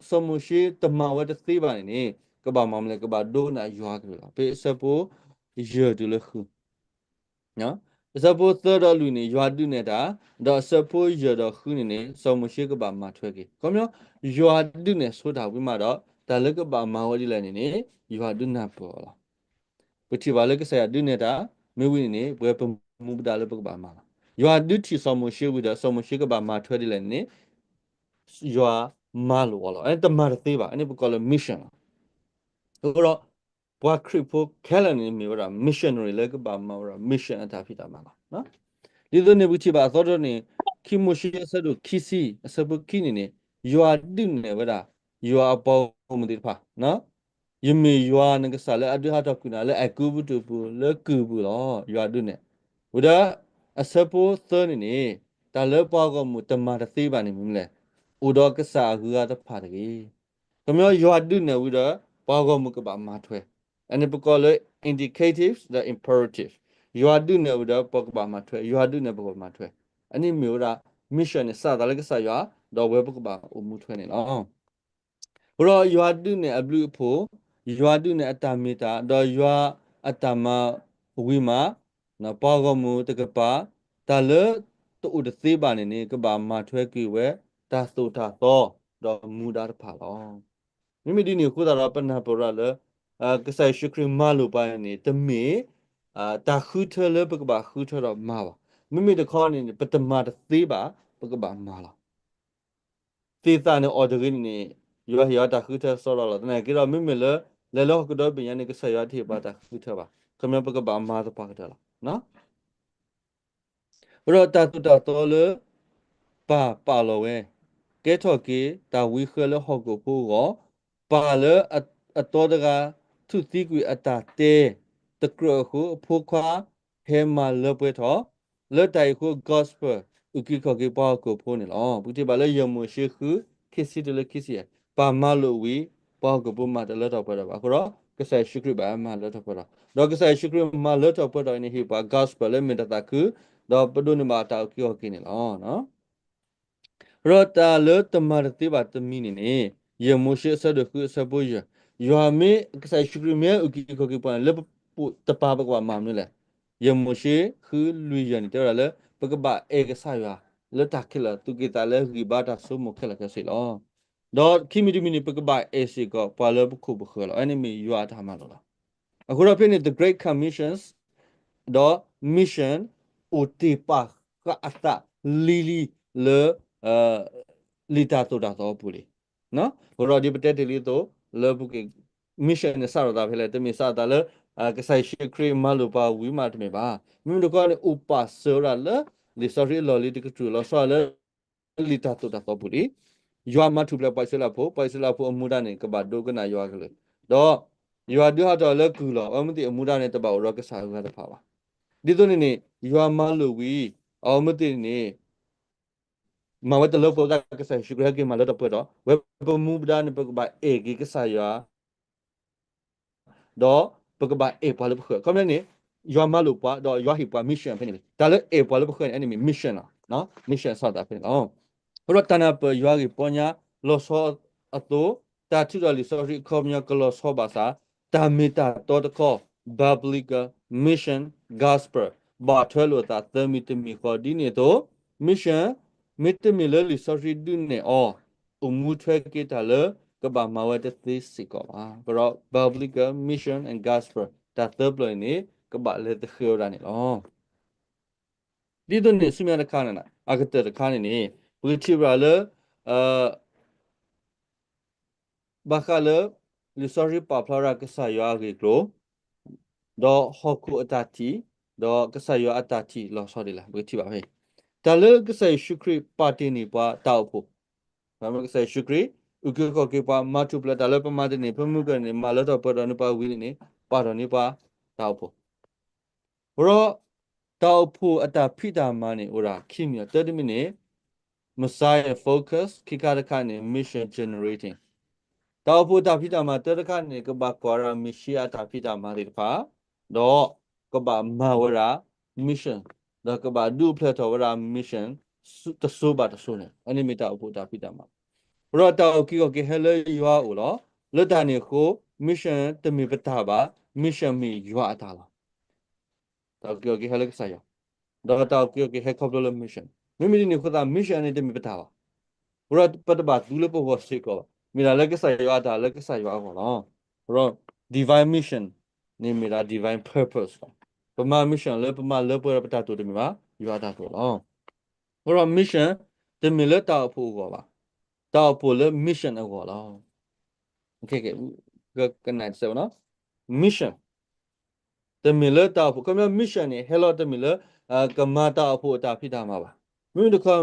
စီၤမိၤၡ့တမၤဝဲတသ့ဘၣ်န့ၣ်န့ၣ် ကဘၣ်မၤမနုၤလဲၣ် ကဘၣ်ဒိကနၣ်ယွၤကလုၢ်လီၤ. ဖဲအဆၢဖိ ယဲၢ်တုၤလၢဃု အဆၢဖိသၢဒီးလွံၢ်န့ၣ် ယွၤဒုးနဲၣ်တၢ်, ဒီးအဆၢဖိယဲၢ်ဒီးဃုန့ၣ်န့ၣ် စီၤမိၤၡ့ကဘၣ်မၤထွဲက့ၤ. ခီပညီ ယွၤဒုးနဲၣ်ဆိတၢ်ဝံၤမးဒီး တၢ်လၢကဘၣ်မၤဝဲဒ်လဲၣ်န့ၣ်န့ၣ် ယွၤဒုးနၢ်ပၢၢ်အီၤလီၤ. ပထံၣ်ဘၣ်လၢကစၢ်ယွၤဒုးနဲၣ်တၢ် မ့ၢ်ဝံၤန့ၣ်န့ၣ် ပဝဲပမူပဒါလၢပကဘၣ်မၤလီၤ. ယွၤဒုးထံၣ်စီၤမိၤၡ့ဝံၤဒီး စီၤမိၤၡ့ကဘၣ်မၤထွဲဒ်လဲၣ်န့ၣ်န့ၣ် ယွၤမၤလိာ်အီၤလီၤ. အန့ၣ်တမၤတသ့ဘၣ်, အန့ၣ်ပကိးလၢ mission လီၤ. အဃိဒီး ပှၤခရံာ်ဖိခဲလၢာ်န့ၣ်မ့ၢ်ဝဲဒၣ် missionary လၢကဘၣ်မၤဝဲဒၣ် mission အတၢ်ဖံးတၢ်မၤလီၤ. ဒ်သိးန့ၣ်ပကထံၣ်ဘၣ်အသီတထီန့ၣ် ခံမိၤၡ့အဆၢဒိၣ်ခံဆံ အဆၢဖိခံန့ၣ်န့ၣ် ယွၤဒုးနဲၣ်ဝဲဒၣ် ယွၤအပှၤဂီၢ်မုၢ်သ့ၣ်တဖၣ် ယမ့ၢ်ယွၤနကစၢ်လၢအဒုးဟးထီၣ်ကွံာ်နၤလၢအဲၤကူပတူးပူၤ လၢကုၢ်ပူၤလီၤ. ယွၤဒုးနဲၣ်ဝံၤဒီး အဆၢဖိသၢန့ၣ်န့ၣ် တၢ်လၢပှၤဂီၢ်မုၢ်တမၤတသ့ဘၣ်န့ၣ်မ့ၢ်မနုၤလဲၣ်, အိၣ်ဒီးကစၢ်အဂုၤအဂၤတဖၣ်တဂ့ၤ. ခီပညီယွၤဒုးနဲၣ်ဝံၤဒီး ပှၤဂီၢ်မုၢ်ကဘၣ်မၤထွဲ, အန့ၣ်ပကိးလၢ indicatives ဒီး imperatives, ယွၤဒုးနဲၣ်ဝံၤဒီးပှၤကဘၣ်မၤထွဲ, ယွၤဒုးနဲၣ်ပှၤကဘၣ်မၤထွဲ, အန့ၣ်မ့ၢ်ဝဲဒၣ် mission န့ၣ် စးသးလၢကစၢ်ယွၤ ဒီးဝဲပကဘၣ်အိၣ်မူထွဲန့ၣ်လီၤ. အဃိဒီးယွၤဒုးနဲၣ်အဘျုးအဖှိၣ်, ယွၤဒုးနဲၣ်အတၢ်မ့ၢ်တၢ်, ဒီးယွၤအတၢ်မၤဝံၤမး ပှၤဂီၢ်မုၢ်တကပၤ တၢ်လၢတအိၣ်တသ့ဘၣ်န့ၣ်န့ၣ် ကဘၣ်မၤထွဲကွံာ်ဝဲ တၢ်သိၣ်တၢ်သီ ဒီးမူဒါတဖၣ်လီၤ. မ့မ့ၢ်ဒ်န့ၣ်အဃိသတးဒီး ပနၢ်ပၢၢ်ဝဲဒၣ်လၢ ကစၢ်ယ့ၣ်ၡူးခရံာ်မၤလိာ်ပှၤန့ၣ်န့ၣ် တမ့ၢ် တၢ်ဃုထၢလၢပကဘၣ်ဃုထၢဒီးမၤဘၣ်. မ့မ့ၢ်တခီန့ၣ် ပတမၤတသ့ဘၣ် ပကဘၣ်မၤလီၤ. သ့ၣ်သၣ်န့ၣ်အီၣ်တဂ့ၤန့ၣ်န့ၣ် ယွၤဟ့ၣ်အီၤတၢ်ဃုထၢစီဒီလီၤ. သနာ်က့ဒီး မ့မ့ၢ်လၢ လဲၤလၢဟီၣ်ခိၣ်ဒီဘ့ၣ်ညါန့ၣ် ကစၢ်ယွၤတဟ့ၣ်ပှၤတၢ်ဃုထၢဘၣ်. ခီပညီပကဘၣ်မၤသပှၢ်ကတၢၢ်လီၤ. အဃိဒီးတၢ်သိၣ်တၢ်သီလၢ ပၢ်ပာ်လီၤဝဲ, ကဲထီၣ်က့ၤတၢ်ဝံဃၢလၢဟီၣ်ခိၣ်ဖိအဂီၢ်, ပၢ်လၢအတီတဂၤ ထူၣ်သံကွံာ်အတၢ်တဲတကြၢးအဃိ အဖိခွါဟဲမၤလၢပှဲၤထီၣ်, လၢတၢ်အံၤအဃိ gospel အုၣ်က့ၤခီၣ်က့ၤပှၤဟီၣ်ခိၣ်ဖိန့ၣ်လီၤ. ပကထံၣ်ဘၣ်လၢယဲၢ်မိၤၡ့ဃု ခံဆံတုၤလၢခံဆံယဲၢ်, ပၢ်မၤလိာ်ဝံၤ ပှၤဟီၣ်ခိၣ်ဖိမၤတလၢထီၣ်ပှဲၤထီၣ်ဘၣ်. အဃိဒီး ကစၢ်ယ့ၣ်ၡူးခရံာ်ဘၣ်မၤလၢထီၣ်ပှဲၤထီၣ်, ဒီးကစၢ်ယ့ၣ်ၡူးခရံာ်မၤလၢထီၣ်ပှဲၤထီၣ်အံၤန့ၣ် ဟ့ၣ်ပှၤ gospel လၢမ့ၢ်တၢ်သးခု, ဒီးပဒိးန့ၢ်ဘၣ်တၢ်အုၣ်က့ၤခီၣ်က့ၤန့ၣ်လီၤ. ဒီးတၢ်လၢတမၤတသ့ဘၣ်တမံၤန့ၣ်န့ၣ် ယဲၢ်မိၤၡ့အဆၢဒိၣ်ဃုအဆၢဖိယဲၢ်, ယွၤမ့ၢ် ကစၢ်ယ့ၣ်ၡူးခရံာ်မ့ၢ်အုၣ်က့ၤခီၣ်က့ၤပှၤန့ၣ် လၢပတပၤပကဘၣ်မၤမနုၤလဲၣ်. ယဲၢ်မိၤၡ့ဃုလွံၢ်ယဲၢ်န့ၣ် တဲဝဲဒၣ်လၢ ပကဘၣ်အဲၣ်ကစၢ်ယွၤ လၢတၢ်ခဲလၢာ် သူၣ်က့ၣ်သးလဲ ဂံၢ်ဘါတၢ်ဆိကမိၣ်ခဲလၢာ်ခဲဆ့လီၤ. ဒီးခံမံၤတမံၤန့ၣ် ပကဘၣ်အဲၣ်စ့ၢ်ကီးပှၤလၢပခိၣ်ပဃၢၤလီၤ. အန့ၣ်မ့ၢ်ယွၤအတၢ်မၤလိာ်လီၤ. အဃိဒီးဖဲန့ၣ် the great commissions ဒီး mission အိၣ်တ့ၢ်ပာ်ဃာ်အသးလံၤလံၤလၢ လံာ်တၢ်သိၣ်တၢ်သီအပူၤလံ. အဃိဒီးဒ်ပတဲတ့ၢ်လံအသိး လၢပူၤကွံာ် mission န့ၣ်စးထီၣ်သးဖဲလဲၣ်, တမ့ၢ်စးထီၣ်သးလၢ ကစၢ်ယ့ၣ်ၡူးခရံာ်မၤလိာ်ပှၤဝံၤမးတမ့ၢ်ဘၣ်. မ့မ့ၢ်တခီန့ၣ် အိၣ်ပာ်စၢၤဝဲဒၣ်လၢ လံာ်စီဆှံအလီၢ်လံၤတကတြူၢ်လီၤဆီလၢ လံာ်တၢ်သိၣ်တၢ်သီပူၤလံ. ယွၤမၤထူၣ်ဖျဲးပှၤအံၣ်စရ့လးဖိ, ပှၤအံၣ်စရ့လးဖိအမူဒါန့ၣ် ကဘၣ်ဒိကနၣ်ယွၤအကလုၢ်, ဒီးယွၤဒုးဟးထီၣ်လၢကုၢ်လီၤ. အဝဲမ့ၢ်သ့ၣ်အမူဒါန့ၣ် တဘၣ်အိၣ်ဒီးကစၢ်အဂၤတဖၣ်ဘၣ်. ဒ်သိးန့ၣ်န့ၣ် ယွၤမၤလိာ်ဝံၤ အဝဲမ့ၢ်သ့ၣ်န့ၣ် မၤဝဲတလၢပှဲၤဝဲဒၣ်ကစၢ်ယ့ၣ်ၡူးခရံာ်ဟဲက့ၤမၤလၢတၢ်ပှဲၤဒီး ဝဲပမူပဒါန့ၣ် ပကဘၣ်အဲၣ်က့ၤကစၢ်ယွၤ ဒီးပကဘၣ်အဲၣ်ပှၤလၢပဃၢၤ. ခီပညီန့ၣ် ယွၤမၤလိာ်ပှၤ ဒီးယွၤဟ့ၣ်ပှၤ mission ဖဲန့ၣ်လံ. တၢ်လၢအဲၣ်ပှၤလၢပဃၢၤန့ၣ် အန့ၣ်မ့ၢ် mission လီၤ. mission စးသးဖဲန့ၣ်လီၤ. အဃိဒီးတၢ်နၢ်ပၢၢ်ယွၤဂ့ၢ်ပီညါလီၤဆီအသိး, တၢ်ထုးထီၣ်လံာ်စီဆှံအခီပညီကလီၤဆီဘၣ်ဆၣ်, တၢ်မ့ၢ်တၢ်တီတခီ biblical mission gospel ဘၣ်ထွဲလိာ်သးသၢမံၤတမံၤဃီ ဒ်န့ၣ်အသိး mission မ့တမ့ၢ်လၢလံာ်စီဆှံဒုးနဲၣ်အီၤ အိၣ်မူထွဲက့ၤတၢ်လၢကဘၣ်မၤဝဲတသ့စ့ၢ်ကီးဘၣ်. အဃိဒီး biblical mission and gospel တၢ်သၢပျၢၤန့ၣ်န့ၣ် ကဘၣ်လဲၤသဃဲၤဝဲဒၣ်န့ၣ်လီၤ. ဒ်သိးန့ၣ်ဆူမဲာ်ညါတခါန့ၣ် အကတၢၢ်တခါန့ၣ်န့ၣ် ပကထံၣ်ဘၣ်လၢ ဘၣ်ဃးလၢ လံာ်စီဆှံပာ်ဖျါဝဲဒၣ်ကစၢ်ယွၤအဂ့ၢ်အကျိၤ, ဒီးဟီၣ်ခိၣ်အတၢ်ထံၣ်, ဒီးကစၢ်ယွၤအတၢ်ထံၣ်လီၤဆီဒ်လဲၣ် ပကထံၣ်ဘၣ်ဖဲ တၢ်လၢကစၢ်ယ့ၣ်ၡူးခရံာ်ပာ်တ့ၢ်န့ၢ်ပှၤတၢ်အိၣ်ဖှိၣ်, ကစၢ်ယ့ၣ်ၡူးခရံာ် အုၣ်က့ၤခီၣ်က့ၤပှၤ မၤထူၣ်ဖျဲးတၢ်လၢပမၤတန့ၢ် ဖဲမုၢ်ကၢၢ်န့ၣ် မၤလၢထီၣ်ပှဲၤထီၣ်န့ၢ်ပှၤဝံၤန့ၣ်န့ၣ် ပာ်ထီၣ်န့ၢ်ပှၤတၢ်အိၣ်ဖှိၣ် အဃိဒီး တၢ်အိၣ်ဖှိၣ်အတၢ်ဖံးတၢ်မၤန့ၣ် အိၣ်ဒၣ်ခံမံၤလီၤ. တၢတမံၤန့ၣ် Messiah focus, ခံခါတခါန့ၣ် mission generating. တၢ်အိၣ်ဖှိၣ်အတၢ်ဖံးတၢ်မၤတၢတခါန့ၣ် ကဘၣ်ကွၢ်ဝဲဒၣ်မ့ၣ်ၡံအၤအတၢ်ဖံးတၢ်မၤသ့ၣ်တဖၣ်, ဒီးကဘၣ်မၤဝဲဒၣ် mission, ဒီးကဘၣ်ဒုးအိၣ်ဖျဲၣ်ထီၣ်ဝဲဒၣ် mission တစိၤဘၣ်တစိၤန့ၣ် အန့ၣ်မ့ၢ်တၢ်အိၣ်ဖှိၣ်အတၢ်ဖံးတၢ်မၤ. အဃိဒီးတၢ်အုၣ်က့ၤခီၣ်က့ၤဟဲလၢယွၤအအိၣ်လီၤ. လၢတၢ်န့ၣ်အဃိ mission တမ့ၢ်ပတၢ်ဘၣ်, mission မ့ၢ်ယွၤအတၢ်လီၤ. တၢ်အုၣ်က့ၤခီၣ်က့ၤဟဲလၢကစၢ်ယွၤ, ဒီးတၢ်အုၣ်က့ၤခီၣ်က့ၤဟဲခီဖျိလၢ mission. မ့မ့ၢ်ဒ်န့ၣ်အဃိသတး mission န့ၣ်တမ့ၢ်ပတၢ်ဘၣ်. အဃိဒီးပတဘၣ်သူလၢပဂီၢ်စ့ၢ်ကီးဘၣ်. မ့ၢ်ဒၣ်လၢကစၢ်ယွၤအတၢ်လၢကစၢ်ယွၤအဂီၢ်လီၤ. အဃိဒီး divine mission န့ၣ်မ့ၢ်ဒၣ် divine purpose လီၤ. ပမၤ mission လၢပမၤလၢပှဲၤဒီးပတၢ်တိာ်တမ့ၢ်ဘၣ်, ယွၤအတၢ်တိာ်လီၤ. အဃိဒီး mission တမ့ၢ်လၢတၢ်အိၣ်ဖှိၣ်အဂီၢ်ဘၣ်. တၢ်အိၣ်ဖှိၣ်လၢ mission အဂီၢ်လီၤ. ကနၣ်တစဲး, mission တမ့ၢ်လၢတၢ်အိၣ်ဖှိၣ်, ခီပညီ mission န့ၣ် ဟဲလီၤတမ့ၢ်လၢ ကမၤတၢ်အိၣ်ဖှိၣ်အတၢ်ဖံးတၢ်မၤဘၣ်. မ့မ့ၢ်တခီ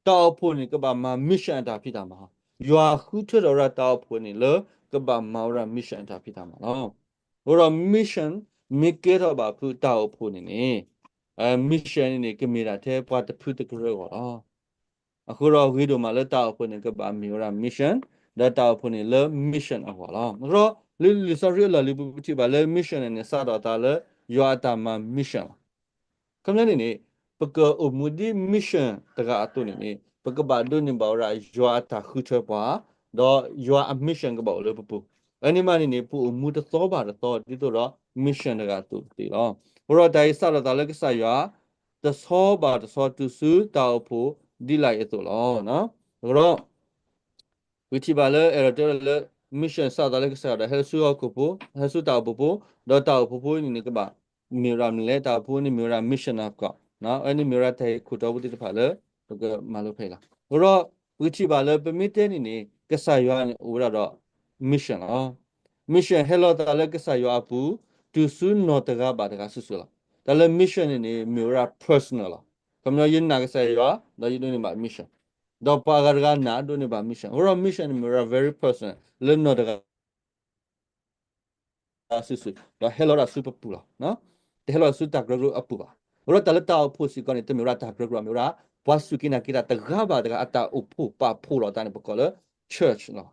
တၢ်အိၣ်ဖှိၣ်န့ၣ် ကဘၣ်မၤ mission အတၢ်ဖံးတၢ်မၤ. ယွၤဃုထၢထီၣ်ဝဲဒၣ်တၢ်အိၣ်ဖှိၣ်န့ၣ်လၢ ကဘၣ်မၤဝဲဒၣ် mission အတၢ်ဖံးတၢ်မၤလီၤ. အဃိဒီး mission မ့ၢ်ကဲထီၣ်ဘၣ်ဖုတၢ်အိၣ်ဖှိၣ်န့ၣ်န့ၣ် mission န့ၣ်န့ၣ် ကမ့ၢ်ဒၣ်ထဲပှၤတဖုတကရၢအဂီၢ်လီၤ. အဃိဒီးဂ့ၤဒိၣ်မးလၢတၢ်အိၣ်ဖှိၣ်န့ၣ် ကဘၣ်မ့ၢ်ဝဲဒၣ် mission, ဒီးတၢ်အိၣ်ဖှိၣ်န့ၣ်လၢ mission အဂီၢ်လီၤ. အဃိဒီး လၢလံာ်စီဆှံအလီၢ်လံၤပူၤ ပထံၣ်ဘၣ်လၢ mission န့ၣ်န့ၣ် စးထီၣ်အသးလၢ ယွၤအတၢ်မၤ mission လီၤ. ခီပညီန့ၣ်န့ၣ် ပကအိၣ်မူဒ် mission တဂၤအသိးန့ၣ်န့ၣ် ပကဘၣ်ဒိးန့ၢ်ဘၣ်ဝဲဒၣ်ယွၤအတၢ်ဃုထၢပှၤ, ဒီးယွၤအ mission ကဘၣ်အိၣ်လၢပပူၤ. အန့ၣ်မးန့ၣ်န့ၣ် ပအိၣ်မူတသီဘၣ်တသီ ဒ်သိးဒီး mission တဂၤအသိးသ့လီၤ. အဃိဒီးတၢ်အံၤစးထီၣ်သးလၢကစၢ်ယွၤ တဆီဘၣ်တဆီတုၤဆူတၢ်အိၣ်ဖှိၣ်ဒ်လဲၣ်အသိးလီၤ. အဃိဒီး ပထံၣ်ဘၣ်လၢအဲၣ်ဒိးတဲလၢ mission စးထီၣ်သးလၢကစၢ်ယွၤဒီး ဟဲဆူဟီၣ်ခိၣ်ဖိ, ဟဲဆူတၢ်အိၣ်ဖှိၣ်ဖိ, ဒီးတၢ်အိၣ်ဖှိၣ်ဖိန့ၣ်န့ၣ် ကဘၣ်မ့ၢ်ဝဲဒၣ်မနုၤလဲၣ်, တၢ်အိၣ်ဖှိၣ်ဖိန့ၣ်မ့ၢ်ဝဲဒၣ် mission of God, အန့ၣ်မ့ၢ်ဝဲဒၣ်တၢ်ဟ့ၣ်ခိၣ်တီဖိသ့ၣ်တဖၣ်လၢ ပကမၤလိဖဲအံၤလီၤ. အဃိဒီး ပကထံၣ်ဘၣ်လၢပမ့ၢ်တဲန့ၣ်န့ၣ် ကစၢ်ယွၤန့ၣ်အိၣ်ဝဲဒၣ်ဒီး mission လီၤ. mission ဟဲလီၤသးလၢကစၢ်ယွၤအပူၤ တုၤဆူနီၢ်တဂၤဘၣ်တဂၤစုာ်စုာ်လီၤ. တၢ်လၢ mission န့ၣ်န့ၣ် မ့ၢ်ဝဲဒၣ် personal လီၤ. ခီပညီယနာ်ကစၢ်ယွၤ ဒီးယဒိးန့ၢ်ဘၣ် mission, ဒီးပှၤအဂၤတဂၤနာ်ဒိးန့ၢ်ဘၣ် mission. အဃိဒီး mission န့ၣ်မ့ၢ်ဝဲဒၣ် very personal လၢနီၢ်တဂၤ စုာ်စုာ် ဒီးဟဲလီၤဝဲဒၣ်ဆူပပူၤလီၤ. တဟဲလီၤဆူတၢ်ကရၢကရိအပူၤဘၣ်. အဃိဒီးတၢ်လၢတၢ်အိၣ်ဖှိၣ်စ့ၢ်ကီးန့ၣ် တမ့ၢ်ဝဲဒၣ်တၢ်ကရၢကရိဘၣ်, မ့ၢ်ဝဲဒၣ် ပှၤစူၢ်က့ၤနာ်က့ၤတၢ်တဂၤဘၣ်တဂၤအတၢ်အိၣ်ဖှိၣ်ပာ်ဖှိၣ်လီၤသးန့ၣ် ပကိးလၢ church လီၤ.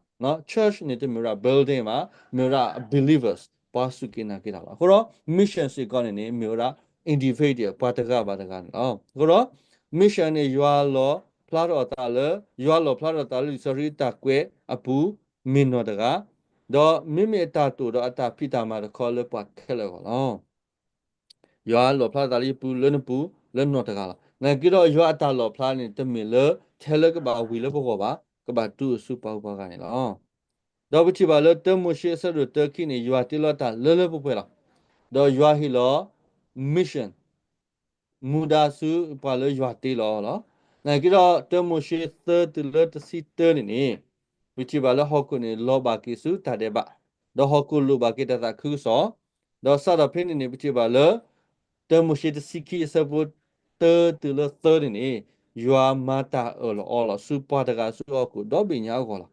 church န့ၣ် တမ့ၢ်ဝဲဒၣ် building ဘၣ်, မ့ၢ်ဝဲဒၣ် believers ပှၤစူၢ်က့ၤနာ်က့ၤတၢ်လီၤ. အဃိဒီး mission စ့ၢ်ကီးန့ၣ်န့ၣ် မ့ၢ်ဝဲဒၣ် individual ပှၤတဂၤဘၣ်တဂၤန့ၣ်လီၤ. အဃိဒီး mission န့ၣ် ယွၤလီၣ်ဖျါထီၣ်အသးလၢ ယွၤလီၣ်ဖျါထီၣ်အသးလၢလံာ်စီဆှံတၢ်ကွဲးအပူၤ မ့ၢ်နီၢ်တဂၤ, ဒီးမ့မ့ၢ်အတၢ်တိာ်ဒီးအတၢ်ဖံးတၢ်မၤတခီလၢပှၤခဲလၢာ်အဂီၢ်လီၤ. ယွၤလီၣ်ဖျါထီၣ်သးလၢယပူၤလၢနပူၤလၢနီၢ်တဂၤလီၤ. နာ်က့ဒီးယွၤအတၢ်လီၣ်ဖျါန့ၣ် တမ့ၢ်လၢ ထဲလၢကဘၣ်ဝံၤလၢပဂီၢ်ဘၣ်, ကဘၣ်တုၤအိၣ်ဆူပှၤဂုၤပှၤဂၤန့ၣ်လီၤ. ဒီးပထံၣ်ဘၣ်လၢတၢမိၤၡ့အဆၢဒိၣ်တၢခံန့ၣ် ယွၤတ့လီၤတၢ်လၢလၢပှဲၤပှဲၤလီၤ. ဒီးယွၤဟ့ၣ်လီၤ mission မူဒါဆူပှၤလၢယွၤတ့လီၤလီၤ. နာ်က့ဒီးတၢမိၤၡ့သၢတုၤလၢတဆံတၢန့ၣ်န့ၣ် ပထံၣ်ဘၣ်လၢဟီၣ်ခိၣ်န့ၣ် လီၤဘၣ်က့ၤဆူတၢ်ဒဲးဘး, ဒီးဟီၣ်ခိၣ်လိၣ်ဘၣ်က့ၤတၢ်သးခုကစီၣ်, ဒီးစးထီၣ်ဖဲန့ၣ်န့ၣ် ပထံၣ်ဘၣ်လၢ တၢမိၤၡ့တဆံခံအဆၢဖိတၢတုၤလၢသၢန့ၣ်န့ၣ် ယွၤမၤတၢ်အၢၣ်လီၤအီလီၤ ဆူပှၤတဂၤဆူဟီၣ်ခိၣ်ဒီဘ့ၣ်ညါအဂီၢ်လီၤ.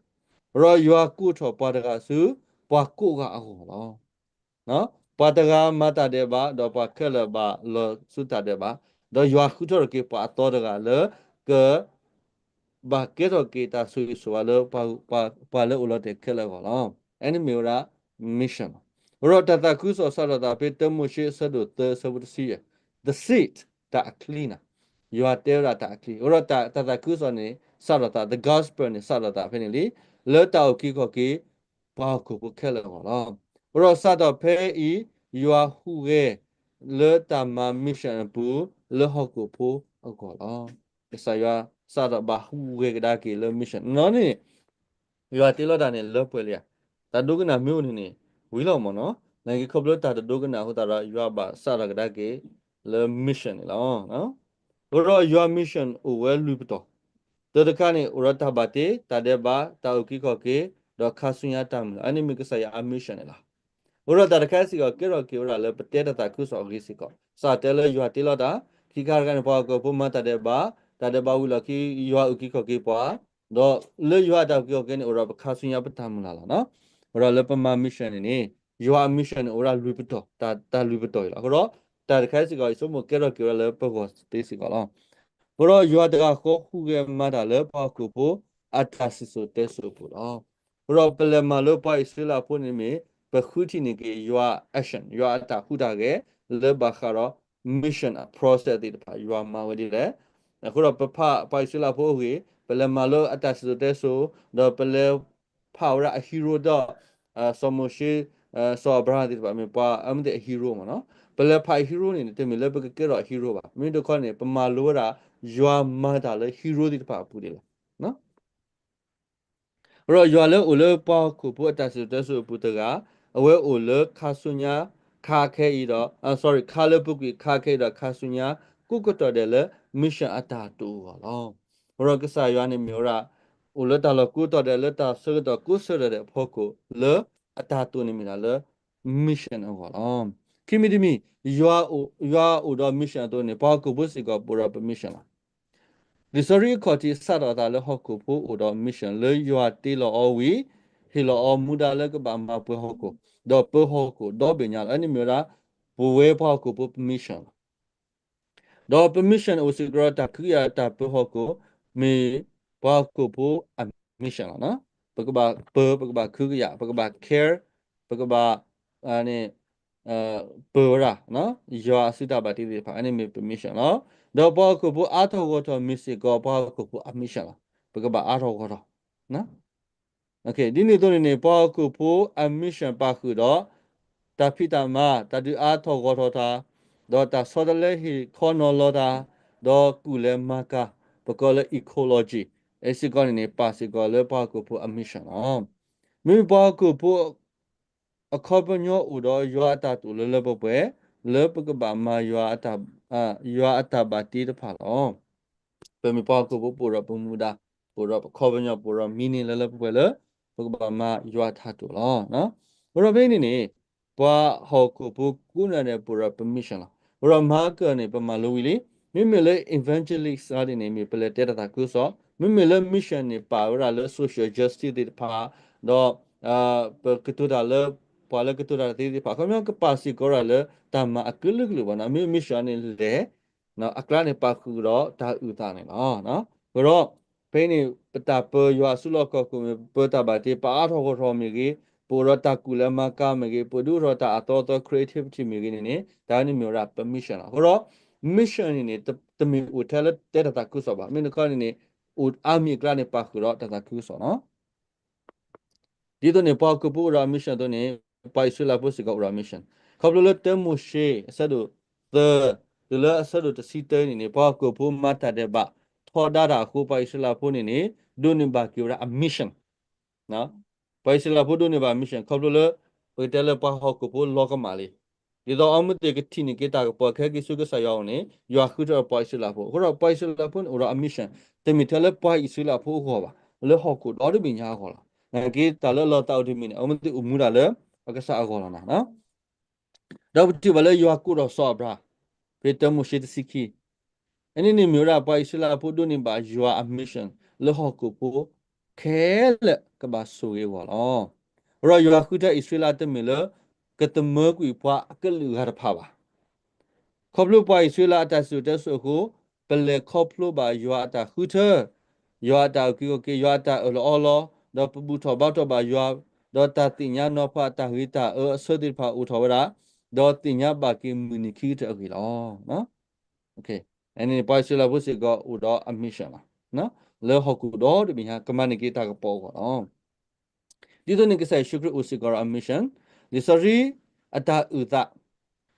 ဒီးယွၤကိးထီၣ်ပှၤတဂၤဆူ ပှၤကိးဂၤအဂီၢ်လီၤ. ပှၤတဂၤမၤတၢ်ဒဲးဘး ဒီးပှၤခဲလၢာ်ဘၣ်လီၤဆူတၢ်ဒဲးဘး, ဒီးယွၤဃုထၢထီၣ်က့ၤပှၤအသီတဂၤလၢ က ဘၣ်ကဲထီၣ်က့ၤတၢ်ဆိၣ်ဂ့ၤဆိၣ်ဝါလၢ ပှၤလၢအိၣ်လီၤတဲာ်ခဲလၢာ်အဂီၢ်လီၤ. အန့ၣ်မ့ၢ်ဝဲဒၣ် mission လီၤ. အဃိဒီးတၢ်သးခုကစီၣ်စးထီၣ်သးဖဲတၢမိၤၡ့အဆၢဒိၣ်သၢအဆၢဖိတဆံယဲၢ်, the seed တၢ်အချံနၤ, ယွၤတဲဝဲဒၣ်တၢ်အချံ, အဃိဒီးတၢ်သးခုကစီၣ်န့ၣ် စးထီၣ်သး the gospel န့ၣ် စးထီၣ်သးဖဲန့ၣ်လံ, လၢတၢ်အုၣ်က့ၤခီၣ်က့ၤ ပှၤဟီၣ်ခိၣ်ဖိခဲလၢာ်အဂီၢ်လီၤ. အဃိဒီးစးထီၣ်ဖဲအံၤ ယွၤဟူးဂဲၤ လၢတၢ်မၤ mission အပူၤ လၢဟီၣ်ခိၣ်ဖိအဂီၢ်လီၤ. ကစၢ်ယွၤစးထီၣ်ဘၣ်ဟူးဂဲၤကဒါက့ၤလၢ mission နီၢ်န့ၣ် ယွၤတ့လီၤတၢ်န့ၣ်လၢပှဲၤလံဧါ, တၢ်ဒိကနၣ်မ့ၢ်အိၣ်န့ၣ်န့ၣ် ဝံၤလီၤမ့ၢ်နီၢ်, နာ်က့ခီဖျိတၢ်တဒိကနၣ်အဃိသတးဒီး ယွၤဘၣ်စးထီၣ်ကဒါက့ၤလၢ mission န့ၣ်လီၤ. အဃိဒီးယွၤ mission အိၣ်ဝဲလွံၢ်ပတီၢ်, တၢ်တခါန့ၣ် အိၣ်ဒီးတၢ်ဘၣ်တ့, တၢ်ဒဲးဘး, တၢ်အုၣ်က့ၤခီၣ်က့ၤ, ဒီးခါဆူညါတၢ်မုၢ်လၢ်, အန့ၣ်မ့ၢ်ကစၢ်ယွၤအ mission န့ၣ်လီၤ. အဃိဒီးတၢ်တခါစ့ၢ်ကီး ကဲထီၣ်က့ၤဝဲဒၣ်လၢပတဲတၢ်သးခုကစီၣ်အဂ့ၢ်စ့ၢ်ကီး, စးတဲလၢယွၤတ့လီၤတၢ်, ခံခါတခါန့ၣ် ပှၤဟီၣ်ခိၣ်ဖိမၤတၢ်ဒဲးဘး, တၢ်ဒဲးဘးဝံၤလီၢ်ခံ ယွၤအုၣ်က့ၤခီၣ်က့ၤပှၤ, ဒီးလၢယွၤအတၢ်အုၣ်က့ၤခီၣ်က့ၤန့ၣ် အိၣ်ဒီးပခါဆူညါပတၢ်မုၢ်လၢ်လီၤ. အဃိဒီးလၢပမၤ mission န့ၣ်န့ၣ် ယွၤအ mission န့ၣ် အိၣ်ဝဲဒၣ်လွံၢ်ပတီၢ်, တၢ်လွံၢ်ပတီၢ်အံၤလီၤ. အဃိဒီး တၢ်တခါစ့ၢ်ကီး ယဆိကမိၣ်ကဲထီၣ်က့ၤဝဲဒၣ်လၢပဂီၢ်သ့စ့ၢ်ကီးလီၤ. အဃိဒီးယွၤတဂၤဃီဟူးဂဲၤမၤတၢ်လၢပှၤဟီၣ်ခိၣ်ဖိအတၢ်စံၣ်စိၤတဲစိၤအပူၤလီၤ. အဃိဒီးပလဲၤမၤလိပှၤအံၣ်စရ့လးဖိန့ၣ်မ့ၢ် ပဃုထံၣ်န့ၢ်က့ၤယွၤ action, ယွၤအတၢ်ဟူးတၢ်ဂဲၤ လၢဘၣ်ဃးဒီး mission အ process သ့ၣ်တဖၣ် ယွၤမၤဝဲဒ်လဲၣ်. အဃိဒီးပဖးပှၤအံၣ်စရ့လးဖိအဂ့ၢ်, ပလဲၤမၤလိအတၢ်စံၣ်စိၤတဲစိၤ, ဒီးပလဲၤဖးဝဲဒၣ်အ hero ဒီး စီၤမိၤၡ့, စီၤအၤဘြၤဟၣ်သ့ၣ်တဖၣ် မ့ၢ်ပှၤအမ့ၢ်သ့ၣ်အ hero မ့ၢ်နီၢ်, ပလဲၤဖးအ hero န့ၣ်န့ၣ် တမ့ၢ်လၢပကကဲထီၣ်အ hero ဘၣ်. မ့ၢ်တခီန့ၣ် ပမၤလိဝဲဒၣ် ယွၤမၤတၢ်လၢ hero သ့ၣ်တဖၣ်အပူၤန့ၣ်လီၤ. အဃိဒီးယွၤလၢအိၣ်လၢပှၤဟီၣ်ခိၣ်ဖိအတၢ်စံၣ်စိၤတဲစိၤအပူၤတဂၤ, အဝဲအိၣ်လၢခါဆူညါခါခဲအံၤဒီး sorry ခါလၢပူၤကွံာ်ခါခဲအံၤဒီးခါဆူညါ ကိးကတီၢ်ဒဲးလၢ mission အတၢ်တိာ်အဂီၢ်လီၤ. အဃိဒီးကစၢ်ယွၤန့ၣ်မ့ၢ်ဝဲဒၣ် အိၣ်လၢတၢ်လီၢ်ကိးတီၢ်ဒဲး လၢတၢ်ဆၢကတီၢ်ကိးဆၢကတီၢ်ဒဲးအဖီခိၣ် လၢအတၢ်တိာ်န့ၣ်မ့ၢ်ဒၣ်လၢ mission အဂီၢ်လီၤ. ခံမံၤတမံၤ ယွၤအိၣ်ဒီး mission အသိးန့ၣ် ပှၤဟီၣ်ခိၣ်ဖိစ့ၢ်ကီးပအိၣ်ဒီးပ mission လီၤ. လံာ်စီဆှံအခီၣ်ထံးစးထီၣ်အသးလၢဟီၣ်ခိၣ်ဖိအိၣ်ဒီး mission လၢယွၤတ့လီၤအီၤဝံၤ ဟ့ၣ်လီၤအီၤမူဒါလၢကဘၣ်မၤပှဲၤဟီၣ်ခိၣ် ဒီးပၢဟီၣ်ခိၣ်ဒီဘ့ၣ်ညါလီၤ. အန့ၣ်မ့ၢ်ဝဲဒၣ် ပဝဲပှၤဟီၣ်ခိၣ်ဖိပ mission လီၤ. ဒီးပ mission အိၣ်စ့ၢ်ကီးဒီးတၢ်ကဟုကယာ်တၢ်ပၢဟီၣ်ခိၣ် မ့ၢ်ပှၤဟီၣ်ခိၣ်ဖိအ mission လီၤ. ပကဘၣ်ပၢ ပကဘၣ်ကဟုကယာ် ပကဘၣ် care ပကဘၣ် န့ၣ် ပၢဝဲဒၣ် ယွၤအစုတၢ်ဘၣ်တ့သ့ၣ်တဖၣ် အန့ၣ်မ့ၢ်ပ mission လီၤ. ဒီးပှၤဟီၣ်ခိၣ်ဖိအါထီၣ်ဂီၢ်ထီၣ်မ့ၢ်စ့ၢ်ကီးပှၤဟီၣ်ခိၣ်ဖိအ mission လီၤ. ပကဘၣ်အါထီၣ်ဂီၢ်ထီၣ် ဒ်န့ၣ်အသိးန့ၣ်န့ၣ် ပှၤဟီၣ်ခိၣ်ဖိအ mission ပာ်ဃုာ်ဒီး တၢ်ဖံးတၢ်မၤ တၢ်ဒုးအါထီၣ်ဂီၢ်ထီၣ်တၢ် ဒီးတၢ်ဆီတလဲဟ့ၣ်ခီနီၤလီၤတၢ် ဒီးကူၣ်လဲၤမၤကၤ ပကိးလၢ ecology အစ့ၢ်ကီးန့ၣ်န့ၣ် ပာ်စ့ၢ်ကီးလၢပှၤဟီၣ်ခိၣ်ဖိအ mission လီၤ. မ့မ့ၢ်ပှၤဟီၣ်ခိၣ်ဖိ အခီပညီအိၣ်ဒီးယွၤအတၢ်တိာ်လၢလၢပှဲၤပှဲၤ လၢပကဘၣ်မၤ ယွၤအတၢ်ဘၣ်တ့တဖၣ်လီၤ. ပမ့ၢ်ပှၤဟီၣ်ခိၣ်ဖိ ပအိၣ်ဒီးပမူဒါ ပအိၣ်ဒီးပခီပညီ ပအိၣ်ဒီး meaning လၢလၢပှဲၤပှဲၤလၢ ပကဘၣ်မၤယွၤအတၢ်တိာ်လီၤ. အဃိဒီးဖဲအံၤန့ၣ်န့ၣ် ပှၤဟီၣ်ခိၣ်ဖိကိးဂၤဒဲးပအိၣ်ဒီးပ mission လီၤ. အဃိဒီးမၤကၢၢ်န့ၣ် ပမၤလိဝံၤလံ. မ့မ့ၢ်လၢ evangelist စ့ၢ်ကီးန့ၣ်န့ၣ် မ့ၢ်ပလဲၤတဲတၢ်သးခုကစီၣ်, မ့မ့ၢ်လၢ mission န့ၣ် ပာ်ဝဲဒၣ်လၢ social justice သ့ၣ်တဖၣ် ဒီး ပကတိၤတၢ်လၢ ပှၤလၢကတိၤတၢ်သ့သ့ၣ်တဖၣ် ခီပညီကပာ်စ့ၢ်ကီးဒၣ်လၢတၢ်မၤအကလုာ်ကလုာ်ဘၣ်နီၤ. မ့ၢ် mission န့ၣ်လဲၤ အကျါန့ၣ်ပာ်ဃုာ်ဒီးတၢ်အုၣ်သးန့ၣ်လီၤ. အဃိဒီး ဖဲအံၤန့ၣ် ပတၢ်ပၢယွၤအစုလီၢ်ခီၣ်ခိၣ်မ့ၢ် ပပၢတၢ်ဘၣ်တ့ ပအါထီၣ်ဂီၢ်ထီၣ်မ့ၢ်ဂ့ၤ, ပအိၣ်ဒီးတၢ်ကူၣ်လဲၤမၤကၤမ့ၢ်ဂ့ၤ, ပဒုးအိၣ်ထီၣ်တၢ်အသီအသီ creativity မ့ၢ်ဂ့ၤန့ၣ်န့ၣ် တၢ်န့ၣ်မ့ၢ်ဝဲဒၣ်ပ mission လီၤ. အဃိဒီး mission န့ၣ်န့ၣ် တမ့ၢ်အိၣ်ထဲလၢတဲတၢ်သးခုကစီၣ်ဘၣ်. မ့ၢ်တခီန့ၣ်န့ၣ် အိၣ်အါမံၤအကျါန့ၣ် ပာ်ဃုာ်ဒီးတၢ်သးခုကစီၣ်လီၤ. ဒ်သိးန့ၣ် ပှၤဟီၣ်ခိၣ်ဖိအိၣ်ဒီးအ mission အသိးန့ၣ် ပှၤအံၣ်စရ့လးဖိစ့ၢ်ကီးအိၣ်ဒီးအ mission. ခီဖျိလၢတၢမိၤၡ့ အဆၢဒိၣ်သၢ တုၤလၢအဆၢဒိၣ်တဆံတၢန့ၣ်န့ၣ် ပှၤဟီၣ်ခိၣ်ဖိမၤတၢ်ဒဲးဘး ထီဒါတၢ်အဃိ ပှၤအံၣ်စရ့လးဖိန့ၣ်န့ၣ် ဒိးန့ၢ်ဘၣ်က့ၤဝဲဒၣ်အ mission ပှၤအံၣ်စရ့လးဖိဒိးန့ၢ်ဘၣ် mission ခီဖျိလၢ ပကတဲလၢပှၤဟီၣ်ခိၣ်ဖိလီၤကမၣ်လံ. ဒ်သိးအဝဲသ့ၣ်ကထံၣ်န့ၢ်က့ၤတၢ်ကပီၤခဲက့ၤဆူကစၢ်ယွၤအအိၣ်န့ၣ် ယွၤဃုထၢပှၤအံၣ်စရ့လးဖိ. အဃိဒီးပှၤအံၣ်စရ့လးဖိန့ၣ် အိၣ်ဒီးအ mission တမ့ၢ်ထဲလၢပှၤအံၣ်စရ့လးဖိအဂီၢ်ဘၣ်, လၢဟီၣ်ခိၣ်ဒီတဘ့ၣ်ညါအဂီၢ်လီၤ. နာ်က့တၢ်လၢလီၤသးအိၣ်တမံၤန့ၣ် အဝဲသ့ၣ်အိၣ်မူဒၣ်လၢ အကစၢ်အဂီၢ်လီၤနီၤ. ဒီးပထံၣ်ဘၣ်လၢယွၤကိးထီၣ်စီၤအၤဘြၤဟၣ် ဖဲတၢမိၤၡ့တဆံခံ အန့ၣ်န့ၣ်မ့ၢ်ဝဲဒၣ်ပှၤအံၣ်စရ့လးဖိဒိးန့ၢ်ဘၣ်ယွၤအ mission လၢဟီၣ်ခိၣ်ဖိခဲလၢာ်ကဘၣ်ဆိၣ်ဂ့ၤအဂီၢ်လီၤ. အဃိဒီးယွၤဃုထၢအံၣ်စရ့လးတမ့ၢ်လၢ ကသမၢကွံာ်ပှၤအကလုာ်ဂၤတဖၣ်ဘၣ်. ခီဖျိပှၤအံၣ်စရ့လးအတၢ်စံၣ်စိၤတဲစိၤအဃိ, ပလဲၤခီဖျိဘၣ်ယွၤအတၢ်ဃုထၢ, ယွၤအတၢ်အုၣ်က့ၤခီၣ်က့ၤ, ယွၤအတၢ်အၢၣ်လီၤအီလီၤ, ဒီးပဘူၣ်ထီၣ်ဘါထီၣ်ဘၣ်ယွၤ, ဒီးတၢ်သ့ၣ်ညါနီၤဖးအတၢ်ဂ့ၤတၢ်အၢအဆၢသ့ၣ်တဖၣ်အိၣ်ထီၣ်ဝဲဒၣ်, ဒီးသ့ၣ်ညါဘၣ်က့ၤမုၢ်နံၤခံကတၢၢ်အဂ့ၢ်လီၤ. အန့ၣ်ပှၤအံၣ်စရ့လးဖိစ့ၢ်ကီးအိၣ်ဒီးအ mission လီၤ. လၢဟီၣ်ခိၣ်ဒီတဘ့ၣ်ညါ ကမၤန့ၢ်က့ၤတၢ်ကပီၤအဂီၢ်လီၤ. ဒ်သိးန့ၣ်ကစၢ်ယ့ၣ်ၡူးခရံာ်အိၣ်စ့ၢ်ကီးဒီးအ mission, လံာ်စီဆှံအတၢ်အုၣ်သး,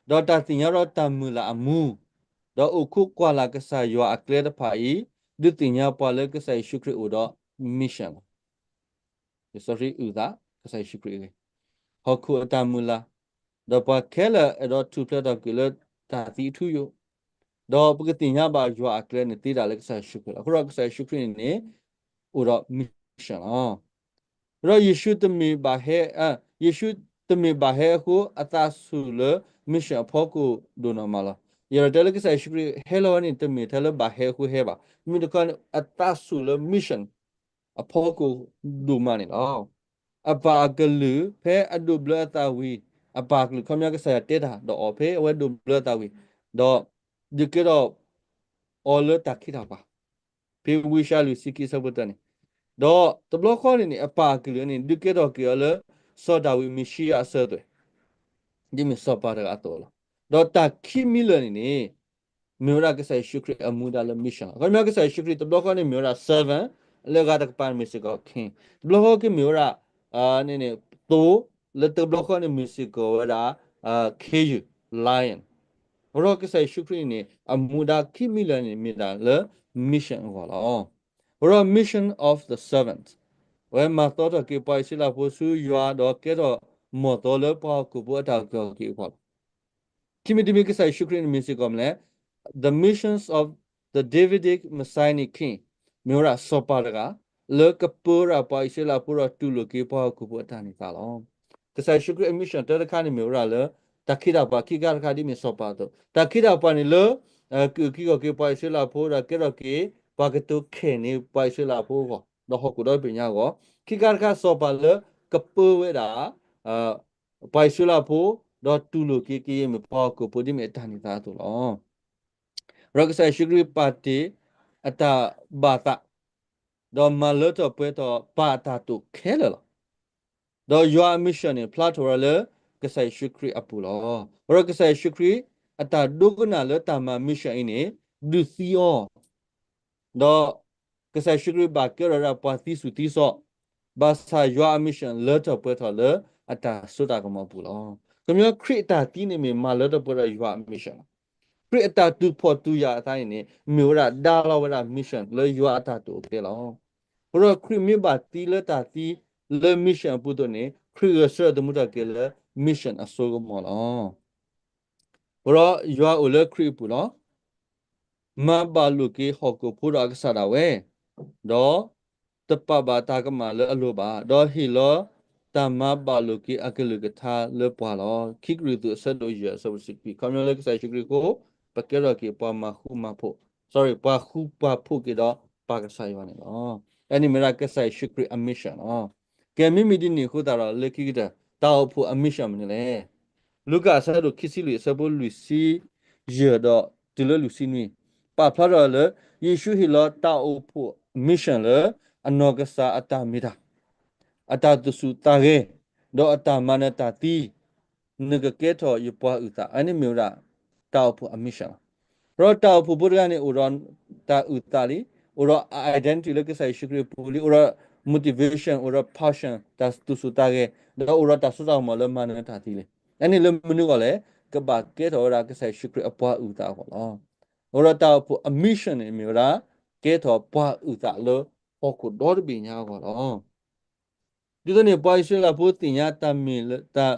ဒီးတၢ်သ့ၣ်ညါဒီးတၢ်မုၢ်လၢ်အမူ, ဒီးအိၣ်ခိးကွၢ်လၢ်ကစၢ်ယွၤအကျဲတဖၣ်အံၤ, ဒုးသ့ၣ်ညါပှၤလၢကစၢ်ယ့ၣ်ၡူးခရံာ်အိၣ်ဒီး mission လီၤ. လံာ်စီဆှံအုၣ်သး ကစၢ်ယ့ၣ်ၡူးခရံာ်အဂ့ၢ်, ဟီၣ်ခိၣ်အတၢ်မုၢ်လၢ်, ဒီးပှၤခဲလၢာ်အဲၣ်ဒိးထူၣ်ဖျဲးထီၣ်က့ၤလၢတၢ်သံအထူအယိာ်, ဒီးပကသ့ၣ်ညါဘၣ်ယွၤအကျဲန့ၣ်သ့ဒၣ်လၢကစၢ်ယ့ၣ်ၡူးခရံာ်လီၤ. အဃိဒီးကစၢ်ယ့ၣ်ၡူးခရံာ်န့ၣ်န့ၣ် အိၣ်ဒီး mission လီၤ. ဒီးယ့ၣ်ၡူးတမ့ၢ်ဘၣ်ဟဲ, ယ့ၣ်ၡူးတမ့ၢ်ဘၣ်ဟဲအဃိ အသးဆူၣ်လၢ mission အဖီခိၣ်ဒိၣ်နီၢ်မးလီၤ. ယအဲၣ်ဒိးတဲလၢကစၢ်ယ့ၣ်ၡူးခရံာ်ဟဲလီၤဝဲန့ၣ် တမ့ၢ်ထဲလၢဘၣ်ဟဲအဃိဟဲဘၣ်. မ့ၢ်တခီန့ၣ် အသးဆူၣ်လၢ mission အဖီခိၣ်ဒိၣ်မးန့ၣ်လီၤ. အပၢ်အကလုာ်ဖဲအဒိးဘျၢအသးဝံၤ, အပၢ်အကလုာ်ခီပညီကစၢ်ယွၤတဲတၢ်ဒီးအီၤဖဲအဝဲဒိးဘျၢအသးဝံၤ, ဒီး ဒုးကဲထီၣ်အီၤလၢတၢ်ခ့တၢ်ပှၤ, ဖဲဝံယၡါယၤလွံၢ်ဆံခံအဆၢဖိတၢန့ၣ်, ဒီးတဘျီဃီန့ၣ်န့ၣ် အပၢ်အကလုာ်န့ၣ် ဒုးကဲထီၣ်က့ၤအီၤလၢ စီၤဒၤဝံးမ့ၣ်ၡံအၤအစၢၤအသွဲၣ်, ဒ်မ့ၢ်စီၤပၤတဂၤအသိးလီၤ. ဒီးတၢ်ခံမံၤလၢာ်န့ၣ်န့ၣ် မ့ၢ်ဝဲဒၣ်ကစၢ်ယ့ၣ်ၡူးခရံာ်အမူဒါလၢ mission လီၤ. ခီပညီကစၢ်ယ့ၣ်ၡူးခရံာ်တဘျီဃီန့ၣ်မ့ၢ်ဝဲဒၣ် servant, လၢအဂၤတကပၤန့ၣ်မ့ၢ်စ့ၢ်ကီး king, တဘျီဃီကမ့ၢ်ဝဲဒၣ် န့ၣ်န့ၣ် သိ, လၢတဘျီဃီန့ၣ်မ့ၢ်စ့ၢ်ကီးဝဲဒၣ် ခ့ယုၢ် lion. အဃိဒီးကစၢ်ယ့ၣ်ၡူးခရံာ်န့ၣ် အမူဒါခံမံၤလၢာ်န့ၣ် မ့ၢ်ဒၣ်လၢ mission အဂီၢ်လီၤ. အဃိဒီး mission of the servant, အဝဲမၤသီထီၣ်က့ၤပှၤအံၣ်စရ့လးဖိဆူယွၤဒီးကဲထီၣ်မီၢ်သီလၢပှၤဟီၣ်ခိၣ်ဖိအတၢ်အုၣ်က့ၤခီၣ်က့ၤအဂီၢ်လီၤ. ခံမံၤတမံၤကစၢ်ယ့ၣ်ၡူးခရံာ်န့ၣ်မ့ၢ်စ့ၢ်ကီးမနုၤလဲၣ်, the missions of the Davidic Messianic king, မ့ၢ်ဝဲဒၣ်စီၤပၤတဂၤ လၢကပၢဝဲဒၣ်ပှၤအံၣ်စရ့လးဖိဒီးတူၢ်လိာ်က့ၤပှၤဟီၣ်ခိၣ်ဖိအတၢ်န့ၢ်သါလီၤ. ကစၢ်ယ့ၣ်ၡူးခရံာ်အ mission တၢတခါန့ၣ်မ့ၢ်ဝဲဒၣ်လၢ တၢ်ခ့တၢ်ပှၤခံခါတခါဒ်မ့ၢ်စီၤပၤအသိး, တၢ်ခ့တၢ်ပှၤန့ၣ်လၢ ကအုၣ်က့ၤခီၣ်က့ၤပှၤအံၣ်စရ့လးဖိဒီးကဲထီၣ်က့ၤ ပှၤကတိၤခဲန့ၢ်ပှၤအံၣ်စရ့လးဖိအဂီၢ် ဒီးဟီၣ်ခိၣ်ဒီဘ့ၣ်ညါအဂီၢ်, ခံခါတခါစီၤပၤလၢကပၢဝဲဒၣ် ပှၤအံၣ်စရ့လးဖိ ဒီးတူၢ်လိာ်က့ၤကယဲၢ်မ့ၢ်ပှၤဟီၣ်ခိၣ်ဖိဒ်မ့ၢ်အတၢ်န့ၢ်သါအသိးလီၤ. ဒီးကစၢ်ယ့ၣ်ၡူးခရံာ်ပာ်တ့ၢ်အတၢ်ဘၣ်သး ဒီးမၤလၢထီၣ်ပှဲၤထီၣ်ပၢ်အတၢ်တိာ်ခဲလၢာ်လီၤ. ဒီးယွၤအ mission န့ၣ် ဖျါထီၣ်ဝဲဒၣ်လၢကစၢ်ယ့ၣ်ၡူးခရံာ်အပူၤလီၤ. အဃိဒီးကစၢ်ယ့ၣ်ၡူးခရံာ်အတၢ်ဒိကနၣ်လၢတၢ်မၤ mission အံၤန့ၣ် ဒုးသံအီၤ ဒီးကစၢ်ယ့ၣ်ၡူးခရံာ်ဘၣ်ကဲထီၣ်ဝဲဒၣ်ပှၤသံဆူၣ်သံစီး, ဘၣ်ဆၣ်ယွၤအ mission လၢထီၣ်ပှဲၤထီၣ်လၢအတၢ်စိတၢ်ကမီၤအပူၤလီၤ. ခီပညီခရံာ်အတၢ်သံန့ၣ်မ့ၢ်မၤလၢထီၣ်ပှဲၤထီၣ်ယွၤအ mission လီၤ. ခရံာ်အတၢ်တူၢ်ဖှီၣ်တူၢ်ယာ်အသးန့ၣ်န့ၣ် မ့ၢ်ဝဲဒၣ်ဒါလီၤဝဲဒၣ် mission လၢယွၤအတၢ်တိာ်အကျဲလီၤ. အဃိဒီးခရံာ်မ့ၢ်ဘၣ်သံလၢတၢ်သံလၢ mission အပူၤအသိးန့ၣ် ခရံာ်ဂဲၤဆၢထၢၣ်သမူထီၣ်က့ၤလၢ mission အစိကမီၤလီၤ. အဃိဒီးယွၤအိၣ်လၢခရံာ်အပူၤလီၤ. မၤဘၣ်လိာ်က့ၤဟီၣ်ခိၣ်ဖိဒီးအကစၢ်ဒၣ်ဝဲ, ဒီးတပာ်ဘၣ်တၢ်ကမၣ်လၢအလိၤဘၣ်, ဒီးဟ့ၣ်လီၤတၢ်မၤဘၣ်လိာ်က့ၤအကလုၢ်ကထါလၢပှၤလီၤ. ခံကရံၣ်သူးအဆၢဒိၣ်ယဲၢ်အဆၢဖိတဆံခွံ, ခီပညီလၢကစၢ်ယ့ၣ်ၡူးခရံာ်အဃိ ပကဲထီၣ်က့ၤပှၤမၤဃူမၤဖိး, sorry, ပှၤဃူပှၤဖိးက့ၤဒီးပၢ်ကစၢ်ယွၤန့ၣ်လီၤ. အန့ၣ်မ့ၢ်ဒၣ်ကစၢ်ယ့ၣ်ၡူးခရံာ်အ mission လီၤ. ကဲ မ့မ့ၢ်ဒ်န့ၣ်အဃိသတးဒီး လၢခံကတၢၢ် တၢ်အိၣ်ဖှိၣ်အ mission မနုၤလဲၣ်. လူၤကၣ်အဆၢဒိၣ်ခံဆံလွံၢ်အဆၢဖိလွံၢ်ဆံယဲၢ်ဒီးတုၤလၢလွံၢ်ဆံနွံ ပာ်ဖျါထီၣ်လၢ ယ့ၣ်ၡူးဟ့ၣ်လီၤတၢ်အိၣ်ဖှိၣ် mission လၢ အနီၢ်ကစၢ်အတၢ်မ့ၢ်တၢ်, အတၢ်သူၣ်ဆူၣ်သးဂဲၤ, ဒီးအတၢ်မၤနၢၤတၢ်သံ, နကကဲထီၣ်ယပှၤအုၣ်သး, အန့ၣ်မ့ၢ်ဝဲဒၣ် တၢ်အိၣ်ဖှိၣ်အ mission လီၤ. ဒီးတၢ်အိၣ်ဖှိၣ်ဖိတဂၤန့ၣ် အိၣ်ဒီးတၢ်အုၣ်သးလံ, အိၣ်ဒီးအ identity လၢကစၢ်ယ့ၣ်ၡူးခရံာ်အပူၤလံ, အိၣ်ဒီး motivation, အိၣ်ဒီး passion တၢ်သူၣ်ဆူၣ်သးဂဲၤ, ဒီးအိၣ်ဒီးတၢ်စိတၢ်ကမီၤလၢမၤနၢၤတၢ်သံလံ. အန့ၣ်လၢမနုၤအဂီၢ်လဲၣ်, ကဘၣ်ကဲထီၣ်ဝဲဒၣ်ကစၢ်ယ့ၣ်ၡူးခရံာ်အပှၤအုၣ်သးအဂီၢ်လီၤ. အဃိဒီးတၢ်အိၣ်ဖှိၣ်အ mission န့ၣ်မ့ၢ်ဝဲဒၣ် ကဲထီၣ်ပှၤအုၣ်သးလၢဟီၣ်ခိၣ်ဒီတဘ့ၣ်ညါအဂီၢ်လီၤ. ဒ်သိးန့ၣ် ပှၤအံၣ်စရ့လးဖိသ့ၣ်ညါတၢ်မ့ၢ်တၢ်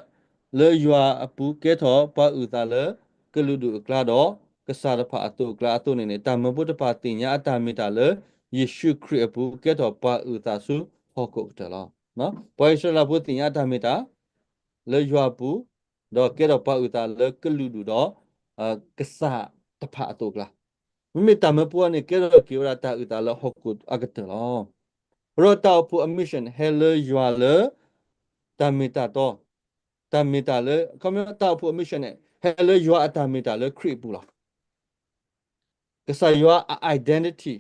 လၢယွၤအပူၤကဲထီၣ်ပှၤအုၣ်သးလၢကလုာ်ဒူၣ်အကျါဒီး ကစၢ်တဖၣ်အသိးအကျါအသိးန့ၣ်န့ၣ် တၢ်မၢဖိတဖၣ်သ့ၣ်ညါအတၢ်မ့ၢ်တၢ်လၢ ယ့ၣ်ၡူးခရံာ်အပူၤကဲထီၣ်ပှၤအုၣ်သးဆူဟီၣ်ခိၣ်ကတၢၢ်လီၤ. ပှၤအံၣ်စရ့လးဖိသ့ၣ်ညါအတၢ်မ့ၢ်တၢ် လၢယွၤအပူၤ, ဒီးကဲထီၣ်ပှၤအုၣ်သးလၢကလုာ်ဒူၣ်ဒီး ကစၢ်တဖၣ်အသိးအကျါ မ့မ့ၢ်တၢ်မၢဖိန့ၣ် ကဲထီၣ်က့ၤဝဲဒၣ်တၢ်အုၣ်သးလၢဟီၣ်ခိၣ်အကတၢၢ်လီၤ. အဃိဒီးတၢ်အိၣ်ဖှိၣ်အ mission ဟဲလၢယွၤလၢ တၢ်မ့ၢ်တၢ်တီ, တၢ်မ့ၢ်တၢ်လၢ ခီပညီ တၢ်အိၣ်ဖှိၣ်အ mission န့ၣ် ဟဲလၢယွၤအတၢ်မ့ၢ်တၢ်လၢခရံာ်အပူၤလီၤ. ကစၢ်ယွၤအ identity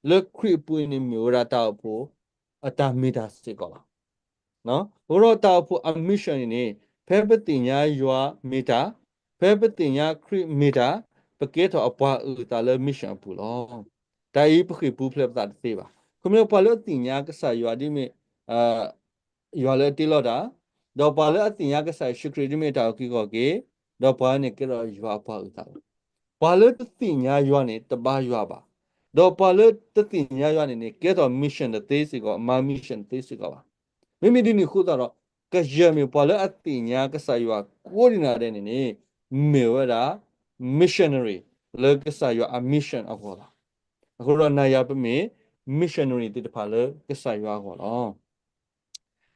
လၢခရံာ်အပူၤန့ၣ် မ့ၢ်ဝဲဒၣ်တၢ်အိၣ်ဖှိၣ်အတၢ်မ့ၢ်တၢ်စ့ၢ်ကီးလီၤ. အဃိဒီးတၢ်အိၣ်ဖှိၣ်အ mission န့ၣ်န့ၣ် ဖဲပသ့ၣ်ညါယွၤမ့ၢ်တၢ်, ဖဲပသ့ၣ်ညါခရံာ်မ့ၢ်တၢ်, ပကဲထီၣ်အပှၤအုၣ်သးလၢ mission အပူၤလီၤ. တၢ်အံၤပဃ့ၢ်ပူၤဖျဲးပသးတသ့ဘၣ်. ခီပညီ ပှၤလၢအသ့ၣ်ညါကစၢ်ယွၤဒ်မ့ၢ် ယွၤလၢအတ့လီၤတၢ်, ဒီးပှၤလၢအသ့ၣ်ညါကစၢ်ယ့ၣ်ၡူးခရံာ်ဒ်မ့ၢ်တၢ်အုၣ်က့ၤခီၣ်က့ၤ, ဒီးပှၤန့ၣ်ကဲထီၣ်ယွၤအပှၤအုၣ်သးလီၤ. ပှၤလၢတသ့ၣ်ညါယွၤန့ၣ် တဘါယွၤဘၣ်. ဒီးပှၤလၢတသ့ၣ်ညါယွၤန့ၣ်န့ၣ် ကဲထီၣ် mission တသ့စ့ၢ်ကီး, မၤ mission တသ့စ့ၢ်ကီးဘၣ်. မ့မ့ၢ်ဒ်န့ၣ်အဃိသတးဒီး ကယဲၢ်မ့ၢ်ပှၤလၢအသ့ၣ်ညါကစၢ်ယွၤကိးဒံးနၤဒဲးန့ၣ်န့ၣ် မ့ၢ်ဝဲဒၣ် missionary လၢကစၢ်ယွၤအ mission အဂီၢ်လီၤ. အဃိဒီးနၤယၤပမ့ၢ် missionary သ့ၣ်တဖၣ်လၢကစၢ်ယွၤအဂီၢ်လီၤ.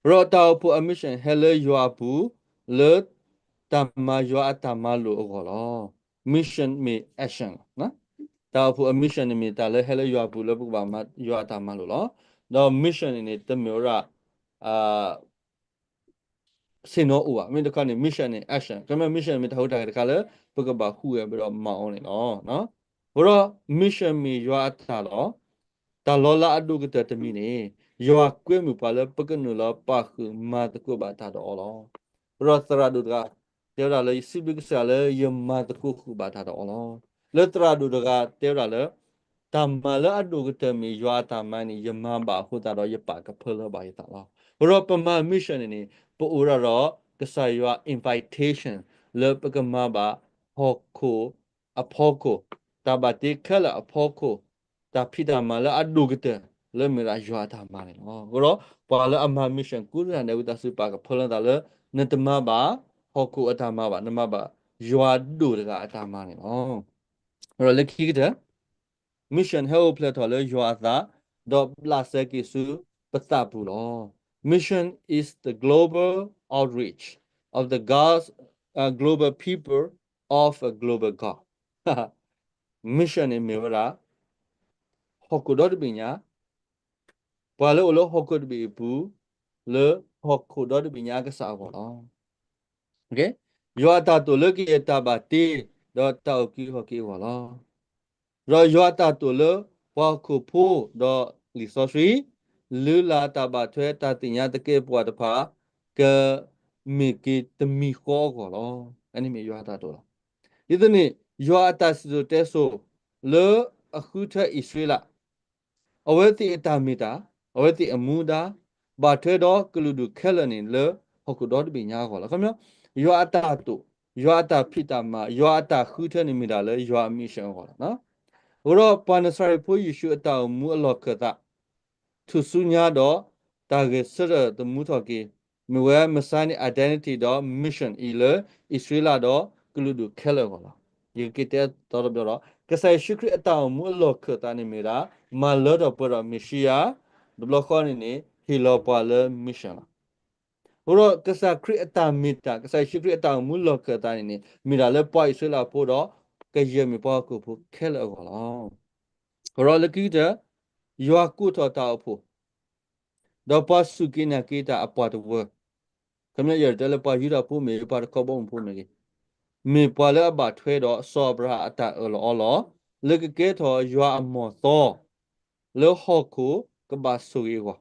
ဒီးတၢ်အိၣ်ဖှိၣ်အ mission ဟဲလၢယွၤအပူၤ လၢတၢ်မၤယွၤအတၢ်မၤလိာ်အဂီၢ်လီၤ. mission မ့ၢ် action လီၤ. တၢ်အိၣ်ဖှိၣ်အ mission န့ၣ်မ့ၢ်တၢ်လၢဟဲလၢယွၤအပူၤလၢပကဘၣ်မၤယွၤအတၢ်မၤလိာ်လီၤ. ဒီး mission န့ၣ်န့ၣ် တမ့ၢ်ဝဲဒၣ် ဆ့ၣ်နီၤအိၣ်ဘၣ်. မ့ၢ်တခီန့ၣ် mission န့ၣ် action, ခီမ့ၢ် mission မ့ၢ်တၢ်ဟူးတၢ်ဂဲၤတခါလၢ ပကဘၣ်ဟူးဂဲၤဘၣ်ဒီးမၤအီၤန့ၣ်လီၤ. အဃိဒီး mission မ့ၢ်ယွၤအတၢ်လီၤ. တၢ်လီၤလးအဒိၣ်ကတၢၢ်တမံၤန့ၣ် ယွၤကွဲမုာ်ပှၤလၢပကနုာ်လီၤပာ်ဃုာ်မၤသကိးဘၣ်တၢ်ဒီးအီၤလီၤ. အဃိဒီးသရၣ်ဒိၣ်တဂၤ တဲဝဲဒၣ်လၢ ယစံးဘျုးကစၢ်လၢယမၤသကိးဃုာ်ဘၣ်တၢ်ဒီးအီၤလီၤ. လၢသရၣ်ဒိၣ်တဂၤတဲဝဲဒၣ်လၢ တၢ်မၤလၢအဒိၣ်ကတၢၢ်မ့ၢ်ယွၤအတၢ်မၤန့ၣ် ယမၤဘၣ်အဃိသတးဒီး ယပာ်ကဖၢလၢဘၣ်ယသးလီၤ. အဃိဒီးပမၤ mission န့ၣ်န့ၣ် ပအိၣ်ဒၣ်ဒီး ကစၢ်ယွၤ invitation လၢပကမၤဘၣ်ဟီၣ်ခိၣ်အဖီခိၣ် တၢ်ဘၣ်တ့ခဲလၢာ်အဖီခိၣ် တၢ်ဖံးတၢ်မၤလၢအဒိၣ်ကတၢၢ် လၢမ့ၢ်ဒၣ်ယွၤအတၢ်မၤန့ၣ်လီၤ. အဃိဒီး ပှၤလၢအမၤ mission ကိးဂၤဒဲး ဝံသးစူၤပာ်ကဖၢလၢသးလၢ နတမၤဘၣ် ဟီၣ်ခိၣ်အတၢ်မၤဘၣ်, နမၤဘၣ်ယွၤဒိၣ်တဂၤအတၢ်မၤန့ၣ်လီၤ. အဃိဒီးလၢခံကတၢၢ် mission ဟဲအိၣ်ဖျဲၣ်ထီၣ်လၢယွၤအသး ဒီးဘျးစဲက့ၤဆူပသးပူၤလီၤ. Mission is the global outreach of the God's uh, global people of a global God. mission န့ၣ်မ့ၢ်ဝဲဒၣ် ဟီၣ်ခိၣ်ဒီတဘ့ၣ်ညါ, ပှၤလၢအိၣ်လၢဟီၣ်ခိၣ်တဘ့ၣ်အပူၤ လၢဟီၣ်ခိၣ်ဒီတဘ့ၣ်ညါအကစၢ်အဂီၢ်လီၤ. ယွၤအတၢ်တိာ်လၢကယဲၢ်တၢ်ဘၣ်တ့ ဒီးတၢ်အုၣ်က့ၤခီၣ်က့ၤအဂီၢ်လီၤ. ဒီးယွၤအတၢ်တိာ်လၢပှၤဟီၣ်ခိၣ်ဖိဒီးလံာ်စီဆှံ လုၢ်လၢ်တၢ်ဘၣ်ထွဲတၢ်သ့ၣ်ညါသကဲးပဝးတဖၣ် ကမ့ၢ်က့ၤတမံၤဃီအဂီၢ်လီၤ. အန့ၣ်မ့ၢ်ယွၤအတၢ်တိာ်လီၤ. ဒ်သိးန့ၣ် ယွၤအတၢ်စံၣ်စိၤတဲစိၤ လၢအဃုထၢအံၣ်စရ့လး အဝဲသ့ၣ်အတၢ်မ့ၢ်တၢ်, အဝဲသ့ၣ်အမူဒါ, ဘၣ်ထွဲဒီးကလုာ်ဒူၣ်ခဲလၢာ်န့ၣ်လၢဟီၣ်ခိၣ်ဒီတဘ့ၣ်ညါအဂီၢ်လီၤ. ခီပညီ ယွၤအတၢ်တိာ်, ယွၤအတၢ်ဖံးတၢ်မၤ, ယွၤအတၢ်ဃုထၢန့ၣ်မ့ၢ်ဒၣ်လၢယွၤအ mission အဂီၢ်လီၤ. အဃိဒီးပှၤနစၤရ့းဖိယ့ၣ်ၡူးအတၢ်အိၣ်မူအလီၢ်ခၢၣ်သး ထူၣ်စုညါဒီး တၢ်ဂဲၤဆၢထၢၣ်သမူထီၣ်က့ၤ မ့ၢ်ဝဲ Messianic identity ဒီး mission အံၤလၢအံၣ်စရ့လးဒီးကလုာ်ဒူၣ်ခဲလၢာ်အဂီၢ်လီၤ. ယကက့ၤတဲတီတီဘျီဒီး ကစၢ်ယ့ၣ်ၡူးခရံာ်အတၢ်အိၣ်မူအလီၢ်ခၢၣ်သးန့ၣ်မ့ၢ်ဒၣ် မၤလၢထီၣ်ပှဲၤဒီးမ့ၣ်ၡံအၤ, တဘျီဃီန့ၣ်န့ၣ် ဟ့ၣ်လီၤပှၤလၢ mission လီၤ. အဃိဒီးကစၢ်ခရံာ်အတၢ်မ့ၢ်တၢ်, ကစၢ်ယ့ၣ်ၡူးခရံာ်အတၢ်အိၣ်မူလီၢ်ခၢၣ်သးန့ၣ်န့ၣ် မ့ၢ်ဒၣ်လၢပှၤအံၣ်စရ့လးဖိဒီး ကယဲၢ်မ့ၢ်ပှၤဟီၣ်ခိၣ်ဖိခဲလၢာ်အဂီၢ်လီၤ. အဃိဒီးလၢခံကတၢၢ် ယွၤကိးထီၣ်တၢ်အိၣ်ဖှိၣ် ဒီးပှၤစူၢ်က့ၤနာ်က့ၤတၢ်အပှၤတဝၢ ခီပညီယတဲလၢပှၤယူဒၤဖိမ့ၢ်ဂ့ၤ ပှၤတခီဘီမုၢ်ဖိမ့ၢ်ဂ့ၤ, မ့ၢ်ပှၤလၢအဘၣ်ထွဲဒီးစီၤအၤဘြၤဟၣ်အတၢ်အၢၣ်လီၤအီလီၤ လၢကကဲထီၣ်ယွၤအမီၢ်သီ လၢဟီၣ်ခိၣ်ကဘၣ်ဆိၣ်ဂ့ၤအဂီၢ်.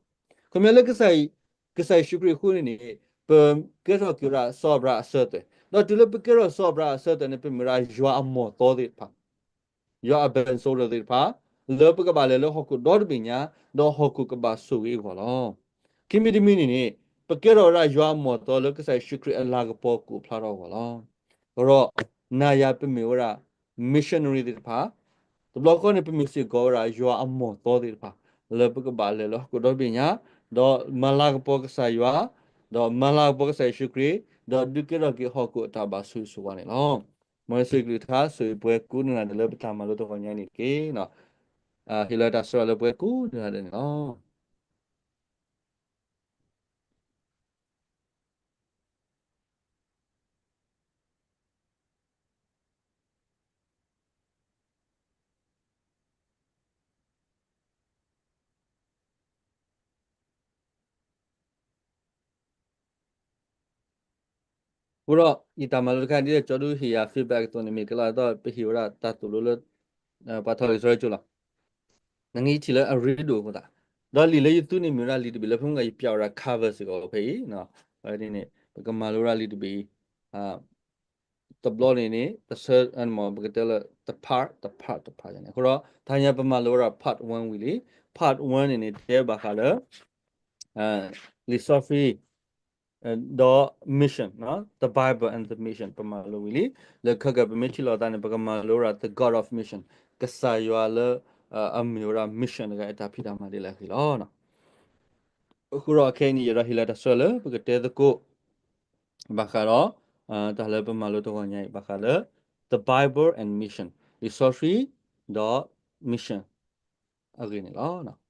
ခီပညီလၢ ကစၢ်ယ့ၣ်ၡူးခရံာ်အဃိန့ၣ်န့ၣ် ပကဲထီၣ်က့ၤဝဲဒၣ်စီၤအၤဘြၤဟၣ်အစၢၤသွဲၣ်, ဒီးတုၤလၢပကဲထီၣ်စီၤအၤဘြၤဟၣ်အစၢၤသွဲၣ်န့ၣ် ပမ့ၢ်ဝဲဒၣ်ယွၤအမီၢ်သီသ့ၣ်တဖၣ် ယွၤအ ဘၣ်စဲးရၢၣ် သ့ၣ်တဖၣ် လၢပကဘၣ်လဲၤလၢဟီၣ်ခိၣ်ဒီတဘ့ၣ်ညါ ဒီးဟီၣ်ခိၣ်ကဘၣ်ဆိၣ်ဂ့ၤအဂီၢ်လီၤ. ခံမံၤတမံၤန့ၣ်န့ၣ် ပကဲထီၣ်ဝဲဒၣ်ယွၤအမီၢ်သီလၢကစၢ်ယ့ၣ်ၡူးခရံာ်အလၤကပီၤကအိၣ်ဖျါထီၣ်အဂီၢ်လီၤ. အဃိဒီး နၤယၤပမ့ၢ်ဝဲဒၣ် missionary သ့ၣ်တဖၣ်, တဘျီဃီန့ၣ် ပမ့ၢ်စ့ၢ်ကီးဝဲဒၣ်ယွၤအမီၢ်သီသ့ၣ်တဖၣ် လၢပကဘၣ်လဲၤလၢဟီၣ်ခိၣ်ဒီတဘ့ၣ်ညါ ဒီးမၤလၤကပီၤကစၢ်ယွၤ, ဒီးမၤလၤကပီၤကစၢ်ယ့ၣ်ၡူးခရံာ်, ဒီးဒုးကဲထီၣ်က့ၤဟီၣ်ခိၣ်အတၢ်ဘၣ်ဆိၣ်ဂ့ၤဆိၣ်ဝါန့ၣ်လီၤ. မ်ယွၤဆိၣ်ဂ့ၤကလုၢ်ကထါ ဆိၣ်ဂ့ၤပှၤကိးဂၤဒဲးလၢပတၢ်မၤလိတဂီၤညါအံၤန့ၣ်တက့ၢ်. ဟ့ၣ်လီၤတၢ်ဆိၣ်ဂ့ၤလၢပှၤကိးဂၤဒဲးန့ၣ်လီၤ. အဃိဒီး ယတၢ်မၤလိတခါဒ်လဲၣ် ကၠီဒုဟ့ၣ်ယၤ feedback အသိးန့ၣ် မ့ၢ်ကလီၤသီး ပဟ့ၣ်ဝဲဒၣ်တၢ်သိၣ်လိလၢ ပှၤထီၣ်လံာ်စီဆှံကၠိလီၤ. နကထံၣ်လၢအရ့ဒိၣ်အဃိသတး, ဒီးလံာ်လၢယသူန့ၣ်မ့ၢ်ဝဲဒၣ်လံာ်တဘ့ၣ်လၢဖဲမုၢ်ဂီၤယပြဝဲဒၣ် cover စ့ၢ်ကီးဖဲအံၤ, ဖဲန့ၣ်န့ၣ် ပကမၤလိဝဲဒၣ်လံာ်တဘ့ၣ်အံၤ တဘျီန့ၣ်န့ၣ် တဆၢ ပကတဲလၢ တ part တ part တ part န့ၣ် အဃိဒီး တဟါညါပမၤလိဝဲဒၣ် part one ဝံၤလံ. part one န့ၣ်န့ၣ် တဲဘၣ်ဃးလၢ လံာ်စီဆှံ ဒီး mission, the Bible and the mission ပမၤလိဝံၤလံ. လၢခဲကၢၣ်ပမ့ၢ်ထံၣ်လိာ်သးန့ၣ် ပကမၤလိဝဲဒၣ် the God of mission, ကစၢ်ယွၤလၢ အမ့ၢ်ဝဲဒၣ် mission တဂၤအတၢ်ဖံးတၢ်မၤဒ်လဲၣ်အဂ့ၢ်လီၤ. အဃိဒီးခဲအံၤန့ၣ် ယအဲၣ်ဒိးဟ့ၣ်လီၤတၢ်ဆၢလၢ ပကတဲသကိး ဘၣ်ဃးဒီး တၢ်လၢပမၤလိတဂီၤညါအံၤ ဘၣ်ဃးလၢ the Bible and mission, လံာ်စီဆှံ ဒီး mission အဂ့ၢ်န့ၣ်လီၤ.